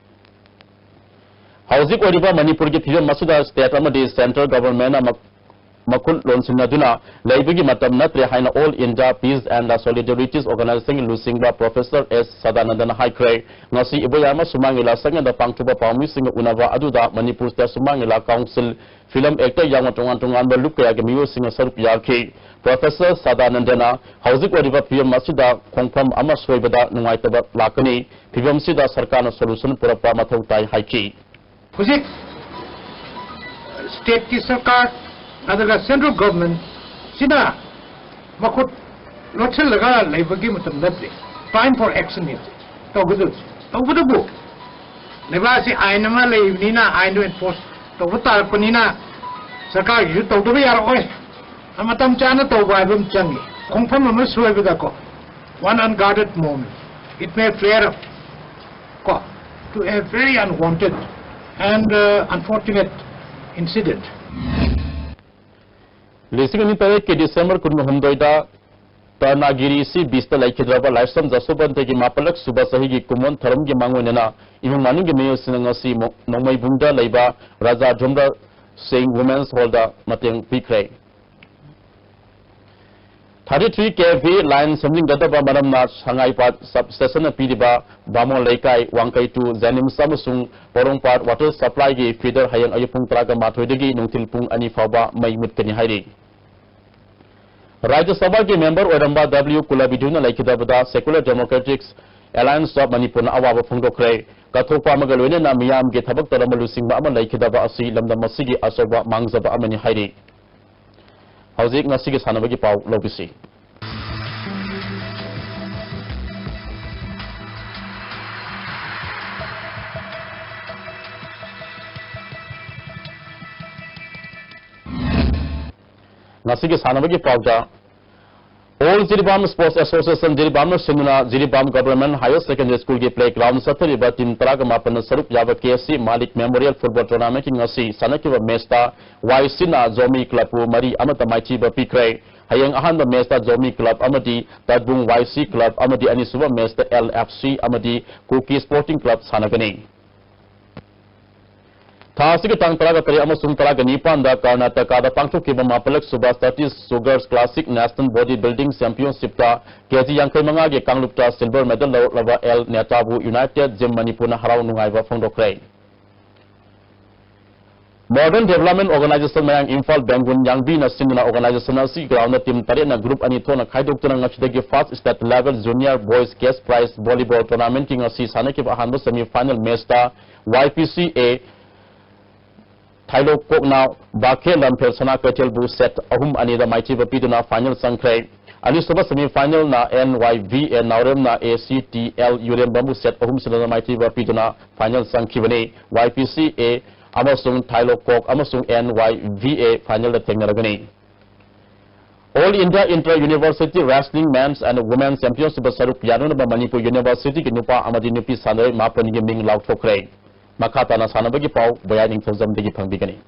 ꯍꯧꯖꯤꯛ ꯑꯣꯏꯔꯤꯕ ꯃꯅꯤꯄꯨꯔꯒꯤ ꯐꯤꯕꯝ ꯑꯁꯤꯗ state ꯑꯃꯗꯤ central governmentꯅ ꯃꯛ-, ꯃꯈꯨꯠ ꯂꯣꯟꯁꯤꯟꯅꯗꯨꯅ ꯂꯩꯕꯒꯤ ꯃꯇꯝ ꯅꯠꯇ꯭ꯔꯦ ꯍꯥꯏꯅ All India Peace and Solidarities Organization ꯂꯨꯆꯤꯡꯕ Professor S ꯁꯗꯥꯅꯟꯗꯅ ꯍꯥꯏꯈ꯭ꯔꯦ꯫ ꯉꯁꯤ ꯏꯕꯣꯌꯥꯏꯃ ꯁꯨꯃꯥꯡ ꯂꯤꯂꯥ ꯁꯪꯗ ꯄꯥꯡꯊꯣꯛꯄ ꯄꯥꯎꯃꯤꯁꯤꯡꯒ ꯎꯅꯕ ꯑꯗꯨꯗ ꯃꯅꯤꯄꯨꯔꯗ ꯁꯨꯃꯥꯡ ꯂꯤꯂꯥ council, film actor ꯌꯥꯎꯅ ꯇꯣꯉꯥꯟ ꯇꯣꯉꯥꯟꯕ ꯂꯨꯞ ꯀꯌꯥꯒꯤ ꯃꯤꯑꯣꯏꯁꯤꯡꯅ ꯁꯔꯨꯛ ꯌꯥꯈꯤ꯫ Professor ꯁꯗꯥꯅꯟꯗꯅ ꯍꯧꯖꯤꯛ ꯑꯣꯏꯔꯤꯕ ꯐꯤꯕꯝ ꯑꯁꯤꯗ ꯈꯣꯡꯐꯝ ꯑꯃ ꯁꯣꯏꯕꯗ ꯅꯨꯡꯉꯥꯏꯇꯕ ꯂꯥꯛꯀꯅꯤ꯫ ꯐꯤꯕꯝꯁꯤꯗ ꯁꯔꯀꯥꯔꯅ solution ꯄꯨꯔꯛꯄ ꯃꯊꯧ ꯇꯥꯏ ꯍꯥꯏꯈꯤ꯫ ꯍꯧꯖꯤꯛ stateꯀꯤ ꯁꯔꯀꯥꯔ ꯑꯗꯨꯒ central governmentꯁꯤꯅ ꯃꯈꯨꯠ ꯂꯣꯠꯁꯤꯜꯂꯒ ꯂꯩꯕꯒꯤ ꯃꯇꯝ ꯅꯠꯇ꯭ꯔꯦ꯫ Time for action ꯅꯤ ꯍꯧꯖꯤꯛ ꯇꯧꯒꯗꯕꯁꯦ꯫ ꯇꯧꯕꯇꯕꯨ ꯂꯩꯕꯥꯛ ꯑꯁꯤ ꯑꯥꯏꯟ ꯑꯃ ꯂꯩꯕꯅꯤꯅ ꯑꯥꯏꯟꯗꯨ enforce ꯇꯧꯕ ꯇꯥꯔꯛꯄꯅꯤꯅ ꯁꯔꯀꯥꯔꯒꯤꯁꯨ ꯇꯧꯗꯕ ꯌꯥꯔꯛꯑꯣꯏ꯫ ꯃꯇꯝ ꯆꯥꯅ ꯇꯧꯕ ꯍꯥꯏꯕ ꯑꯃ ꯆꯪꯉꯤ꯫ ꯈꯣꯡꯐꯝ ꯑꯃ ꯁꯣꯏꯕꯗꯀꯣ, one unguarded moment, it may flare up ꯀꯣ, to a very unwanted and, uh, unfortunate incident. ꯂꯤꯁꯤꯡ ꯑꯅꯤ ꯇꯔꯦꯠꯀꯤ December ꯀꯨꯟꯍꯨꯝꯗꯣꯏꯗ ꯇꯔꯅꯥꯒꯤꯔꯤ sea beachꯇ ꯂꯩꯈꯤꯗ꯭ꯔꯕ ꯂꯥꯏꯁ꯭ꯔꯝ ꯖꯁꯣꯕꯟꯇꯒꯤ ꯃꯥꯄꯜꯂꯛ ꯁꯨꯕ ꯆꯍꯤꯒꯤ ꯀꯨꯝꯑꯣꯟ ꯊꯧꯔꯝꯒꯤ ꯃꯥꯡꯑꯣꯏꯅꯅ ꯏꯃꯨꯡ ꯃꯅꯨꯡꯒꯤ ꯃꯤꯑꯣꯏꯁꯤꯡꯅ ꯉꯁꯤ ꯃꯣ-, ꯅꯣꯡꯃꯩꯕꯨꯡꯗ ꯂꯩꯕ ꯔꯥꯖꯥ ꯙꯨꯝꯔ ꯁꯤꯡ Women's Hallꯗ ꯃꯇꯦꯡ ꯄꯤꯈ꯭ꯔꯦ꯫ Thirty three K V line ꯁꯦꯝꯖꯤꯟꯒꯗꯕ ꯃꯔꯝꯅ ꯁꯉꯥꯏꯄꯥꯠ sub stationꯅ ꯄꯤꯔꯤꯕ ꯕꯥꯃꯣꯟ ꯂꯩꯀꯥꯏ, ꯋꯥꯡꯈꯩ two, JNIMS ꯑꯃꯁꯨꯡ ꯄꯣꯔꯣꯝꯄꯥꯠ water supplyꯒꯤ feeder ꯍꯌꯦꯡ ꯑꯌꯨꯛ ꯄꯨꯡ ꯇꯔꯥꯒ ꯃꯥꯊꯣꯏꯗꯒꯤ ꯅꯨꯡꯊꯤꯜ ꯄꯨꯡ ꯑꯅꯤ ꯐꯥꯎꯕ ꯃꯩ ꯃꯨꯠꯀꯅꯤ ꯍꯥꯏꯔꯤ꯫ ꯔꯥꯖ꯭ꯌ ꯁꯚꯥꯒꯤ member ꯑꯣꯏꯔꯝꯕ W ꯀꯨꯂꯕꯤꯗꯨꯅ ꯂꯩꯈꯤꯗꯕꯗ Secular Democratic Alliance of Manipurꯅ ꯑꯋꯥꯕ ꯐꯣꯡꯗꯣꯛꯈ꯭ꯔꯦ꯫ ꯀꯠꯊꯣꯛꯄ ꯑꯃꯒ ꯂꯣꯏꯅꯅ ꯃꯤꯌꯥꯝꯒꯤ ꯊꯕꯛ ꯇꯧꯔꯝꯕ ꯂꯨꯆꯤꯡꯕ ꯑꯃ ꯂꯩꯈꯤꯗꯕ ꯑꯁꯤ ꯂꯝꯗꯝ ꯑꯁꯤꯒꯤ ꯑꯆꯧꯕ ꯃꯥꯡꯖꯕ ꯑꯃꯅꯤ ꯍꯥꯏꯔꯤ꯫ ꯍꯧꯖꯤꯛ ꯉꯁꯤꯒꯤ ꯁꯥꯟꯅꯕꯒꯤ ꯄꯥꯎ ꯂꯧꯕꯤꯁꯤ꯫ ꯉꯁꯤꯒꯤ ꯁꯥꯟꯅꯕꯒꯤ ꯄꯥꯎꯗ, All Jiribam Sports Association Jiribamꯅ ꯁꯤꯟꯗꯨꯅ Jiribam Government Higher Secondary Schoolꯒꯤ playground ꯆꯠꯊꯔꯤꯕ team ꯇꯔꯥꯒ ꯃꯥꯄꯟꯅ ꯁꯔꯨꯛ ꯌꯥꯕ ꯀꯦ ꯑꯦꯁ ꯁꯤ ꯃꯥꯂꯤꯛ Memorial Football Tournamentꯀꯤ ꯉꯁꯤ ꯁꯥꯟꯅꯈꯤꯕ matchꯇ ꯋꯥꯏ ꯁꯤꯅ ꯖꯣꯃꯤ clubꯄꯨ ꯃꯔꯤ ꯑꯃꯗ ꯃꯥꯏꯊꯤꯕ ꯄꯤꯈ꯭ꯔꯦ꯫ ꯍꯌꯦꯡ ꯑꯍꯥꯟꯕ matchꯇ ꯖꯣꯃꯤ club ꯑꯃꯗꯤ ꯇꯠꯕꯨꯡ ꯋꯥꯏ ꯁꯤ club ꯑꯃꯗꯤ ꯑꯅꯤꯁꯨꯕ matchꯇ ꯑꯦꯜ ꯑꯦꯐ ꯁꯤ ꯑꯃꯗꯤ ꯀꯨꯀꯤ Sporting Club ꯁꯥꯟꯅꯒꯅꯤ꯫ ꯊꯥ ꯑꯁꯤꯒꯤ ꯇꯥꯡ ꯇꯔꯥꯒ ꯇꯔꯦꯠ ꯑꯃꯁꯨꯡ ꯇꯔꯥꯒ ꯅꯤꯄꯥꯟꯗ ꯀꯔꯅꯥꯇꯀꯥꯗ ꯄꯥꯡꯊꯣꯛꯈꯤꯕ ꯃꯥꯄꯜꯂꯛ ꯁꯨꯕ Satish sugars classic national body building ꯆꯦꯝꯄꯤꯌꯟꯁꯤꯞꯇ ꯀꯦꯖꯤ ꯌꯥꯡꯈꯩ ꯃꯉꯥꯒꯤ ꯀꯥꯡꯂꯨꯞꯇ ꯁꯤꯜꯚꯔ ꯃꯦꯗꯜ ꯂꯧꯔꯛꯂꯕ ꯑꯦꯜ ꯅꯦꯇꯥꯕꯨ ꯌꯨꯅꯥꯏꯇꯦꯗ ꯖꯤꯝ ꯃꯅꯤꯄꯨꯔꯅ ꯍꯔꯥꯎ ꯅꯨꯡꯉꯥꯏꯕ ꯐꯣꯡꯗꯣꯛꯈ꯭ꯔꯦ꯫ Modern Development Organization ꯃꯌꯥꯡ ꯏꯝꯐꯥꯜ ꯕꯦꯡꯒꯨꯟ ꯌꯥꯡꯕꯤꯅ ꯁꯤꯟꯗꯨꯅ organization ꯑꯁꯤꯒꯤ groundꯗ team ꯇꯔꯦꯠꯅ group ꯑꯅꯤ ꯊꯣꯛꯅ ꯈꯥꯏꯗꯣꯛꯇꯨꯅ ꯉꯁꯤꯗꯒꯤ first state level junior boys cash prize volleyball tournamentꯀꯤ ꯉꯁꯤ ꯁꯥꯟꯅꯈꯤꯕ ꯑꯍꯥꯟꯕ semi final matchꯇ ꯋꯥꯏ ꯄꯤ ꯁꯤ ꯑꯦ ꯊꯥꯏꯂꯣꯀꯣꯛꯅ ꯕꯥꯈꯦ ꯂꯝꯐꯦꯜ ꯁꯅꯥ ꯀꯩꯊꯦꯜꯕꯨ set ꯑꯍꯨꯝ ꯑꯅꯤꯗ ꯃꯥꯏꯊꯤꯕ ꯄꯤꯗꯨꯅ final ꯆꯪꯈ꯭ꯔꯦ꯫ ꯑꯅꯤꯁꯨꯕ semi finalꯅ ꯑꯦꯟ ꯋꯥꯏ ꯚꯤ ꯑꯦ ꯅꯥꯎꯔꯦꯝꯅ A C T L ꯌꯨꯔꯦꯝꯕꯝꯕꯨ set ꯑꯍꯨꯝ ꯁꯤꯅꯣꯗ ꯃꯥꯏꯊꯤꯕ ꯄꯤꯗꯨꯅ final ꯆꯪꯈꯤꯕꯅꯤ꯫ ꯋꯥꯏ ꯄꯤ ꯁꯤ ꯑꯦ ꯑꯃꯁꯨꯡ ꯊꯥꯏꯂꯣꯀꯣꯛ ꯑꯃꯁꯨꯡ ꯑꯦꯟ ꯋꯥꯏ ꯚꯤ ꯑꯦ finalꯗ ꯊꯦꯡꯅꯔꯒꯅꯤ꯫ All India Inter University Wrestling Men's and Women's Championship ꯁꯔꯨꯛ ꯌꯥꯅꯅꯕ ꯃꯅꯤꯄꯨꯔ Universityꯒꯤ ꯅꯨꯄꯥ ꯑꯃꯗꯤ ꯅꯨꯄꯤ ꯁꯥꯟꯅꯔꯣꯏ ꯃꯥꯄꯟꯒꯤ ꯃꯤꯡ ꯂꯥꯎꯊꯣꯛꯈ꯭ꯔꯦ꯫ ꯃꯈꯥ ꯇꯥꯅ ꯁꯥꯟꯅꯕꯒꯤ ꯄꯥꯎ ꯕꯣꯌꯥꯏ ꯅꯤꯡꯊꯧꯖꯝꯗꯒꯤ ꯐꯪꯕꯤꯒꯅꯤ꯫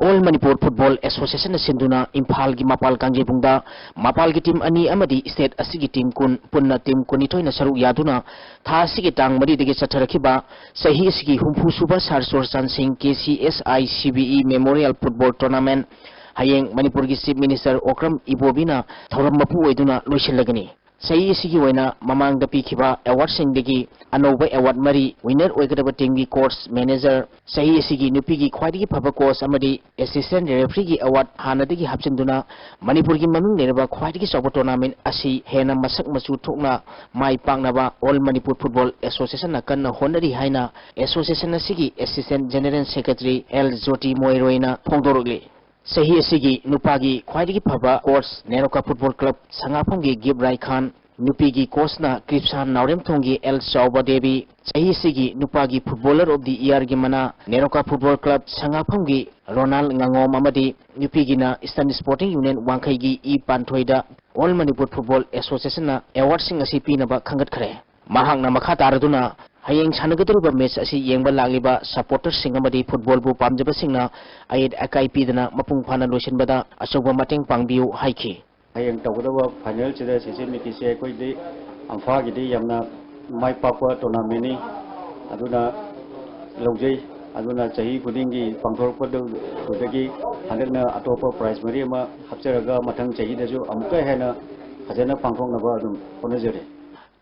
All Manipur Football Associationꯅ ꯁꯤꯟꯗꯨꯅ ꯏꯝꯐꯥꯜꯒꯤ ꯃꯄꯥꯜ ꯀꯥꯡꯖꯩꯕꯨꯡꯗ ꯃꯄꯥꯜꯒꯤ team ꯑꯅꯤ ꯑꯃꯗꯤ state ꯑꯁꯤꯒꯤ team ꯀꯨꯟ, ꯄꯨꯟꯅ team ꯀꯨꯟꯅꯤꯊꯣꯏꯅ ꯁꯔꯨꯛ ꯌꯥꯗꯨꯅ ꯊꯥ ꯑꯁꯤꯒꯤ ꯇꯥꯡ ꯃꯔꯤꯗꯒꯤ ꯆꯠꯊꯔꯛꯈꯤꯕ ꯆꯍꯤ ꯑꯁꯤꯒꯤ ꯍꯨꯝꯐꯨ ꯁꯨꯕ ꯁꯥꯔ ꯆꯨꯔꯆꯥꯟ ꯁꯤꯡ K C S I C B E Memorial Football Tournament ꯍꯌꯦꯡ ꯃꯅꯤꯄꯨꯔꯒꯤ Chief Minister ꯑꯣꯀ꯭ꯔꯝ ꯏꯕꯣꯕꯤꯅ ꯊꯧꯔꯝ ꯃꯄꯨ ꯑꯣꯏꯗꯨꯅ ꯂꯣꯏꯁꯤꯜꯂꯒꯅꯤ꯫ ꯆꯍꯤ ꯑꯁꯤꯒꯤ ꯑꯣꯏꯅ ꯃꯃꯥꯡꯗ ꯄꯤꯈꯤꯕ awardꯁꯤꯡꯗꯒꯤ ꯑꯅꯧꯕ award ꯃꯔꯤ winner ꯑꯣꯏꯒꯗꯕ teamꯒꯤ coach, manager, ꯆꯍꯤ ꯑꯁꯤꯒꯤ ꯅꯨꯄꯤꯒꯤ ꯈ꯭ꯋꯥꯏꯗꯒꯤ ꯐꯕ coach ꯑꯃꯗꯤ assistant refereeꯒꯤ award ꯍꯥꯟꯅꯗꯒꯤ ꯍꯥꯞꯆꯤꯟꯗꯨꯅ ꯃꯅꯤꯄꯨꯔꯒꯤ ꯃꯃꯤꯡ ꯂꯩꯔꯕ ꯈ꯭ꯋꯥꯏꯗꯒꯤ ꯆꯥꯎꯕ tournament ꯑꯁꯤ ꯍꯦꯟꯅ ꯃꯁꯛ ꯃꯆꯨ ꯊꯣꯛꯅ ꯃꯥꯏ ꯄꯥꯛꯅꯕ All Manipur Football Associationꯅ ꯀꯟꯅ ꯍꯣꯠꯅꯔꯤ ꯍꯥꯏꯅ association ꯑꯁꯤꯒꯤ Assistant General Secretary ꯑꯦꯜ ꯖꯣꯇꯤ ꯃꯣꯏꯔꯣꯏꯅ ꯐꯣꯡꯗꯣꯔꯛꯂꯤ꯫ ꯆꯍꯤ ꯑꯁꯤꯒꯤ ꯅꯨꯄꯥꯒꯤ ꯈ꯭ꯋꯥꯏꯗꯒꯤ ꯐꯕ coach ꯅꯦꯔꯣꯀꯥ Football Club ꯁꯉꯥꯐꯝꯒꯤ ꯒꯤꯞ ꯔꯥꯏ ꯈꯥꯟ, ꯅꯨꯄꯤꯒꯤ ꯀꯣꯆꯅ ꯀ꯭ꯔꯤꯞꯁꯥꯟ ꯅꯥꯎꯔꯦꯝꯊꯣꯡꯒꯤ ꯑꯦꯜ ꯆꯥꯎꯕ ꯗꯦꯕꯤ, ꯆꯍꯤꯁꯤꯒꯤ ꯅꯨꯄꯥꯒꯤ ꯐꯨꯠꯕꯣꯂꯔ ꯑꯣꯐ ꯗꯤ ꯏꯌꯥꯔꯒꯤ ꯃꯅꯥ ꯅꯦꯔꯣꯀꯥ ꯐꯨꯠꯕꯣꯜ ꯀ꯭ꯂꯕ ꯁꯉꯥꯐꯝꯒꯤ ꯔꯣꯅꯥꯜ ꯉꯥꯉꯣꯝ ꯑꯃꯗꯤ ꯅꯨꯄꯤꯒꯤꯅ eastern supporting union ꯋꯥꯡꯈꯩꯒꯤ E ꯄꯥꯟꯊꯣꯏꯗ all Manipur football ꯑꯦꯁꯣꯁꯤꯌꯦꯁꯟꯅ ꯑꯦꯋꯥꯔꯗꯁꯤꯡ ꯑꯁꯤ ꯄꯤꯅꯕ ꯈꯟꯒꯠꯈ꯭ꯔꯦ꯫ ꯃꯍꯥꯛꯅ ꯃꯈꯥ ꯇꯥꯔꯗꯨꯅ ꯍꯌꯦꯡ ꯁꯥꯟꯅꯒꯗꯧꯔꯤꯕ ꯃꯦꯆ ꯑꯁꯤ ꯌꯦꯡꯕ ꯂꯥꯛꯂꯤꯕ ꯁꯄꯣꯔꯇꯔꯁꯤꯡ ꯑꯃꯗꯤ ꯐꯨꯠꯕꯣꯜꯕꯨ ꯄꯥꯝꯖꯕꯁꯤꯡꯅ ꯑꯌꯦꯠ ꯑꯀꯥꯏ ꯄꯤꯗꯅ ꯃꯄꯨꯡ ꯐꯥꯅ ꯂꯣꯏꯁꯤꯟꯕꯗ ꯑꯆꯧꯕ ꯃꯇꯦꯡ ꯄꯥꯡꯕꯤꯌꯨ ꯍꯥꯏꯈꯤ꯫ ꯍꯌꯦꯡ ꯇꯧꯒꯗꯕ ꯐꯥꯏꯅꯦꯜꯁꯤꯗ ꯁꯤꯁꯦ ꯃꯤꯀꯤꯁꯦ ꯑꯩꯈꯣꯏꯗꯤ ꯑꯝꯐꯥꯒꯤꯗꯤ ꯌꯥꯝꯅ ꯃꯥꯏ ꯄꯥꯛꯄ ꯇꯣꯔꯅꯥꯃꯦꯟꯅꯤ꯫ ꯑꯗꯨꯅ ꯂꯧꯖꯩ꯫ ꯑꯗꯨꯅ ꯆꯍꯤ ꯈꯨꯗꯤꯡꯒꯤ ꯄꯥꯡꯊꯣꯔꯛꯄꯗꯨꯗꯒꯤ ꯍꯟꯗꯛꯅ ꯑꯇꯣꯞꯄ ꯄ꯭ꯔꯥꯏꯖ ꯃꯔꯤ ꯑꯃ ꯍꯥꯞꯆꯔꯒ ꯃꯊꯪ ꯆꯍꯤꯗꯁꯨ ꯑꯃꯨꯛꯀ ꯍꯦꯟꯅ ꯐꯖꯅ ꯄꯥꯡꯊꯣꯛꯅꯕ ꯑꯗꯨꯝ ꯍꯣꯠꯅꯖꯔꯤ꯫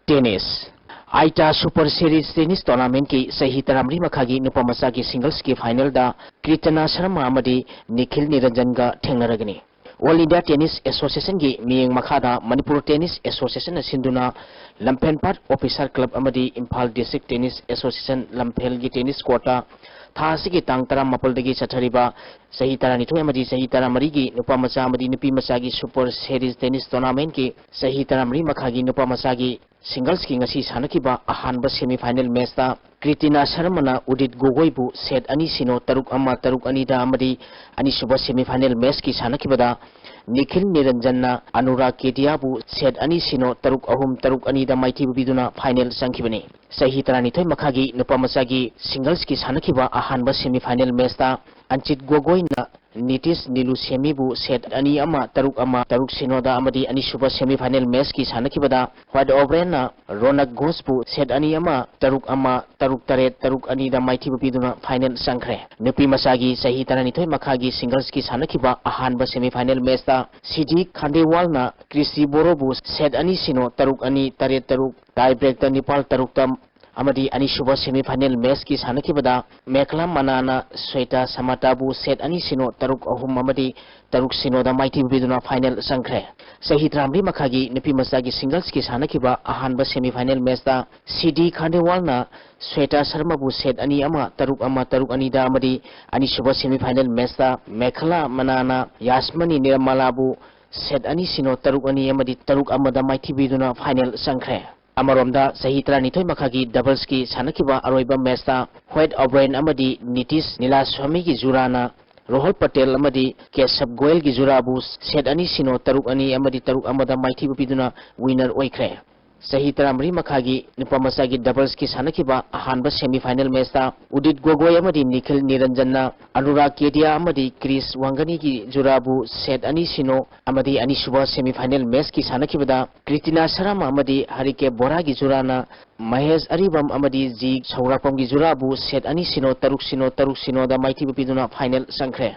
ꯇꯦꯅꯤꯁ꯫ ꯑꯥꯏꯇꯥ ꯁꯨꯄꯔ ꯁꯦꯔꯤꯁ ꯇꯦꯅꯤꯁ ꯇꯣꯔꯅꯥꯃꯦꯟꯠꯀꯤ ꯆꯍꯤ ꯇꯔꯥꯃꯔꯤ ꯃꯈꯥꯒꯤ ꯅꯨꯄꯥ ꯃꯆꯥꯒꯤ ꯁꯤꯡꯒꯜꯁꯀꯤ ꯐꯥꯏꯅꯦꯜꯗ ꯀ꯭ꯔꯤꯇꯅꯥ ꯁꯔꯃ ꯑꯃꯗꯤ ꯅꯤꯈꯤꯜ ꯅꯤꯔꯟꯖꯟꯒ ꯊꯦꯡꯅꯔꯒꯅꯤ꯫ ꯑꯣꯜ ꯏꯟꯗꯤꯌꯥ ꯇꯦꯅꯤꯁ ꯑꯦꯁꯣꯁꯤꯌꯦꯁꯟꯒꯤ ꯃꯤꯠꯌꯦꯡ ꯃꯈꯥꯗ ꯃꯅꯤꯄꯨꯔ ꯇꯦꯅꯤꯁ ꯑꯦꯁꯣꯁꯤꯌꯦꯁꯟꯅ ꯁꯤꯟꯗꯨꯅ ꯂꯝꯐꯦꯜꯄꯥꯠ ꯑꯣꯐꯤꯁꯥꯔ ꯀ꯭ꯂꯕ ꯑꯃꯗꯤ ꯏꯝꯐꯥꯜ ꯗꯤꯁꯇ꯭ꯔꯤꯛ ꯇꯦꯅꯤꯁ ꯑꯦꯁꯣꯁꯤꯌꯦꯁꯟ ꯂꯝꯐꯦꯜꯒꯤ ꯇꯦꯅꯤꯁ ꯀꯣꯔꯠꯇ ꯊꯥ ꯑꯁꯤꯒꯤ ꯇꯥꯡ ꯇꯔꯥꯃꯥꯄꯜꯗꯒꯤ ꯆꯠꯊꯔꯤꯕ ꯆꯍꯤ ꯇꯔꯥꯅꯤꯊꯣꯏ ꯑꯃꯗꯤ ꯆꯍꯤ ꯇꯔꯥꯃꯔꯤꯒꯤ ꯅꯨꯄꯥ ꯃꯆꯥ ꯑꯃꯗꯤ ꯅꯨꯄꯤ ꯃꯆꯥꯒꯤ ꯁꯨꯄꯔ ꯁꯦꯔꯤꯁ ꯇꯦꯅꯤꯁ ꯇꯣꯔꯅꯥꯃꯦꯟꯠꯀꯤ ꯆꯍꯤ ꯇꯔꯥꯃꯔꯤ ꯃꯈꯥꯒꯤ ꯅꯨꯄꯥ ꯃꯆꯥꯒꯤ ꯁꯤꯡꯒꯜꯁꯀꯤ ꯉꯁꯤ ꯁꯥꯟꯅꯈꯤꯕ ꯑꯍꯥꯟꯕ ꯁꯦꯃꯤꯐꯥꯏꯅꯦꯜ ꯃꯦꯆꯇ ꯀ꯭ꯔꯤꯇꯤꯅꯥ ꯁꯔꯃꯅ ꯎꯗꯤꯠ ꯒꯣꯒꯣꯏꯕꯨ ꯁꯦꯠ ꯑꯅꯤ ꯁꯤꯅꯣ ꯇꯔꯨꯛ ꯑꯃ, ꯇꯔꯨꯛ ꯑꯅꯤꯗ ꯑꯃꯗꯤ ꯑꯅꯤꯁꯨꯕ ꯁꯦꯃꯤꯐꯥꯏꯅꯦꯜ ꯃꯦꯆꯀꯤ ꯁꯥꯟꯅꯈꯤꯕꯗ ꯅꯤꯈꯤꯜ ꯅꯤꯔꯟꯖꯟꯅ ꯑꯅꯨꯔꯥꯒ ꯀꯦꯗꯤꯌꯥꯕꯨ ꯁꯦꯠ ꯑꯅꯤ ꯁꯤꯅꯣ ꯇꯔꯨꯛ ꯑꯍꯨꯝ, ꯇꯔꯨꯛ ꯑꯅꯤꯗ ꯃꯥꯏꯊꯤꯕ ꯄꯤꯗꯨꯅ ꯐꯥꯏꯅꯦꯜ ꯆꯪꯈꯤꯕꯅꯤ꯫ ꯆꯍꯤ ꯇꯔꯥꯅꯤꯊꯣꯏ ꯃꯈꯥꯒꯤ ꯅꯨꯄꯥ ꯃꯆꯥꯒꯤ ꯁꯤꯡꯒꯜꯁꯀꯤ ꯁꯥꯟꯅꯈꯤꯕ ꯑꯍꯥꯟꯕ ꯁꯦꯃꯤꯐꯥꯏꯅꯦꯜ ꯃꯦꯆꯇ ꯑꯟꯆꯤꯠ ꯒꯣꯒꯣꯏꯅ ꯅꯤꯇꯤꯁ ꯅꯤꯂꯨꯁꯦꯃꯤꯕꯨ ꯁꯦꯠ ꯑꯅꯤ ꯑꯃ, ꯇꯔꯨꯛ ꯑꯃ, ꯇꯔꯨꯛ ꯁꯤꯅꯣꯗ ꯑꯃꯗꯤ ꯑꯅꯤꯁꯨꯕ ꯁꯦꯃꯤꯐꯥꯏꯅꯦꯜ ꯃꯦꯆꯀꯤ ꯁꯥꯟꯅꯈꯤꯕꯗ ꯍ꯭ꯋꯥꯏꯠ ꯑꯣꯕ꯭ꯔꯦꯟꯅ ꯔꯣꯅꯛ ꯘꯣꯁꯄꯨ ꯁꯦꯠ ꯑꯅꯤ ꯑꯃ, ꯇꯔꯨꯛ ꯑꯃ, ꯇꯔꯨꯛ ꯇꯔꯦꯠ, ꯇꯔꯨꯛ ꯑꯅꯤꯗ ꯃꯥꯏꯊꯤꯕ ꯄꯤꯗꯨꯅ ꯐꯥꯏꯅꯦꯜ ꯆꯪꯈ꯭ꯔꯦ꯫ ꯅꯨꯄꯤ ꯃꯆꯥꯒꯤ ꯆꯍꯤ ꯇꯔꯥꯅꯤꯊꯣꯏ ꯃꯈꯥꯒꯤ ꯁꯤꯡꯒꯜꯁꯀꯤ ꯁꯥꯟꯅꯈꯤꯕ ꯑꯍꯥꯟꯕ ꯁꯦꯃꯤꯐꯥꯏꯅꯦꯜ ꯃꯦꯆꯇ ꯁꯤꯗꯤ ꯈꯥꯟꯗꯦꯋꯥꯜꯅ ꯀ꯭ꯔꯤꯁꯤ ꯕꯣꯔꯣꯕꯨ ꯁꯦꯠ ꯑꯅꯤ ꯁꯤꯅꯣ, ꯇꯔꯨꯛ ꯑꯅꯤ, ꯇꯔꯦꯠ ꯇꯔꯨꯛ, ꯇꯥꯏ ꯕ꯭ꯔꯦꯛꯇ ꯅꯤꯄꯥꯜ ꯇꯔꯨꯛꯇ ꯑꯃꯗꯤ ꯑꯅꯤꯁꯨꯕ ꯁꯦꯃꯤꯐꯥꯏꯅꯦꯜ ꯃꯦꯆꯀꯤ ꯁꯥꯟꯅꯈꯤꯕꯗ ꯃꯦꯈꯂꯥ ꯃꯅꯥꯅ ꯁ꯭ꯋꯦꯇꯥ ꯁꯃꯥꯇꯥꯕꯨ ꯁꯦꯠ ꯑꯅꯤ ꯁꯤꯅꯣ, ꯇꯔꯨꯛ ꯑꯍꯨꯝ ꯑꯃꯗꯤ ꯇꯔꯨꯛ ꯁꯤꯅꯣꯗ ꯃꯥꯏꯊꯤꯕ ꯄꯤꯗꯨꯅ ꯐꯥꯏꯅꯦꯜ ꯆꯪꯈ꯭ꯔꯦ꯫ ꯆꯍꯤ ꯇꯔꯥꯃꯔꯤ ꯃꯈꯥꯒꯤ ꯅꯨꯄꯤ ꯃꯆꯥꯒꯤ ꯁꯤꯡꯒꯜꯁꯀꯤ ꯁꯥꯟꯅꯈꯤꯕ ꯑꯍꯥꯟꯕ ꯁꯦꯃꯤꯐꯥꯏꯅꯦꯜ ꯃꯦꯆꯇ ꯁꯤꯗꯤ ꯈꯥꯟꯗꯦꯋꯥꯜꯅ ꯁ꯭ꯋꯦꯇꯥ ꯁꯔꯃꯕꯨ ꯁꯦꯠ ꯑꯅꯤ ꯑꯃ, ꯇꯔꯨꯛ ꯑꯃ, ꯇꯔꯨꯛ ꯑꯅꯤꯗ ꯑꯃꯗꯤ ꯑꯅꯤꯁꯨꯕ ꯁꯦꯃꯤꯐꯥꯏꯅꯦꯜ ꯃꯦꯆꯇ ꯃꯦꯈꯂꯥ ꯃꯅꯥꯅ ꯌꯥꯁꯃꯅꯤ ꯅꯤꯔꯃꯂꯥꯕꯨ ꯁꯦꯠ ꯑꯅꯤ ꯁꯤꯅꯣ, ꯇꯔꯨꯛ ꯑꯅꯤ ꯑꯃꯗꯤ ꯇꯔꯨꯛ ꯑꯃꯗ ꯃꯥꯏꯊꯤꯕꯤꯗꯨꯅ ꯐꯥꯏꯅꯦꯜ ꯆꯪꯈ꯭ꯔꯦ꯫ ꯑꯃꯔꯣꯝꯗ, ꯆꯍꯤ ꯇꯔꯥꯅꯤꯊꯣꯏ ꯃꯈꯥꯒꯤ ꯗꯕꯜꯁꯀꯤ ꯁꯥꯟꯅꯈꯤꯕ ꯑꯔꯣꯏꯕ ꯃꯦꯆꯇ ꯍ꯭ꯋꯦꯠ ꯑꯣꯕ꯭ꯔꯦꯟ ꯑꯃꯗꯤ ꯅꯤꯇꯤꯁ ꯅꯤꯂꯥꯁ꯭ꯋꯥꯃꯤꯒꯤ ꯖꯨꯔꯥꯅ ꯔꯣꯍꯜ ꯄꯇꯦꯜ ꯑꯃꯗꯤ ꯀꯦꯁꯕ ꯒꯣꯌꯜꯒꯤ ꯖꯨꯔꯥꯕꯨ ꯁꯦꯠ ꯑꯅꯤ ꯁꯤꯅꯣ, ꯇꯔꯨꯛ ꯑꯅꯤ ꯑꯃꯗꯤ ꯇꯔꯨꯛ ꯑꯃꯗ ꯃꯥꯏꯊꯤꯕ ꯄꯤꯗꯨꯅ ꯋꯤꯅꯔ ꯑꯣꯏꯈ꯭ꯔꯦ꯫ ꯆꯍꯤ ꯇꯔꯥꯃꯔꯤ ꯃꯈꯥꯒꯤ ꯅꯨꯄꯥꯃꯆꯥꯒꯤ ꯗꯕꯜꯁꯀꯤ ꯁꯥꯟꯅꯈꯤꯕ ꯑꯍꯥꯟꯕ ꯁꯦꯃꯤꯐꯥꯏꯅꯦꯜ ꯃꯦꯆꯇ ꯎꯗꯤꯠ ꯒꯣꯒꯣꯏ ꯑꯃꯗꯤ ꯅꯤꯈꯤꯜ ꯅꯤꯔꯟꯖꯟꯅ ꯑꯅꯨꯔꯥꯒ ꯀꯦꯗꯤꯌꯥ ꯑꯃꯗꯤ ꯀ꯭ꯔꯤꯁ ꯋꯥꯡꯒꯅꯤꯒꯤ ꯖꯨꯔꯥꯕꯨ ꯁꯦꯠ ꯑꯅꯤ ꯁꯤꯅꯣ ꯑꯃꯗꯤ ꯑꯅꯤꯁꯨꯕ ꯁꯦꯃꯤꯐꯥꯏꯅꯦꯜ ꯃꯦꯆꯀꯤ ꯁꯥꯟꯅꯈꯤꯕꯗ ꯀ꯭ꯔꯤꯇꯤꯅꯥ ꯁꯔꯃ ꯑꯃꯗꯤ ꯍꯔꯤꯀꯦ ꯕꯣꯔꯥꯒꯤ ꯖꯨꯔꯥꯅ ꯃꯍꯦꯁ ꯑꯔꯤꯕꯝ ꯑꯃꯗꯤ ꯖꯤ ꯁꯧꯔꯥꯛꯄꯝꯒꯤ ꯖꯨꯔꯥꯕꯨ ꯁꯦꯠ ꯑꯅꯤ ꯁꯤꯅꯣ, ꯇꯔꯨꯛ ꯁꯤꯅꯣ, ꯇꯔꯨꯛ ꯁꯤꯅꯣꯗ ꯃꯥꯏꯊꯤꯕ ꯄꯤꯗꯨꯅ ꯐꯥꯏꯅꯦꯜ ꯆꯪꯈ꯭ꯔꯦ꯫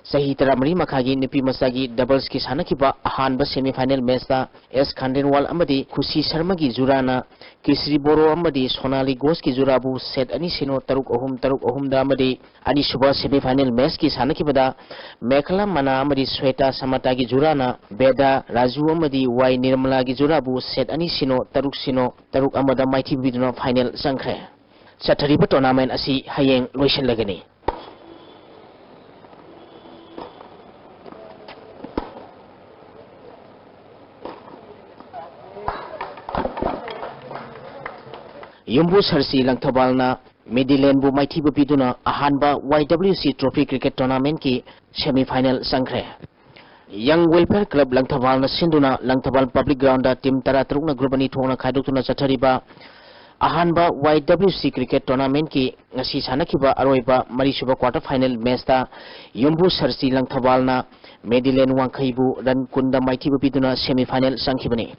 ꯆꯍꯤ ꯇꯔꯥꯃꯔꯤ ꯃꯈꯥꯒꯤ ꯅꯨꯄꯤ ꯃꯆꯥꯒꯤ ꯗꯕꯜꯁꯀꯤ ꯁꯥꯟꯅꯈꯤꯕ ꯑꯍꯥꯟꯕ ꯁꯦꯃꯤꯐꯥꯏꯅꯦꯜ ꯃꯦꯆꯇ ꯑꯦꯁ ꯈꯥꯟꯗꯦꯟꯋꯥꯜ ꯑꯃꯗꯤ ꯈꯨꯁꯤ ꯁꯔꯃꯒꯤ ꯖꯨꯔꯥꯅ ꯀꯦꯁꯔꯤ ꯕꯣꯔꯣ ꯑꯃꯗꯤ ꯁꯣꯅꯥꯂꯤ ꯒꯣꯁꯀꯤ ꯖꯨꯔꯥꯕꯨ ꯁꯦꯠ ꯑꯅꯤ ꯁꯤꯅꯣ, ꯇꯔꯨꯛ ꯑꯍꯨꯝ, ꯇꯔꯨꯛ ꯑꯍꯨꯝꯗ ꯑꯃꯗꯤ ꯑꯅꯤꯁꯨꯕ ꯁꯦꯃꯤꯐꯥꯏꯅꯦꯜ ꯃꯦꯆꯀꯤ ꯁꯥꯟꯅꯈꯤꯕꯗ ꯃꯦꯈꯂꯥ ꯃꯅꯥ ꯑꯃꯗꯤ ꯁ꯭ꯋꯦꯇꯥ ꯁꯃꯇꯥꯒꯤ ꯖꯨꯔꯥꯅ ꯕꯦꯗꯥ ꯔꯥꯖꯨ ꯑꯃꯗꯤ ꯋꯥꯏ ꯅꯤꯔꯃꯂꯥꯒꯤ ꯖꯨꯔꯥꯕꯨ ꯁꯦꯠ ꯑꯅꯤ ꯁꯤꯅꯣ, ꯇꯔꯨꯛ ꯁꯤꯅꯣ, ꯇꯔꯨꯛ ꯑꯃꯗ ꯃꯥꯏꯊꯤꯕ ꯄꯤꯗꯨꯅ ꯐꯥꯏꯅꯦꯜ ꯆꯪꯈ꯭ꯔꯦ꯫ ꯆꯠꯊꯔꯤꯕ ꯇꯣꯔꯅꯥꯃꯦꯟ ꯑꯁꯤ ꯍꯌꯦꯡ ꯂꯣꯏꯁꯤꯜꯂꯒꯅꯤ꯫ ꯌꯨꯝꯕꯨ ꯁꯔꯁꯤ ꯂꯪꯊꯕꯥꯜꯅ ꯃꯦꯗꯤꯂꯦꯟꯕꯨ ꯃꯥꯏꯊꯤꯕ ꯄꯤꯗꯨꯅ ꯑꯍꯥꯟꯕ Y W C trophy cricket ꯇꯣꯔꯅꯥꯃꯦꯟꯀꯤ ꯁꯦꯃꯤꯐꯥꯏꯅꯦꯜ ꯆꯪꯈ꯭ꯔꯦ꯫ ꯌꯪ ꯋꯦꯜꯐꯤꯌꯔ ꯀ꯭ꯂꯕ ꯂꯪꯊꯕꯥꯜꯅ ꯁꯤꯟꯗꯨꯅ ꯂꯪꯊꯕꯥꯜ ꯄꯕ꯭ꯂꯤꯛ ꯒ꯭ꯔꯥꯎꯟꯗ ꯇꯤꯝ ꯇꯔꯥꯇꯔꯨꯛꯅ ꯒ꯭ꯔꯨꯞ ꯑꯅꯤ ꯊꯣꯛꯅ ꯈꯥꯏꯗꯣꯛꯇꯨꯅ ꯆꯠꯊꯔꯤꯕ ꯑꯍꯥꯟꯕ ꯋꯥꯏ ꯗꯕ꯭ꯂꯤꯎ ꯁꯤ ꯀ꯭ꯔꯤꯀꯦꯠ ꯇꯣꯔꯅꯥꯃꯦꯟꯀꯤ ꯉꯁꯤ ꯁꯥꯟꯅꯈꯤꯕ ꯑꯔꯣꯏꯕ ꯃꯔꯤꯁꯨꯕ ꯀ꯭ꯋꯥꯔꯇꯔ ꯐꯥꯏꯅꯦꯜ ꯃꯦꯆꯇ ꯌꯨꯝꯕꯨ ꯁꯔꯁꯤ ꯂꯪꯊꯕꯥꯜꯅ ꯃꯦꯗꯤꯂꯦꯟ ꯋꯥꯡꯈꯩꯕꯨ ꯔꯟ ꯀꯨꯟꯗ ꯃꯥꯏꯊꯤꯕ ꯄꯤꯗꯨꯅ ꯁꯦꯃꯤꯐꯥꯏꯅꯦꯜ ꯆꯪꯈꯤꯕꯅꯤ꯫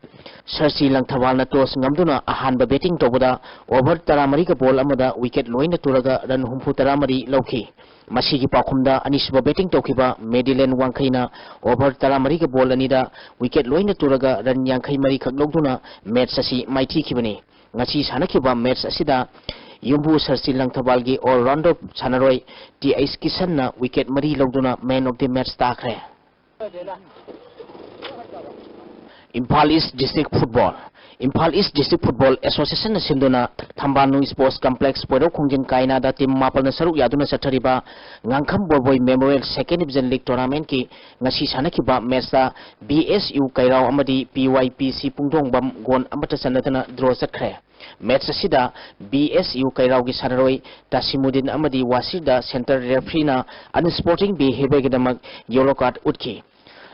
ꯁꯔꯁꯤ ꯂꯪꯊꯕꯥꯜꯅ ꯇꯣꯁ ꯉꯝꯗꯨꯅ ꯑꯍꯥꯟꯕ ꯕꯦꯇꯤꯡ ꯇꯧꯕꯗ ꯑꯣꯚꯔ ꯇꯔꯥꯃꯔꯤꯒ ꯕꯣꯜ ꯑꯃꯗ ꯋꯤꯀꯦꯠ ꯂꯣꯏꯅ ꯇꯨꯔꯒ ꯔꯟ ꯍꯨꯝꯐꯨ ꯇꯔꯥꯃꯔꯤ ꯂꯧꯈꯤ꯫ ꯃꯁꯤꯒꯤ ꯄꯥꯎꯈꯨꯝꯗ ꯑꯅꯤꯁꯨꯕ ꯕꯦꯇꯤꯡ ꯇꯧꯈꯤꯕ ꯃꯦꯗꯤꯂꯦꯟ ꯋꯥꯡꯈꯩꯅ ꯑꯣꯚꯔ ꯇꯔꯥꯃꯔꯤꯒ ꯕꯣꯜ ꯑꯅꯤꯗ ꯋꯤꯀꯦꯠ ꯂꯣꯏꯅ ꯇꯨꯔꯒ ꯔꯟ ꯌꯥꯡꯈꯩ ꯃꯔꯤꯈꯛ ꯂꯧꯗꯨꯅ ꯃꯦꯆ ꯑꯁꯤ ꯃꯥꯏꯊꯤꯈꯤꯕꯅꯤ꯫ ꯉꯁꯤ ꯁꯥꯟꯅꯈꯤꯕ ꯃꯦꯆ ꯑꯁꯤꯗ ꯌꯨꯝꯕꯨ ꯁꯔꯁꯤ ꯂꯪꯊꯕꯥꯜꯒꯤ ꯑꯣꯜ ꯔꯥꯎꯟꯗꯔ ꯁꯥꯟꯅꯔꯣꯏ ꯇꯤ ꯑꯩꯆ ꯀꯤꯁꯟꯅ ꯋꯤꯀꯦꯠ ꯃꯔꯤ ꯂꯧꯗꯨꯅ ꯃꯦꯟ ꯑꯣꯐ ꯗꯤ ꯃꯦꯆ ꯇꯥꯈ꯭ꯔꯦ꯫ ꯏꯝꯐꯥꯜ ꯏꯁ ꯗꯤꯁꯇ꯭ꯔꯤꯛ ꯐꯨꯠꯕꯣꯜ꯫ ꯏꯝꯐꯥꯜ ꯏꯁ ꯗꯤꯁꯇ꯭ꯔꯤꯛ ꯐꯨꯠꯕꯣꯜ ꯑꯦꯁꯣꯁꯤꯌꯦꯁꯟꯅ ꯁꯤꯟꯗꯨꯅ ꯊꯝꯕꯥꯜꯅꯨ ꯁ꯭ꯄꯣꯔꯠꯁ ꯀꯝꯄ꯭ꯂꯦꯛꯁ ꯄꯣꯏꯔꯧ ꯈꯣꯡꯖꯤꯟ ꯀꯥꯏꯅꯥꯗ ꯇꯤꯝ ꯃꯥꯄꯜꯅ ꯁꯔꯨꯛ ꯌꯥꯗꯨꯅ ꯆꯠꯊꯔꯤꯕ ꯉꯥꯡꯈꯝ ꯕꯣꯔꯕꯣꯏ ꯃꯦꯃꯣꯔꯤꯌꯦꯜ ꯁꯦꯀꯦꯟ ꯗꯤꯕꯤꯖꯟ ꯂꯤꯒ ꯇꯣꯔꯅꯥꯃꯦꯟꯠꯀꯤ ꯉꯁꯤ ꯁꯥꯟꯅꯈꯤꯕ ꯃꯦꯠꯁꯇ ꯕꯤ ꯑꯦꯁ ꯌꯨ ꯀꯩꯔꯥꯎ ꯑꯃꯗꯤ ꯄꯤ ꯋꯥꯏ ꯄꯤ ꯁꯤ ꯄꯨꯡꯗꯣꯡꯕꯝ ꯒꯣꯜ ꯑꯃꯠꯇ ꯆꯟꯅꯗꯅ ꯗ꯭ꯔꯣ ꯆꯠꯈ꯭ꯔꯦ꯫ ꯃꯦꯠꯁ ꯑꯁꯤꯗ ꯕꯤ ꯑꯦꯁ ꯌꯨ ꯀꯩꯔꯥꯎꯒꯤ ꯁꯥꯟꯅꯔꯣꯏ ꯇꯥꯁꯤꯃꯨꯗꯤꯟ ꯑꯃꯗꯤ ꯋꯥꯁꯤꯔꯗ ꯁꯦꯟꯇꯔ ꯔꯦꯐ꯭ꯔꯤꯅ ꯑꯟꯁ꯭ꯄꯣꯔꯇꯤꯡ ꯕꯤꯍꯦꯕꯤꯌꯔꯒꯤꯗꯃꯛ ꯌꯦꯂꯣ ꯀꯥꯔꯗ ꯎꯠꯈꯤ꯫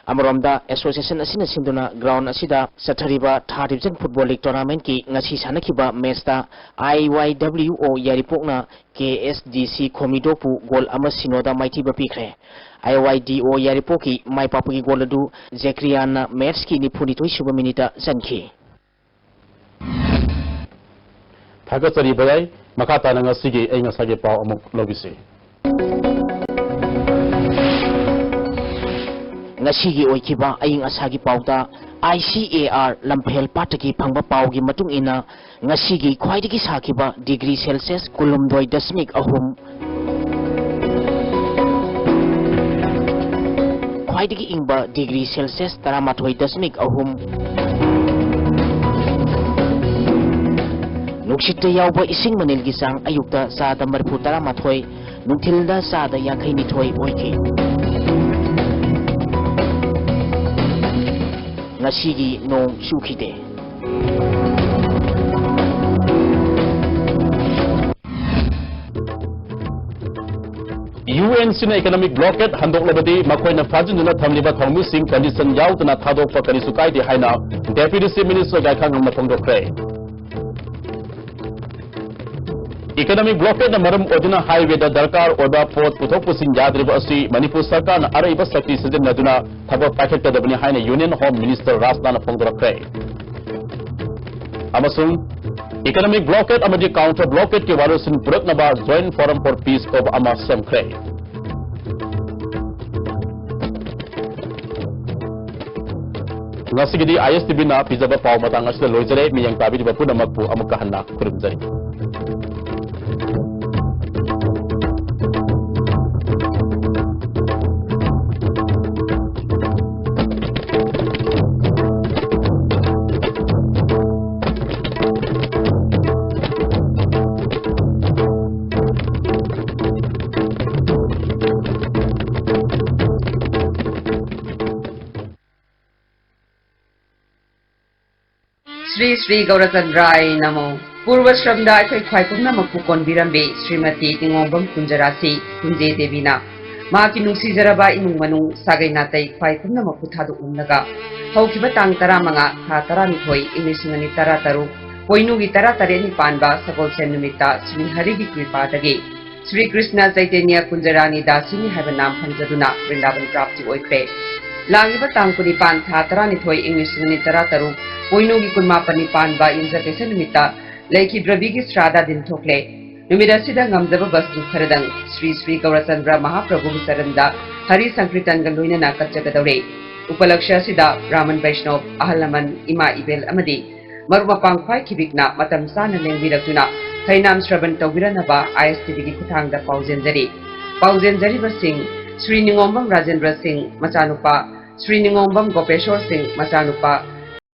ꯑꯃꯔꯣꯝꯗ, ꯑꯦꯁꯣꯁꯤꯌꯦꯁꯟ ꯑꯁꯤꯅ ꯁꯤꯟꯗꯨꯅ ꯒ꯭ꯔꯥꯎꯟ ꯑꯁꯤꯗ ꯆꯠꯊꯔꯤꯕ ꯊꯥꯔꯠ ꯗꯤꯕꯤꯖꯟ ꯐꯨꯠꯕꯣꯜ ꯂꯤꯒ ꯇꯣꯔꯅꯥꯃꯦꯟꯠꯀꯤ ꯉꯁꯤ ꯁꯥꯟꯅꯈꯤꯕ ꯃꯦꯠꯁꯇ ꯑꯥꯏ ꯋꯥꯏ ꯗꯕ꯭ꯂꯤꯌꯨ ꯑꯣ ꯌꯥꯏꯔꯤꯄꯣꯛꯅ ꯀꯦ ꯑꯦꯁ ꯗꯤ ꯁꯤ ꯈꯣꯃꯤꯗꯣꯛꯄꯨ ꯒꯣꯜ ꯑꯃ ꯁꯤꯅꯣꯗ ꯃꯥꯏꯊꯤꯕ ꯄꯤꯈ꯭ꯔꯦ꯫ ꯑꯥꯏ ꯋꯥꯏ ꯗꯤ ꯑꯣ ꯌꯥꯏꯔꯤꯄꯣꯛꯀꯤ ꯃꯥꯏ ꯄꯥꯛꯄꯒꯤ ꯒꯣꯜ ꯑꯗꯨ ꯖꯦꯀ꯭ꯔꯤꯌꯥꯟꯅ ꯃꯦꯠꯁꯀꯤ ꯅꯤꯐꯨꯅꯤꯊꯣꯏ ꯁꯨꯕ ꯃꯤꯅꯤꯠꯇ ꯆꯟꯈꯤ꯫ ꯊꯥꯒꯠꯆꯔꯤ ꯚꯌꯥꯏ꯫ ꯃꯈꯥ ꯇꯥꯅ ꯉꯁꯤꯒꯤ ꯑꯏꯪ ꯑꯁꯥꯒꯤ ꯄꯥꯎ ꯑꯃꯨꯛ ꯂꯧꯕꯤꯁꯤ꯫ ꯉꯁꯤꯒꯤ ꯑꯣꯏꯈꯤꯕ ꯑꯏꯪ ꯑꯁꯥꯒꯤ ꯄꯥꯎꯗ, ꯑꯥꯏ ꯁꯤ ꯑꯦ ꯑꯥꯔ ꯂꯝꯐꯦꯜ ꯄꯥꯠꯇꯒꯤ ꯐꯪꯕ ꯄꯥꯎꯒꯤ ꯃꯇꯨꯡ ꯏꯟꯅ, ꯉꯁꯤꯒꯤ ꯈ꯭ꯋꯥꯏꯗꯒꯤ ꯁꯥꯈꯤꯕ ꯗꯤꯒ꯭ꯔꯤ ꯁꯦꯜꯁꯤꯌꯁ ꯀꯨꯟꯍꯨꯝꯗꯣꯏ ꯗꯁꯃꯤꯛ ꯑꯍꯨꯝ, ꯈ꯭ꯋꯥꯏꯗꯒꯤ ꯏꯪꯕ ꯗꯤꯒ꯭ꯔꯤ ꯁꯦꯜꯁꯤꯌꯁ ꯇꯔꯥꯃꯥꯊꯣꯏ ꯗꯁꯃꯤꯛ ꯑꯍꯨꯝ꯫ ꯅꯨꯡꯁꯤꯠꯇ ꯌꯥꯎꯕ ꯏꯁꯤꯡ ꯃꯅꯤꯜꯒꯤ ꯆꯥꯡ ꯑꯌꯨꯛꯇ ꯆꯥꯗ ꯃꯔꯤꯐꯨ ꯇꯔꯥꯃꯥꯊꯣꯏ, ꯅꯨꯡꯊꯤꯜꯗ ꯆꯥꯗ ꯌꯥꯡꯈꯩ ꯅꯤꯊꯣꯏ ꯑꯣꯏꯈꯤ꯫ ꯉꯁꯤꯒꯤ ꯅꯣꯡ ꯆꯨꯈꯤꯗꯦ꯫ ꯌꯨ ꯑꯦꯟ ꯁꯤꯅ ꯏꯀꯣꯅꯣꯃꯤꯛ ꯕ꯭ꯂꯣꯀꯦꯗ ꯍꯟꯗꯣꯛꯂꯕꯗꯤ ꯃꯈꯣꯏꯅ ꯐꯥꯖꯤꯟꯗꯨꯅ ꯊꯝꯂꯤꯕ ꯊꯧꯃꯤꯁꯤꯡ ꯀꯟꯗꯤꯁꯟ ꯌꯥꯎꯗꯅ ꯊꯥꯗꯣꯛꯄ ꯀꯔꯤꯁꯨ ꯀꯥꯏꯗꯦ ꯍꯥꯏꯅ ꯗꯦꯄ꯭ꯌꯨꯇꯤ ꯆꯤꯐ ꯃꯤꯅꯤꯁꯇꯔ ꯒꯥꯏꯈꯥꯉꯝꯅ ꯐꯣꯡꯗꯣꯛꯈ꯭ꯔꯦ꯫ ꯏꯀꯣꯅꯣꯃꯤꯛ ꯕ꯭ꯂꯣꯀꯦꯗꯅ ꯃꯔꯝ ꯑꯣꯏꯗꯨꯅ ꯍꯥꯏꯋꯦꯗ ꯗꯔꯀꯥꯔ ꯑꯣꯏꯕ ꯄꯣꯠ ꯄꯨꯊꯣꯛ ꯄꯨꯁꯤꯟ ꯌꯥꯗ꯭ꯔꯤꯕ ꯑꯁꯤ ꯃꯅꯤꯄꯨꯔ ꯁꯔꯀꯥꯔꯅ ꯑꯔꯩꯕ ꯁꯛꯇꯤ ꯁꯤꯖꯤꯟꯅꯗꯨꯅ ꯊꯕꯛ ꯄꯥꯏꯈꯠꯀꯗꯕꯅꯤ ꯍꯥꯏꯅ ꯌꯨꯅꯤꯌꯟ ꯍꯣꯝ ꯃꯤꯅꯤꯁꯇꯔ ꯔꯥꯖꯅꯥꯊꯅ ꯐꯣꯡꯗꯣꯔꯛꯈ꯭ꯔꯦ꯫ ꯑꯃꯁꯨꯡ ꯏꯀꯣꯅꯣꯃꯤꯛ ꯕ꯭ꯂꯣꯀꯦꯗ ꯑꯃꯗꯤ ꯀꯥꯎꯟꯇꯔ ꯕ꯭ꯂꯣꯀꯦꯗꯀꯤ ꯋꯥꯔꯣꯏꯁꯤꯟ ꯄꯨꯔꯛꯅꯕ ꯖꯣꯏꯟꯠ ꯐꯣꯔꯝ ꯐꯣꯔ ꯄꯤꯁ ꯀꯧꯕ ꯑꯃ ꯁꯦꯝꯈ꯭ꯔꯦ꯫ ꯉꯁꯤꯒꯤꯗꯤ ꯑꯥꯏ ꯑꯦꯁ ꯇꯤ ꯚꯤꯅ ꯄꯤꯖꯕ ꯄꯥꯎ ꯃꯇꯥꯡ ꯑꯁꯤꯗ ꯂꯣꯏꯖꯔꯦ꯫ ꯃꯤꯠꯌꯦꯡ ꯇꯥꯕꯤꯔꯤꯕ ꯄꯨꯝꯅꯃꯛꯄꯨ ꯑꯃꯨꯛꯀ ꯍꯟꯅ ꯈꯨꯔꯨꯝꯖꯔꯤ꯫ ꯁ꯭ꯔꯤ ꯁ꯭ꯔꯤ ꯒꯧꯔꯆꯟꯗ꯭ꯔꯥꯏ ꯅꯃꯣ꯫ ꯄꯨꯔꯕ ꯁ꯭ꯔꯝꯗ ꯑꯩꯈꯣꯏ ꯈ꯭ꯋꯥꯏ ꯄꯨꯝꯅꯃꯛꯄꯨ ꯀꯣꯟꯕꯤꯔꯝꯕꯤ ꯁ꯭ꯔꯤꯃꯇꯤ ꯅꯤꯉꯣꯝꯕꯝ ꯀꯨꯟꯖꯔꯥꯁꯤ ꯀꯨꯟꯖꯦ ꯗꯦꯕꯤꯅ ꯃꯍꯥꯛꯀꯤ ꯅꯨꯡꯁꯤꯖꯔꯕ ꯏꯃꯨꯡ ꯃꯅꯨꯡ, ꯁꯥꯒꯩ ꯅꯥꯇꯩ ꯈ꯭ꯋꯥꯏ ꯄꯨꯝꯅꯃꯛꯄꯨ ꯊꯥꯗꯣꯛꯂꯝꯂꯒ ꯍꯧꯈꯤꯕ ꯇꯥꯡ ꯇꯔꯥꯃꯉꯥ, ꯊꯥ ꯇꯔꯥꯅꯤꯊꯣꯏ, ꯏꯪ ꯂꯤꯁꯤꯡ ꯑꯅꯤ ꯇꯔꯥꯇꯔꯨꯛ, ꯄꯣꯏꯅꯨꯒꯤ ꯇꯔꯥꯇꯔꯦꯠꯅꯤ ꯄꯥꯟꯕ ꯁꯒꯣꯜꯁꯦꯟ ꯅꯨꯃꯤꯠꯇ ꯁ꯭ꯔꯤ ꯍꯔꯤꯒꯤ ꯀ꯭ꯔꯤꯄꯥꯗꯒꯤ ꯁ꯭ꯔꯤ ꯀ꯭ꯔꯤꯁꯅ ꯆꯩꯇꯟꯌ ꯀꯨꯟꯖꯔꯥꯅꯤ ꯗꯥꯁꯤꯅꯤ ꯍꯥꯏꯕ ꯅꯥꯝ ꯐꯪꯖꯗꯨꯅ ꯕ꯭ꯔꯤꯟꯗꯥꯕꯟ ꯄ꯭ꯔꯥꯞꯇꯤ ꯑꯣꯏꯈ꯭ꯔꯦ꯫ ꯂꯥꯛꯂꯤꯕ ꯇꯥꯡ ꯀꯨꯟꯅꯤꯄꯥꯟ, ꯊꯥ ꯇꯔꯥꯅꯤꯊꯣꯏ, ꯏꯪ ꯂꯤꯁꯤꯡ ꯑꯅꯤ ꯇꯔꯥꯇꯔꯨꯛ, ꯄꯣꯏꯅꯨꯒꯤ ꯀꯨꯟꯃꯥꯄꯟꯅꯤ ꯄꯥꯟꯕ ꯌꯨꯝꯖꯀꯩꯁ ꯅꯨꯃꯤꯠꯇ ꯂꯩꯈꯤꯗ꯭ꯔꯕꯤꯒꯤ ꯁ꯭ꯔꯥꯗ ꯗꯤꯟ ꯊꯣꯛꯂꯦ꯫ ꯅꯨꯃꯤꯠ ꯑꯁꯤꯗ ꯉꯝꯖꯕ ꯕꯁꯇꯨ ꯈꯔꯗꯪ ꯁ꯭ꯔꯤ ꯁ꯭ꯔꯤ ꯒꯧꯔꯆꯟꯗ꯭ꯔ ꯃꯍꯥꯄ꯭ꯔꯚꯨꯒꯤ ꯆꯔꯟꯗ ꯍꯔꯤ ꯁꯪꯀ꯭ꯔꯤꯇꯟꯒ ꯂꯣꯏꯅꯅ ꯀꯠꯆꯒꯗꯧꯔꯦ꯫ ꯎꯄꯂꯛꯁ ꯑꯁꯤꯗ ꯕ꯭ꯔꯥꯍꯃꯟ ꯕꯩꯁꯅꯣꯞ, ꯑꯍꯜ ꯂꯃꯟ, ꯏꯃꯥ ꯏꯕꯦꯜ ꯑꯃꯗꯤ ꯃꯔꯨꯞ ꯃꯄꯥꯡ ꯈ꯭ꯋꯥꯏ ꯈꯤꯕꯤꯛꯅ ꯃꯇꯝ ꯆꯥꯅ ꯂꯦꯡꯕꯤꯔꯛꯇꯨꯅ ꯍꯩꯅꯥꯝ ꯁ꯭ꯔꯕꯟ ꯇꯧꯕꯤꯔꯅꯕ ꯑꯥꯏ ꯑꯦꯁ ꯇꯤ ꯚꯤꯒꯤ ꯈꯨꯠꯊꯥꯡꯗ ꯄꯥꯎꯖꯦꯟꯖꯔꯤ꯫ ꯄꯥꯎꯖꯦꯟꯖꯔꯤꯕꯁꯤꯡ: ꯁ꯭ꯔꯤ ꯅꯤꯉꯣꯝꯕꯝ ꯔꯥꯖꯦꯟꯗ꯭ꯔ ꯁꯤꯡ, ꯃꯆꯥꯅꯨꯄꯥ, ꯁ꯭ꯔꯤ ꯅꯤꯉꯣꯝꯕꯝ ꯒꯣꯄꯦꯁꯣꯔ ꯁꯤꯡ, ꯃꯆꯥꯅꯨꯄꯥ,